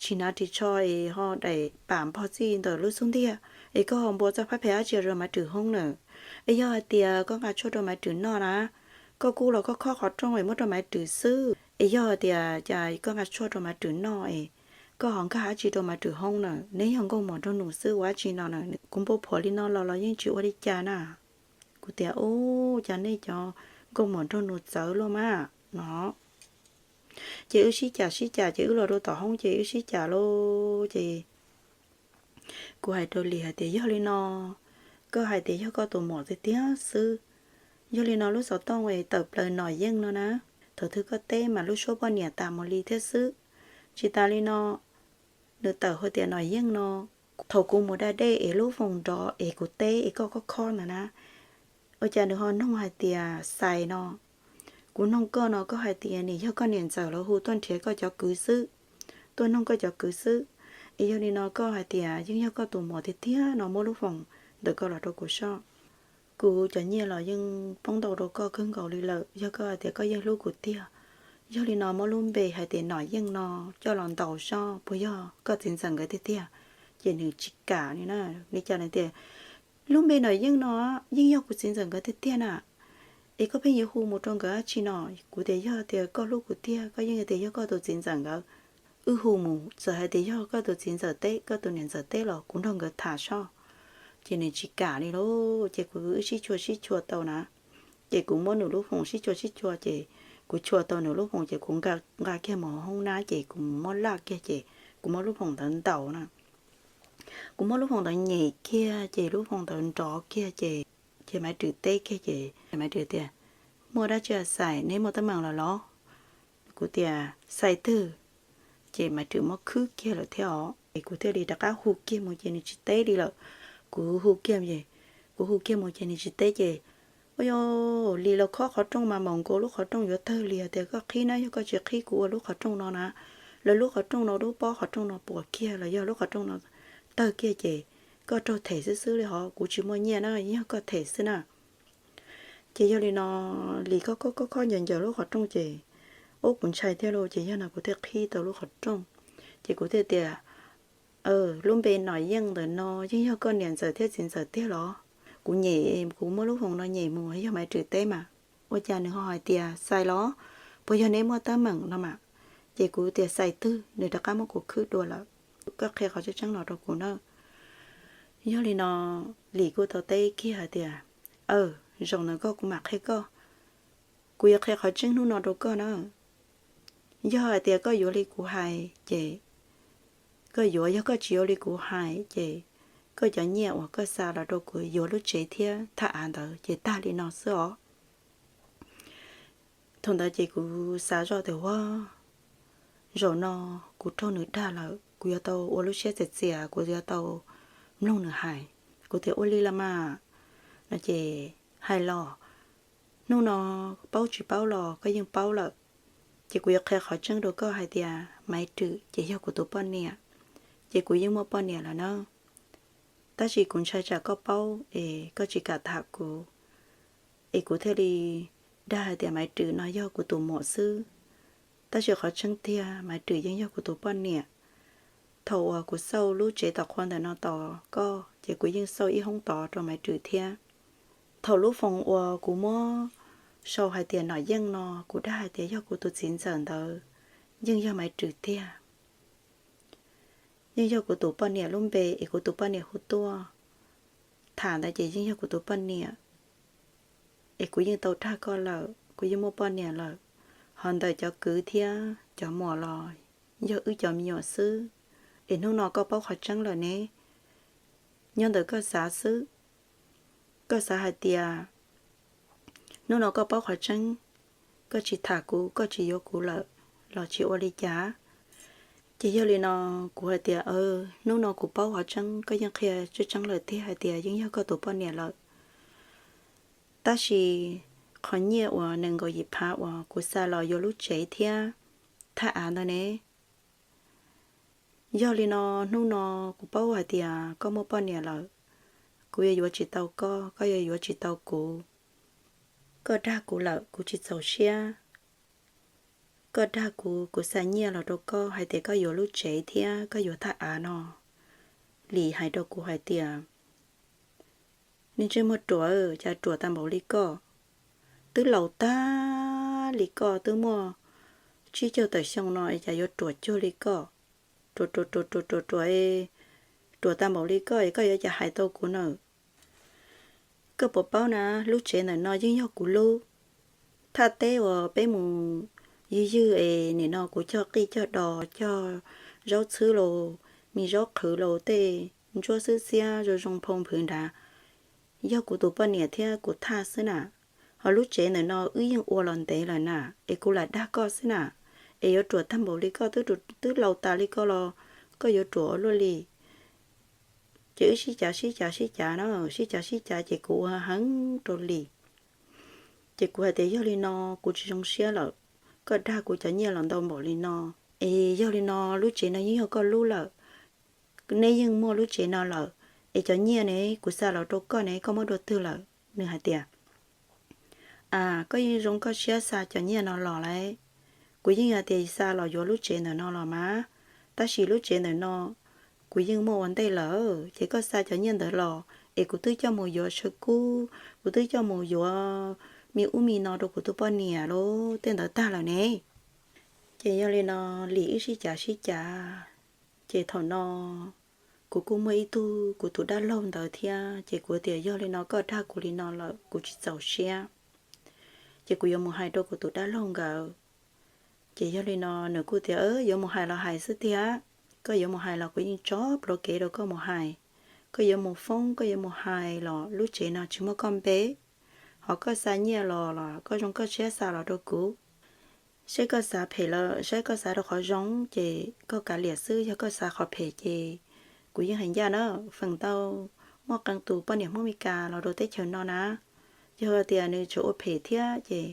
tsis hnav ris tsho es ho daim pam npog txij ntawm lub xub ntiag es koj ho npau txoj phab phem dab tsi rau Maiv Rwm hoob na? Es yog hais tias koj nqa tshuaj rau Maiv Rwm noj na, koj kuj los koj khob qhov rooj es muab rau Maiv Rwm xwb, es yog hais tias cas koj nqa tshuaj rau Maiv Rwm noj es koj ho nkag dab tsi rau Maiv Rwm hoob na? Neb yog nkauj muam nraug nus xwb ua dab tsi no na? Kuv npau phom li no los los yeej tsis ua li cas na. Kuv tias, ub, cas nej cov nkauj muam nraug nus txawv luaj mas no. Ces wb sib cam sib cam ces wb los rau tom hoob ces wb sib cam lauj ces kuv hais rau Lis hais tias, yog li no, koj hais tias yog koj tus muam tiag tiag xwb. Yog li no lub xov tooj es tawm plaws Nom Yeej no na, thaum twg koj teb mas lub suab poj niam tas mus li thiab xwb. Tsis tas li no, nws tawm hais tias Nom Yeej no, thaum kuv mus da dej es lub foos nrov es kuv teb es koj khob khob ntawd na, ua cas nws ho noog hais tias Xais no. Kuv noog koj no koj hais tias nim yog koj niam ntxawm lawv hu tuaj nrhiav koj cov kwv xwb, tuaj noog koj cov kwv xwb. Es yog li no koj hais tias yeej yog koj tus muam tiag tiag no muab lub foos ntawm koj los rau kuv soj. Kuv cov nyiaj los yeej poob ntau rau koj kawg nkaus li lawm, yog koj hais tias koj yeej hlub kuv tiag, yog li no muab lub npe hais tias Nom Yeej no coj los ntaus soj puas yog koj txiv ntxawm nkawd tiag tiag. Ces nws tsis kam li na, li cas nws tias, lub npe Nom Yeej no yeej yog kuv txiv ntxawm nkawd tiag tiag na, es koj pheej yuav hu mus rau nkawd dab tsi no? Kuv tias yog tias koj hlub kuv tiag koj yeej tias yog koj tus txiv ntxawm nkawd, wb hu mus, txawm hais tias yog koj tus txiv ntxawm teb, koj tus niam ntxawm teb los kuv nrog nkawd tham soj. Ces nws tsis kam li lauj, ces kuv wb sib chua sib chua tau na. Ces kuv muab nws lub foos sib chua sib chua ces kuv chua tau nws lub foos ces kuv nqa kiag mus hauv hoob na ces kuv muab laj kiag ces kuv muab lub foos ntawd ntaus na. Kuv muab lub foos ntawd nyem kiag ces lub foos ntawd nrov kiag ces, ces Maiv Rwm teb kiag ces Maiv Rwm tias, muaj dab tsi Xais, neb muaj teeb meem lawm los? Kuv tias, Xais twg? Ces Maiv Rwm muab khwb kiag lawm thiab os, es kuv thiaj li rov qab hu kiag mus ces nws tsis teb li lawm. Kuv hu kiag, kuv hu kiag mus ces nws tsis teb ces, ua yog li lawv khob qhov rooj mas maum nkaus lub qhov rooj yuav tawg li, tias koj qhib na, yog koj tsis qhib kuv ua lub qhov rooj no na, lawv lub qhov rooj no lub pob qhov rooj no puas kiag los yog lub qhov rooj no tawg kiag ces koj raug them xwb xwb li hos, kuv tsis muaj nyiaj na, yog koj them xwb na. Ces yog li no, Lis khob khob khob ncaws ncaws lub qhov rooj ces, ub, kuv ntshai thiab lauj, ces yog no kuv thiaj qhib tau lub qhov rooj. Ces kuv thiaj tias, lub npe Nom Yeej ntawm no yeej yog koj niam ntxawm thiab txiv ntxawm tiag los? Kuv nyem, kuv muab lub foos no nyem mus yog Maiv Rwm teb mas, ua cas nws ho hais tias, Xais los? Puas yog neb muaj teeb meem no mas? Ces kuv tias, Xais twg? Nws rov qab muab kuv khwb dua lawm. Koj qhia qhov tseeb tseeb no rau kuv na. Yog li no, Lis kuj tau teb kiag hais tias, aw, zaum no koj kuv mam qhia koj. Kuv yuav qhia qhov tseeb hnub no rau koj na. Yog hais tias koj yuav li kuv hais ces koj yuav, yog koj tsis yuav li kuv hais ces koj cov nyiaj uas koj xa los rau kuv yuav lub tsev thiab thaj av ntawd ces tag li no xwb os. Thaum ntawd ces kuv xav zoj tias, ua, zaum no kuv raug nws dag lawm, kuv yuav tau ua lub siab txias txias, kuv yuav tau mloog nws hais. Kuv tias, ua li los mas, no ces hais los, hnub no paub tsis paub los koj yeej paub lawm. Ces kuv yuav qhia qhov tseeb rau koj hais tias Maiv Rwm ces yog kuv tus poj niam, ces kuv yeej muaj poj niam lawm na. Tab sis kuv ntshai tsam koj paub es koj tsis kam tham kuv, es kuv thiaj li dag hais tias Maiv Rwm no yog kuv tus muam xwb. Tab sis qhov tseeb tiag Maiv Rwm yeej yog kuv tus poj niam. Thaum uas kuv xauj lub tsev tom qhua ntawm no tos koj ces kuv yeej xauj ib hoob tod rau Maiv Rwm thiab. Thaum lub foos uas kuv muab sau hais tias Nom Yeej no, kuv dag hais tias yog kuv tus txiv ntxawm ntawd, yeej yog Maiv Rwm tiag. Yeej yog kuv tus poj niam lub npe es kuv tus poj niam hu tuaj. Tham ntawd ces yeej yog kuv tus poj niam, es kuv yeej tau dag koj lawm, kuv yeej muaj poj niam lawm. Ho ntawm cov kwv thiab cov muam los yog wb cov me nyuam xwb, es hnub no koj paub qhov tseeb lawm ne. Nyob ntawm koj xav xwb, koj xav hais tias hnub no koj paub qhov tseeb, koj tsis tham kuv, koj tsis yuav kuv lawm los tsis ua li cas. Ces yog li no kuv hais tias, hnub no kuv paub qhov tseeb, koj yeej qhia tseeb tseeb lawm tiag hais tias yeej yog koj tus poj niam lawm. Tab sis qhov nyiaj uas nees nkaum yim phav uas kuv xa los yuav lub tsev thiab thaj av ntawd ne, yog li no hnub no kuv paub hais tias koj muaj poj niam lawm, kuv yuav yuav tsis tau koj, koj yuav yuav tsis tau kuv. Koj dag kuv lawm kuv tsis txaus siab. Koj dag kuv, kuv xa nyiaj los rau koj hais tias koj yuav lub tsev thiab koj yuav thaj av no. Lis hais rau kuv hais tias, nej ntsej muag ruam, cas ruam tag npaum li koj, twb laus tag li koj, twb muaj tsib caug tawm xyoo no es cas yuav ruam cuag li koj, ruam ruam ruam ruam ruam ruam, ruam tag npaum li koj es koj yuav cas hais tau kuv na. Koj puas paub na, lub tsev ntawm no yeej yog kuv lub. Thaj teb uas peb mus ywg ywg es nim no kuv cog qij cog dos, cog zaub txhwb los, me zaub qhwv los, tej ntsuab xwb xiab zoo zoo phoo phwv nrad, yog kuv tus poj niam thiab kuv thaj xwb na. Ho lub tsev ntawm no wb yeej ua los ntev lawm na, es kuv lam dag koj xwb na, es yuav ruam tag npaum li koj, twb laus tas li koj los koj yuav ruam ua luaj li. Ces wb sib cav sib cav sib cav na, sib cav sib cav ces kuv ua heev rau Lis. Ces kuv hais tias yog li no kuv tsis zoo siab lawm, koj dag kuv cov nyiaj los ntau npaum li no, es yog li no lub tsev no yeej yog koj lub lawm, neb yeej muaj lub tsev no lawm, es cov nyiaj ne kuv xa los rau koj ne koj muab dua twg lawm? Nws hais tias, a, koj yeej zoo koj siab xa cov nyiaj no los lawm, kuv yeej hais tias xa los yuav lub tsev ntawm no los mas, tab sis lub tsev ntawm no kuv yeej muaj ua ntej lawm, ces koj xa cov nyiaj ntawd los es kuv twb coj mus yuav saw kub, kuv twb coj mus yuav me ub me no rau kuv tus poj niam los tej ntawd tag lawm ne. Ces yog li no Lis wb sib cav sib cav, ces thaum no kuv kuj muaj ib tug kuv tus dab laug ntawd thiab, ces kuv tias yog li no koj dag kuv li no lawm kuv tsis txaus siab, ces kuv yuav mus hais rau kuv tus dab laug nkawd. Ces yog li no nws kuj tias yuav mus hais los hais xwb tiag, koj yuav mus hais los kuv yeej tso pluav kev rau koj mus hais, koj yuav mus foob koj yuav mus hais los lub tsev no tsis muaj koj npe, ho koj xa nyiaj los los koj zoo koj siab xa los rau kuv. Saib koj xav phem los saib koj xav rau qhov zoo ces koj kav liam xwb, yog koj xav qhov phem ces kuv yeej hais ncaj na, feem ntau muaj qee tus poj niam Hmoob Mes Kas los rau teb chaws no na, yog tias nws tseem ua phem thiab ces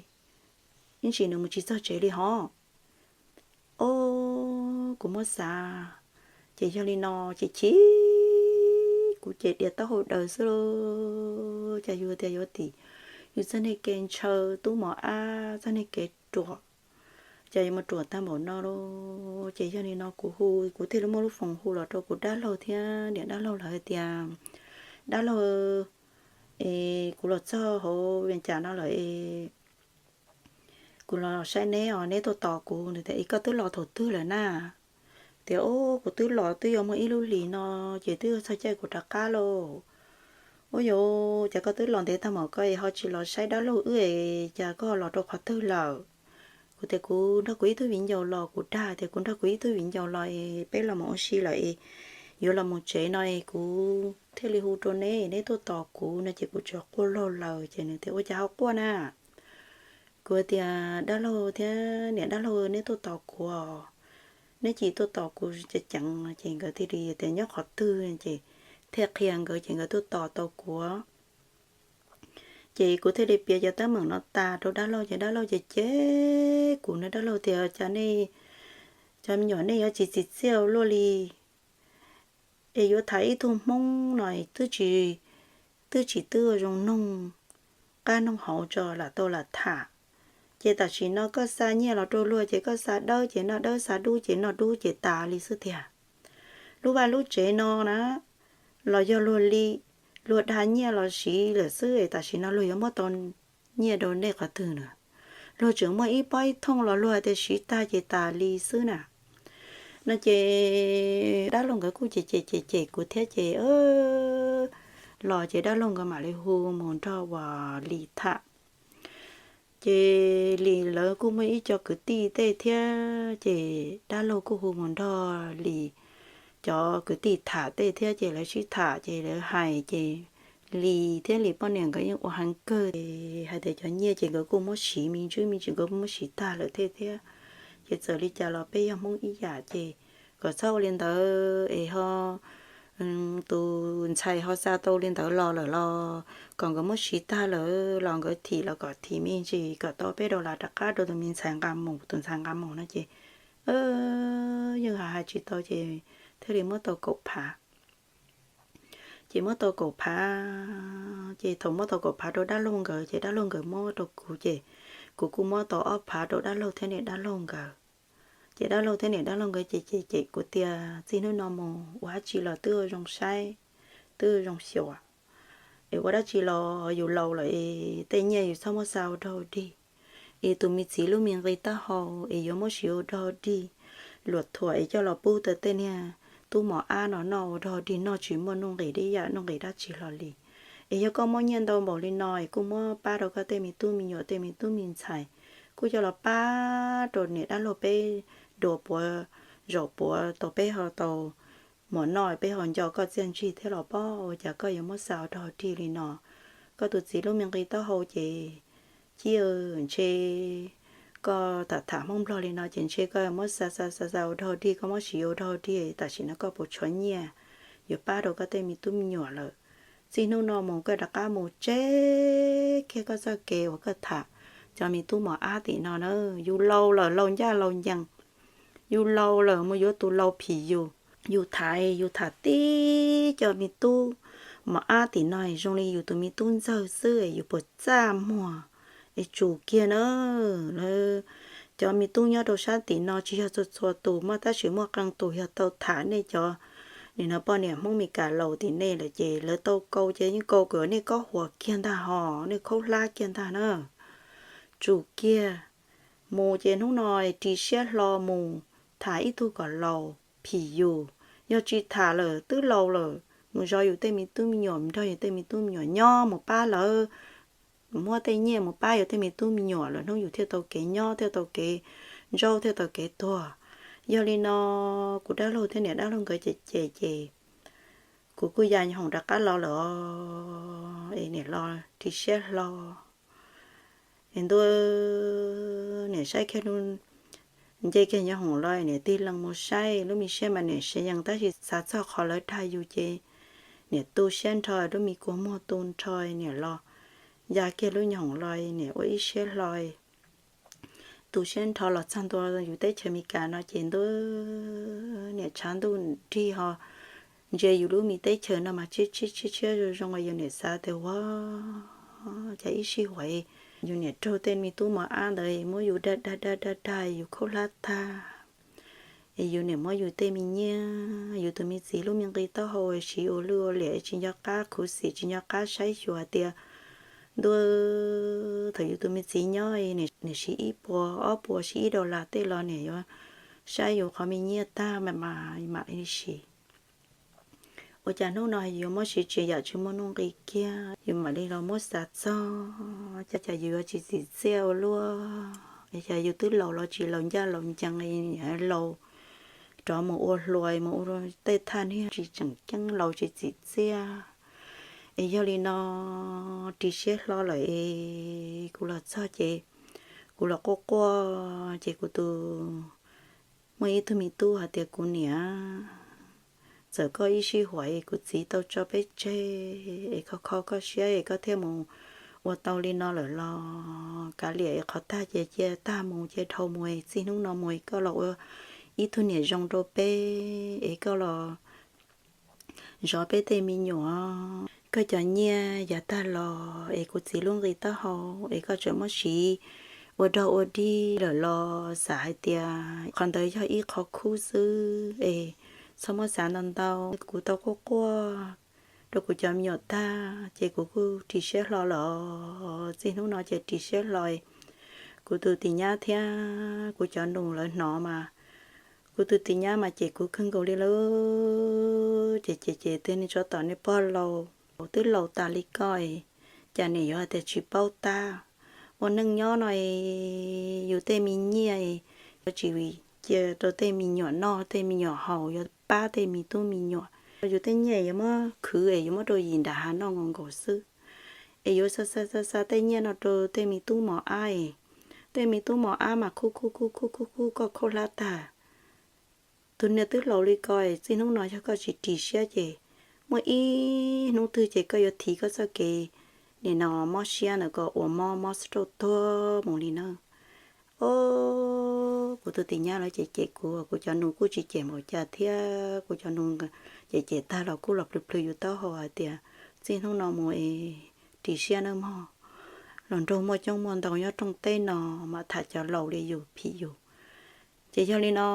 ib ntsis nws mus tsis txog tsev li hov. Ob, kuv muab xav, ces yog li no ces chim, kuv ces diav taub hau daws xwb lauj. Cas yus tias yuav tim yus txoj niag kev ntshaw tub mos ab, txoj niag kev ruam, cas yuav mus ruam tag npaum no lauj. Ces yog li no kuv hu, kuv thiaj li muaj lub foos hu los rau kuv dab laug thiab niam dab laug lawv hais tias, dab laug, es kuv los txog hauv Vias Cas no lawm es kuv los saib neb os, neb tuaj tos kuv. Nws tias, es koj twb los thaum twg lawm na? Tias, ub, kuv twb los twb yuav muaj ib lub hlis no, ces twb yuav txog caij kuv rov qab lauj. Ub, yog cas koj twb los ntev tag npaum koj es ho tsis los saib dab laug wb es cas koj los rau qhov twg lawm? Kuv tias kuv nrog kuv ib tug viv ncaus los, kuv dag tias kuv nrog kuv ib tug viv ncaus los es peb los mus ua si lawm es yuav los mus tsev no es kuv thiaj li hu rau neb, neb tuaj tos kuv no ces kuv tsuas quaj laug lawm. Ces nws tias, ua cas ho quaj na? Kuv tias, dab laug thiab niam dab laug neb tuaj tos kuv os, neb cia li tuaj tos kuv ceev ceev. Ces nkawd thiaj li tias nyob qhov twg, ces thiaj qhia nkawd ces nkawd tuaj tos tau kuv. Ces kuv thiaj li piav cov teeb meem no tas rau dab laug ces dab laug ces cem kuv no, dab laug tias, cas nej cov me nyuam nej yuav tsis txim txiaj luaj li, es yuav tham ib tug Hmoob no twb tsis, twb tsis twb zoo noog qab noog hauv tso lam tau lam tham. Ces tam sim no koj xa nyiaj los rau luag ces koj xa dawb ces noj dawb, xa dub ces noj dub ces tas li xwb tiag. Lub vaj lub tsev no na los yog luag li, luag dag nyiaj los siv lawm xwb es tam sim no luag yuav muab tau nyiaj rau nej qhov twg na? Luag tseem muaj ib pob ib thooj los luag tias siv tag ces tas li xwb na. No ces dab laug nkawd kuj cem cem cem cem kuv thiab ces los ces dab laug nkawd mam li hu mus nrog uas Lis tham. Ces Lis lawv kuj muaj ib co kwv tij tej thiab ces dab laug kuj hu mus nrog Lis cov kwv tij tham tej thiab ces lawv sib tham ces lawv hais ces Lis thiab Lis poj niam nkawd yeej ua heev kawg, hais tias cov nyiaj ces nkawd kuj muab siv me ntsis me ntsis, nkawd muab siv tag lawm thiab thiab. Ces txawm li cas los peb yog Hmoob ib yam ces kom txhob ua li ntawd es ho tus ntxhais ho xa tau li ntawd los lawm los kom nkawd muab siv tag lawm los nkawd thim los kom thim me ntsis kom tau peb dollar rov qab rau tus me ntxhais nqa mus, tus ntxhais nqa mus no ces yeej hais tsis tau ces thiaj li muab tau kaum phav. Ces muab tau kaum phav, ces thaum muab tau kaum phav rau dab laug nkawd ces dab laug nkawd muab rau kuv ces kuv kuj muab tau ob phav rau dab laug thiab niam dab laug nkawd. Ces dab laug thiab niam dab laug nkawd ces ces cem kuv tias txij hnub no mus ua dab tsi los twb zoo saib, twb zoo xyuas, es ua dab tsi los yus laus lawm es tej nyiaj yus txhob muab xa ua dog dig, es tus me txiv lub me nqi taub hau es yuav muab siv ua dog dig, luam thuam es coj los pub rau tej niag tub mos ab no noj ua dog dig, noj tsis muaj nuj nqis dib yam nuj nqis dab tsi hlo li. Es yog koj muaj nyiaj ntau npaum li no es kuj muab pab rau koj tej me tub me nyuam tej me tub me ntxhais, kuj coj los pab rau niam dab laug peb dua puav zaum puav tau peb ho tau mov noj, peb ho nco koj txiaj ntsig thiab los pob, ua cas koj yuav muab xa ua dog dig li no? Koj tus txiv lub me nqi taub hau ces, Cib, ntshe koj tham tham Hmoob Nplog li no ces ntshe koj muab xa xa xa xa ua dog dig, koj muab siv ua dog dig, tam sim no koj puas tshuav nyiaj yuav pab rau koj tej me tub me nyuam lawm? Txij hnub no mus koj rov qab mus tseg kiag koj txoj kev uas koj tham cov me tub mos ab tim no na. Yus laus lawm, laus ncaj laus ncees, yus laus lawm mus yuav tus laus phim yus. Yus tham, yus tham tib cov me tub mos ab tim no zoo li yus tus me tub ntxawg xwb, yus puas txaj muag? Es tsum kiag na. Lawv cov me tub nyob rau sab tim no tsis yog txhua txhua tus, muaj tab sis muaj qee tus yog tau tham nej cov nim no poj niam Hmoob Mes Kas laus tim nej lawm ces lawv tau kaus ces yeej kaus kom nej kob huas kiag ntag hos, nej khaub hlab kiag ntag na. Tsum kiag, mus ces hnub no ris siab hlo mus tham ib tug kom laus phim yus. Yog tsis tham lawm twb laus lawm, mus zov yus tej me tub me nyuam, nrog yus tej me tub me nyuam nyob, mus pab lawv, muab tej nyiaj mus pab yus tej me tub me nyuam lawm hnub yus thiaj tau kev nyob, thiaj tau kev ntsaub, thiaj tau kev tuag. Yog li no kuv dab laug thiab niam dab laug nkawd cem cem ces kuv kuj ya nyob hoom rov qab los lawm os. Es niam los ris siab hlo, es ntuj, niam saib kiag, nce kiag nyob hoom los niam tig lees mus saib lub me siab mas niam siab yees, tab sis xav txog qhov lawv dag yus ces niam tu siab nrho, lub me kua muag tu nrho, niam los ya kiag lub nyob hoom los niam ua ib siab hlo. Tu siab nrho los txog ntua yus teb chaws Amelikas no ces ntuj, niam tshav ntuj nrig ho ntsia yus lub me teb chaws no mas tshiab tshiab tshiab zoo zoo, yus niam xav tias ua cas ib sij huam yus niam raug tej me tub mos ab ntawd muab yus dag dag dag dag dag yus khaub hlab tag. Es yus niam muab yus tej me nyiaj, yus tus me txiv lub me nqi taub hau siv ua lwj ua liam, tsis nco qab khuv xim, tsis nco qab saib xyuas hais tias ntuj, thaum yus tus me txiv nyob niam siv ib puas ob puas, siv ib dollar tej los niam yuav saib yus qhov me nyiaj tag mas mam li siv. Ua cas hnub no yuav muab siv tsis yam tsis muaj nuj nqis kiag, yus mam li los muab xav txog, cas cas yus yuav tsis txim txiaj ua luaj, cas yus twb laus los tsis laus ncaj laus ncees, laus rov mus ua hluas mus ua tej thaj niag tsis tseem ceeb, laus tsis txim txiaj. Es yog li no ris siab hlo lawm es kuv los txog ces kuv los quaj quaj ces kuv tus, muaj ib tug me tub hais tias kuv niam, txawm koj ib sij huam es kuv txiv tau tso peb tseg es kho kho koj siab es koj thiaj mus ua tau li no lawm los kav liam es qhov tag ces cia tag mus ces dhau mus es txij hnub no mus es koj los ua ib tug niam zoo rau peb es koj los zov peb tej me nyuam. Koj cov nyiaj yav tag los es kuv txiv lub nqi taub hau es koj tseem muab siv ua dog ua dig lawm los xav hais tias qhov ntawd yog ib qho khub xwb es txhob muab xav ntau ntau. Kuv tau quaj quaj rau kuv cov me nyuam tag ces kuv kuj ris siab hlo lawm. Txij hnub no ces ris siab hlo, kuv tus tis nyab thiab kuv cov nus lawv hnov mas, kuv tus tis nyab mas ces kuv kawg nkaus li lawm. Ces ces ces tias nej tsov tom nej pog laus twb laus tas li koj, cas niam yuav hais tias tsis paub tab. Ua neej nyob no yus tej me nyiaj yuav tsis cia rau tej me nyuam noj tej me nyuam haus, yuav pab tej me tub me nyuam. Yus tej nyiaj yuav muab khwv es yuav muab rau yim nram hav noj nkaus nkaus xwb. Es yuav xa xa xa xa tej nyiaj no rau tej me tub mos ab es, tej me tub mos ab mas khub khub khub khub khub khub koj khaub hlab tag. Tus niag twb laus li ko es txij hnub no yog koj tsis ris siab ces muaj ib hnub twg ces koj yuav thiv koj txoj kev nim no mob siab ntawd kom ua mob mob rau tuag mus li na. Ob, kuv tus tis nyab lawv cem cem kuv, kuv cov nus kuj tsis cem npaum cas thiab, kuv cov nus cem cem tag los kuj los plhws plhws yus taub hau hais tias txij hnub no mus es ris siab nawb mog, los nrog muaj coob muaj ntau nyob rooj teb no mam tham cov laus li yus phim yus. Ces yog li no,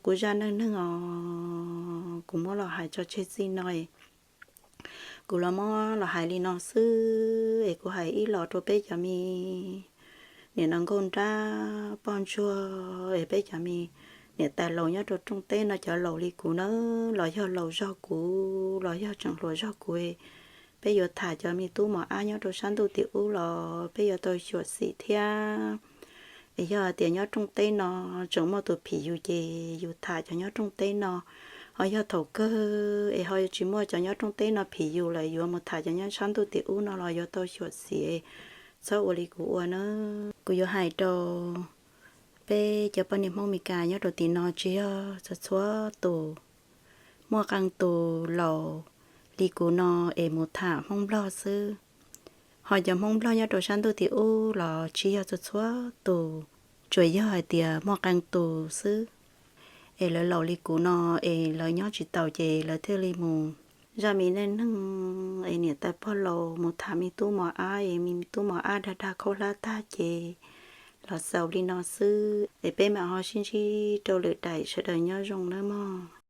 kuv zaj neej neeg os, kuv muab los hais tso tseg txij no. Kuv los muab los hais li no xwb es kuv hais ib los rau peb cov me niam no nkauj nrab poj ntsuag es peb cov me niam tais laus nyob rau rooj teb no, cov laus li kuv na, los yog laus zog kuv los yog tseem hluas zog kuv, peb yuav tham cov me tub mos ab nyob rau sab ntuj tim ub los peb yuav tau xyuam xim thiab. Es yog hais tias nyob rooj teb no tseem muaj tus phim yus ces yus tham cov nyob rooj teb no, ho yog thaum kawg es ho tsis muaj cov nyob rooj teb no phim yus lawm yuav mus tham cov nyob sab ntuj tim ub no los yuav tau xyuam xim, txhob ua li kuv ua na. Kuv yuav hais rau peb cov poj niam Hmoob Mes Kas nyob rau tim no tsis yog txhua txhua tus, muaj qee tus laus li kuv no es mus tham Hmoob Nplog xwb. Ho cov Hmoob Nplog nyob rau sab ntuj tim ub los tsis yog txhua txhua tus, tsuas yog hais tias muaj qee tus xwb. Es lawv laus li kuv no es lawv nyob tsis taus ces lawv thiaj li mus zaj me neej neeg es niam tais pog laus mus tham me tub mos ab es me tub mos ab dag dag khaub hlab tag ces los xaus li no xwb es peb mam ho sib ntsib rau lwm daim, sawv daws nyob zoo nawb mog.